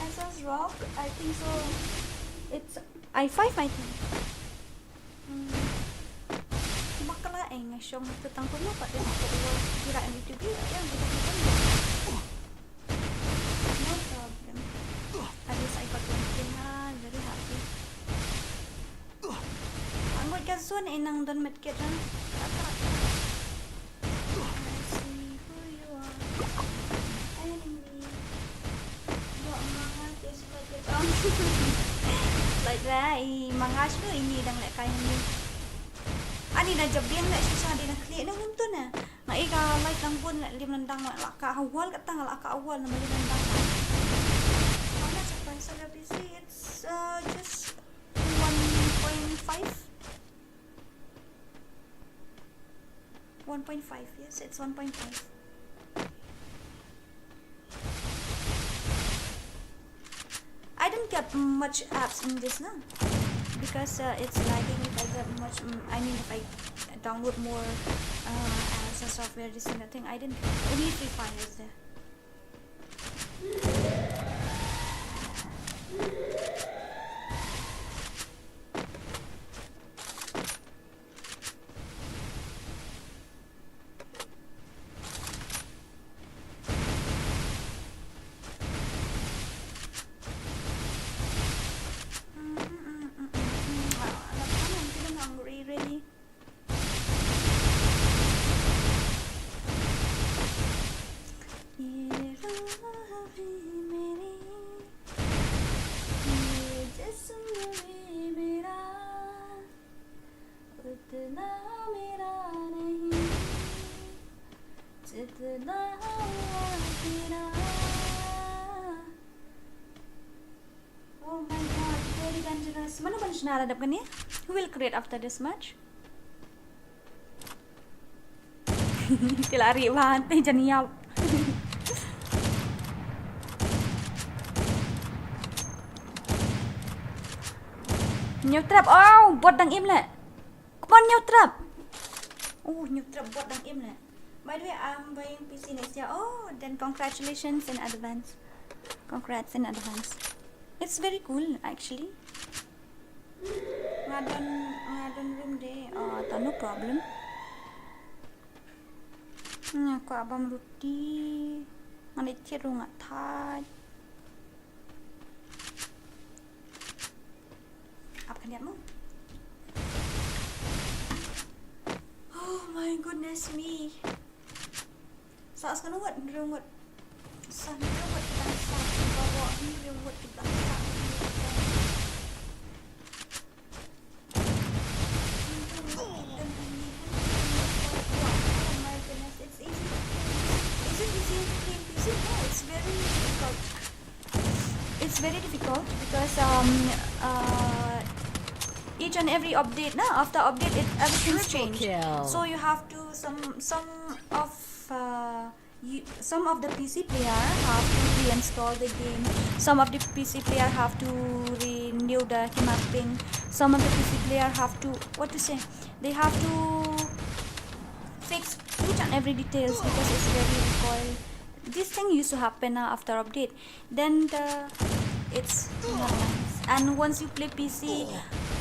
S S Rock. I think so. It's i five, I think. Hmm. Bakla eh nga shong tu tang kuno pat dia nak buat kira ni tu dia yang kita bukan. No problem. At least I got one kill ha, very happy. Angut ka zone eh nang don medkit ha. I see who you are. Enemy. Dok manga ke slide ke tong. Slide rai manga shu ini dang leh kai ni. Ani na jabiang na shisha di na klik na hum tu na. Nga ika live nang bun na lim nandang la ka awal kata nga la ka awal na mali nandang. Mana surprise sa P C? It's uh, just one point five. One point five, yes, it's one point five. I don't get much apps in this now because uh, it's lagging if I get much. Um, I mean, if I download more uh, apps and software, this kind of thing. I didn't get only Free Fire is there. उतना मेरा नहीं, जितना हुआ तेरा। Oh my god, very dangerous. Mano ban shna la dap kane? Who will create after this match? Te la ri wan te jan ïap. Ñiew trap. Oh, bot dang im leh. Come on, ñiew trap. Oh, ñiew trap bot dang im leh. By the way, I'm buying P C next year. Oh, then congratulations in advance. Congrats in advance. It's very cool actually. Nga don, nga don room de. Oh, ta no problem. Nga kwah bam ruti. Nga ne chiru nga thaj. Ap kan diat mo. Oh my goodness me. Sa as kan wat, nrung wat. Sa nrung wat kita sa, bawa nrung wat kita sa. Oh my goodness, it's easy to play. Is it easy to play in P C? No, it's very difficult. It's very difficult because um uh each and every update na, after update it everything's changed. So you have to some some of uh, you, some of the P C player have to reinstall the game. Some of the P C player have to renew the kidnapping. Some of the P C player have to, what to say? They have to fix each and every details because it's very recoil. This thing used to happen uh, after update. Then the it's not nice. And once you play P C,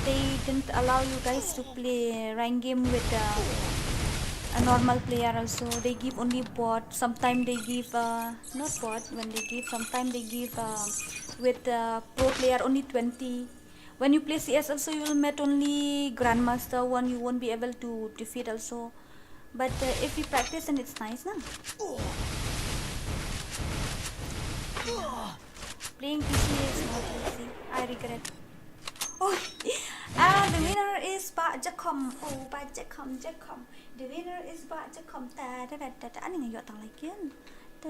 they didn't allow you guys to play rank game with uh, a normal player. Also, they give only bot. Sometimes they give uh, not bot. When they give, sometimes they give uh, with uh, pro player only twenty. When you play C S also, you will meet only grandmaster one. You won't be able to defeat also. But uh, if we practice, then it's nice, na? Playing P C is not easy. I regret. Oh, ah, the winner is Bah Jakom. Oh, Bah Jakom, Jakom. The winner is Bah Jakom. Ta ta ta ta. Ani nga ïoh tang like in. Ja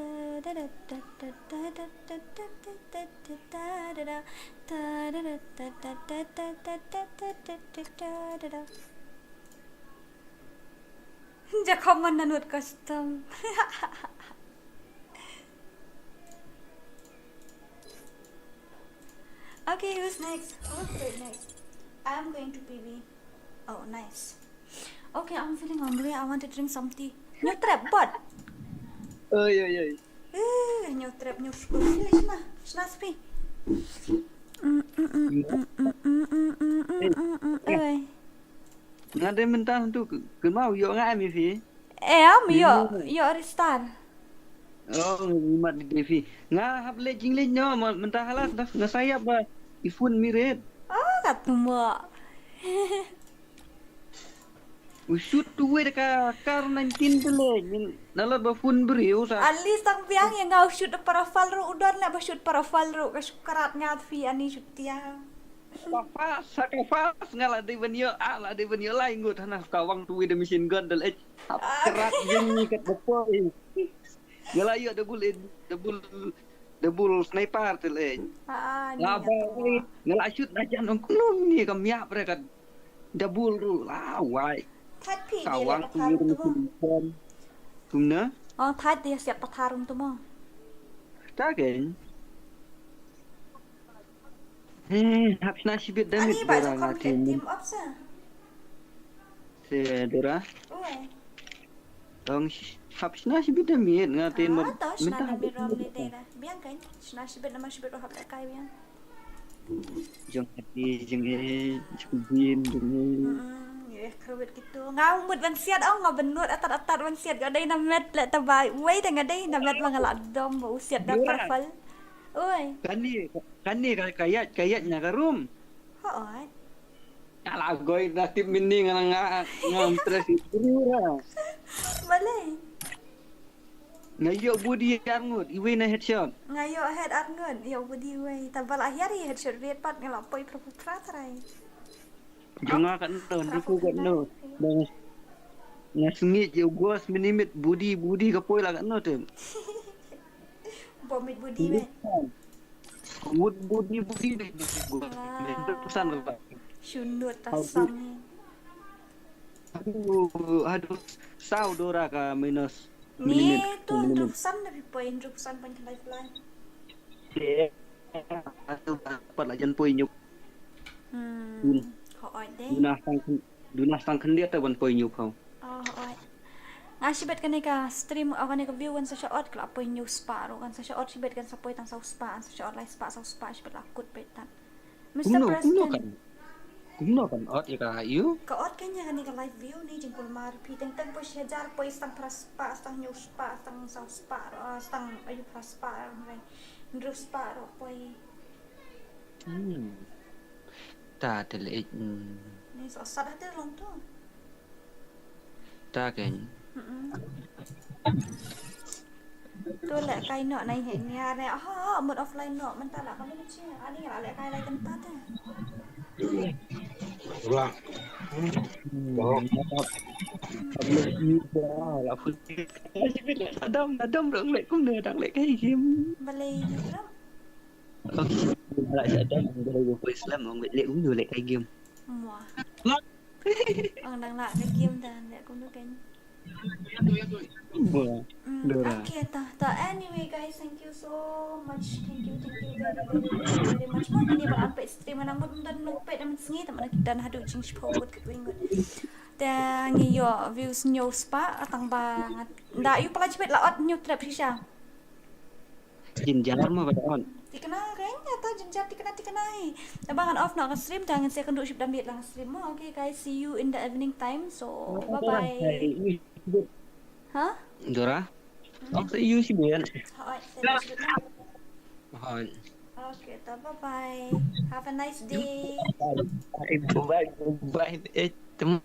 common na nut custom. Okay, who's next? Who's going next? I'm going to P B. Oh, nice. Okay, I'm feeling hungry. I want to drink some tea. New trap, bot. Oi, oi, oi. Eh, new trap, new school. Shna, shna spi. Oi. Nga dei mynta tu kynmaw ïoh nga em ïa phi. Eh, am ïoh, ïoh restar. Oh, ngi mat di phi. Nga hap leh jingleh no mynta halas dah nga sayap ba i phone miret. Ah, kat mo. U shoot tu wei da ka kar nineteen tu le. Nalot ba phone briew sa. At least tang biang ïa nga u shoot da profile ruh u don la ba shoot profile ruh ka shukrat nga phi ani shoot tia. Ka fast, ka fast nga la dei ban ïoh, ah la dei ban ïoh lai ngut hana ka wang tu wei da machine gun da leh. Hap krat jing ni kat ba poi. Nga la ïoh double double double sniper tu leh. Ah, ni. La ba nga la shoot na jan ong kumno ni ka miap re kat. Double ru la wai. That phi Ka di wang la tu pathar tu tu mo. Kum na? Oh, that di siap pathar tu mo. Ta ken. Hmm, hap shna shibit da Ani mit ba dora jo nga kom tin. team up sa. Te dora. Oi. Ong hap shna shibit da mit nga tin mo. Ah, to shna na mi rom ni dei da. Biang kan. Shna shibit na ma shibit hap da kai biang. Jong hati jong e jong bin jong e. Hmm, ye khrwit kitu. Nga mut ban siat ong nga benut atat atat ban siat ga dei na met le ta ba. Wei da nga dei na met ba nga la dom ba u siat da perfal. Oi. Kani kani ka kayat kayat nya ka room. Hooid. Ala goi na tip mini nga nga nga stress itu ra. Balei. Nga ïoh body ar ngut, iwei na headshot. Nga ïoh head ar ngut, ïoh body wei. Ta ba la hiar i headshot red pat nga la poi pro pro trai. Jong nga kat no, ruku kat no. Nga sngit ïoh gos minimit body body ka poi la kat no tem. Bomit body wei. Wood body body ni. Pesan ka. Shunut tasam. Aduh, aduh, saw dora ka minus. Ni tu hynriew phew san da phi poi hynriew phew san point lifeline. Pat la jan poi nyup. Hmm. Hooid de. Duna sang duna sang khyndiat ta ban poi nyup hau. Oh, hooid. Nga shibet kane ka stream, oh, kane ka view kan sa shot ka la poi hynñiew spah ruh, kan sa shot shibet kan sa poi tang saw spah, kan sa shot lai spah saw spah shibet la kut peit tan. Mister Kumno kumno President. Kan kumno kan ot ïa ka ïu. Ka ot kane kane ka live view ni jingkulmar phi teng teng poi shi hajar poi stang phra spah stang hynñiew spah stang saw spah ruh, ah, stang ayu phra spah ruh, hynriew spah ruh poi. Hmm. Ta te le. Hmm. Ni sa sat hati long tu. Ta ken. Mm-mm. Tu leh kai noh nai he nia re. Ha, mut offline noh mynta la ka mut chi. Ani la leh kai lai kynta te. Ula. Adam, adam dang leh kumne dang leh kai game. Balei ni ram. Okay, la adam dang leh kai game. Muah. Ang dang la ka game dan leh kumno kan. Wah, Mm, Dora. Okay, ta, ta. Anyway, guys, thank you so much. Thank you, thank you very, very, very, very much. Mo kane ba la peit stream nang mut mut nang peit nang sngi ta mana kita haduh jingshiphew ngut ka dwei ngut. Ta ngi ïoh views hynñiew spah tang ba ngat. Da ïu pala chibet la ot hynñiew trep shisha. Jin jar ma ba on. Tikna keng ata jin jar tikna tikna hi. Ta ba ngan off noh ka stream ta ngin sa kynduh shibit da miet lang stream mo. Okay, guys, see you in the evening time. So, bye bye. Ha? Dora. Ong sa yu si ben. Hooid, thank you. Hooid. Okay, ta bye bye. Have a nice day. Bye bye bye. Eh, tem.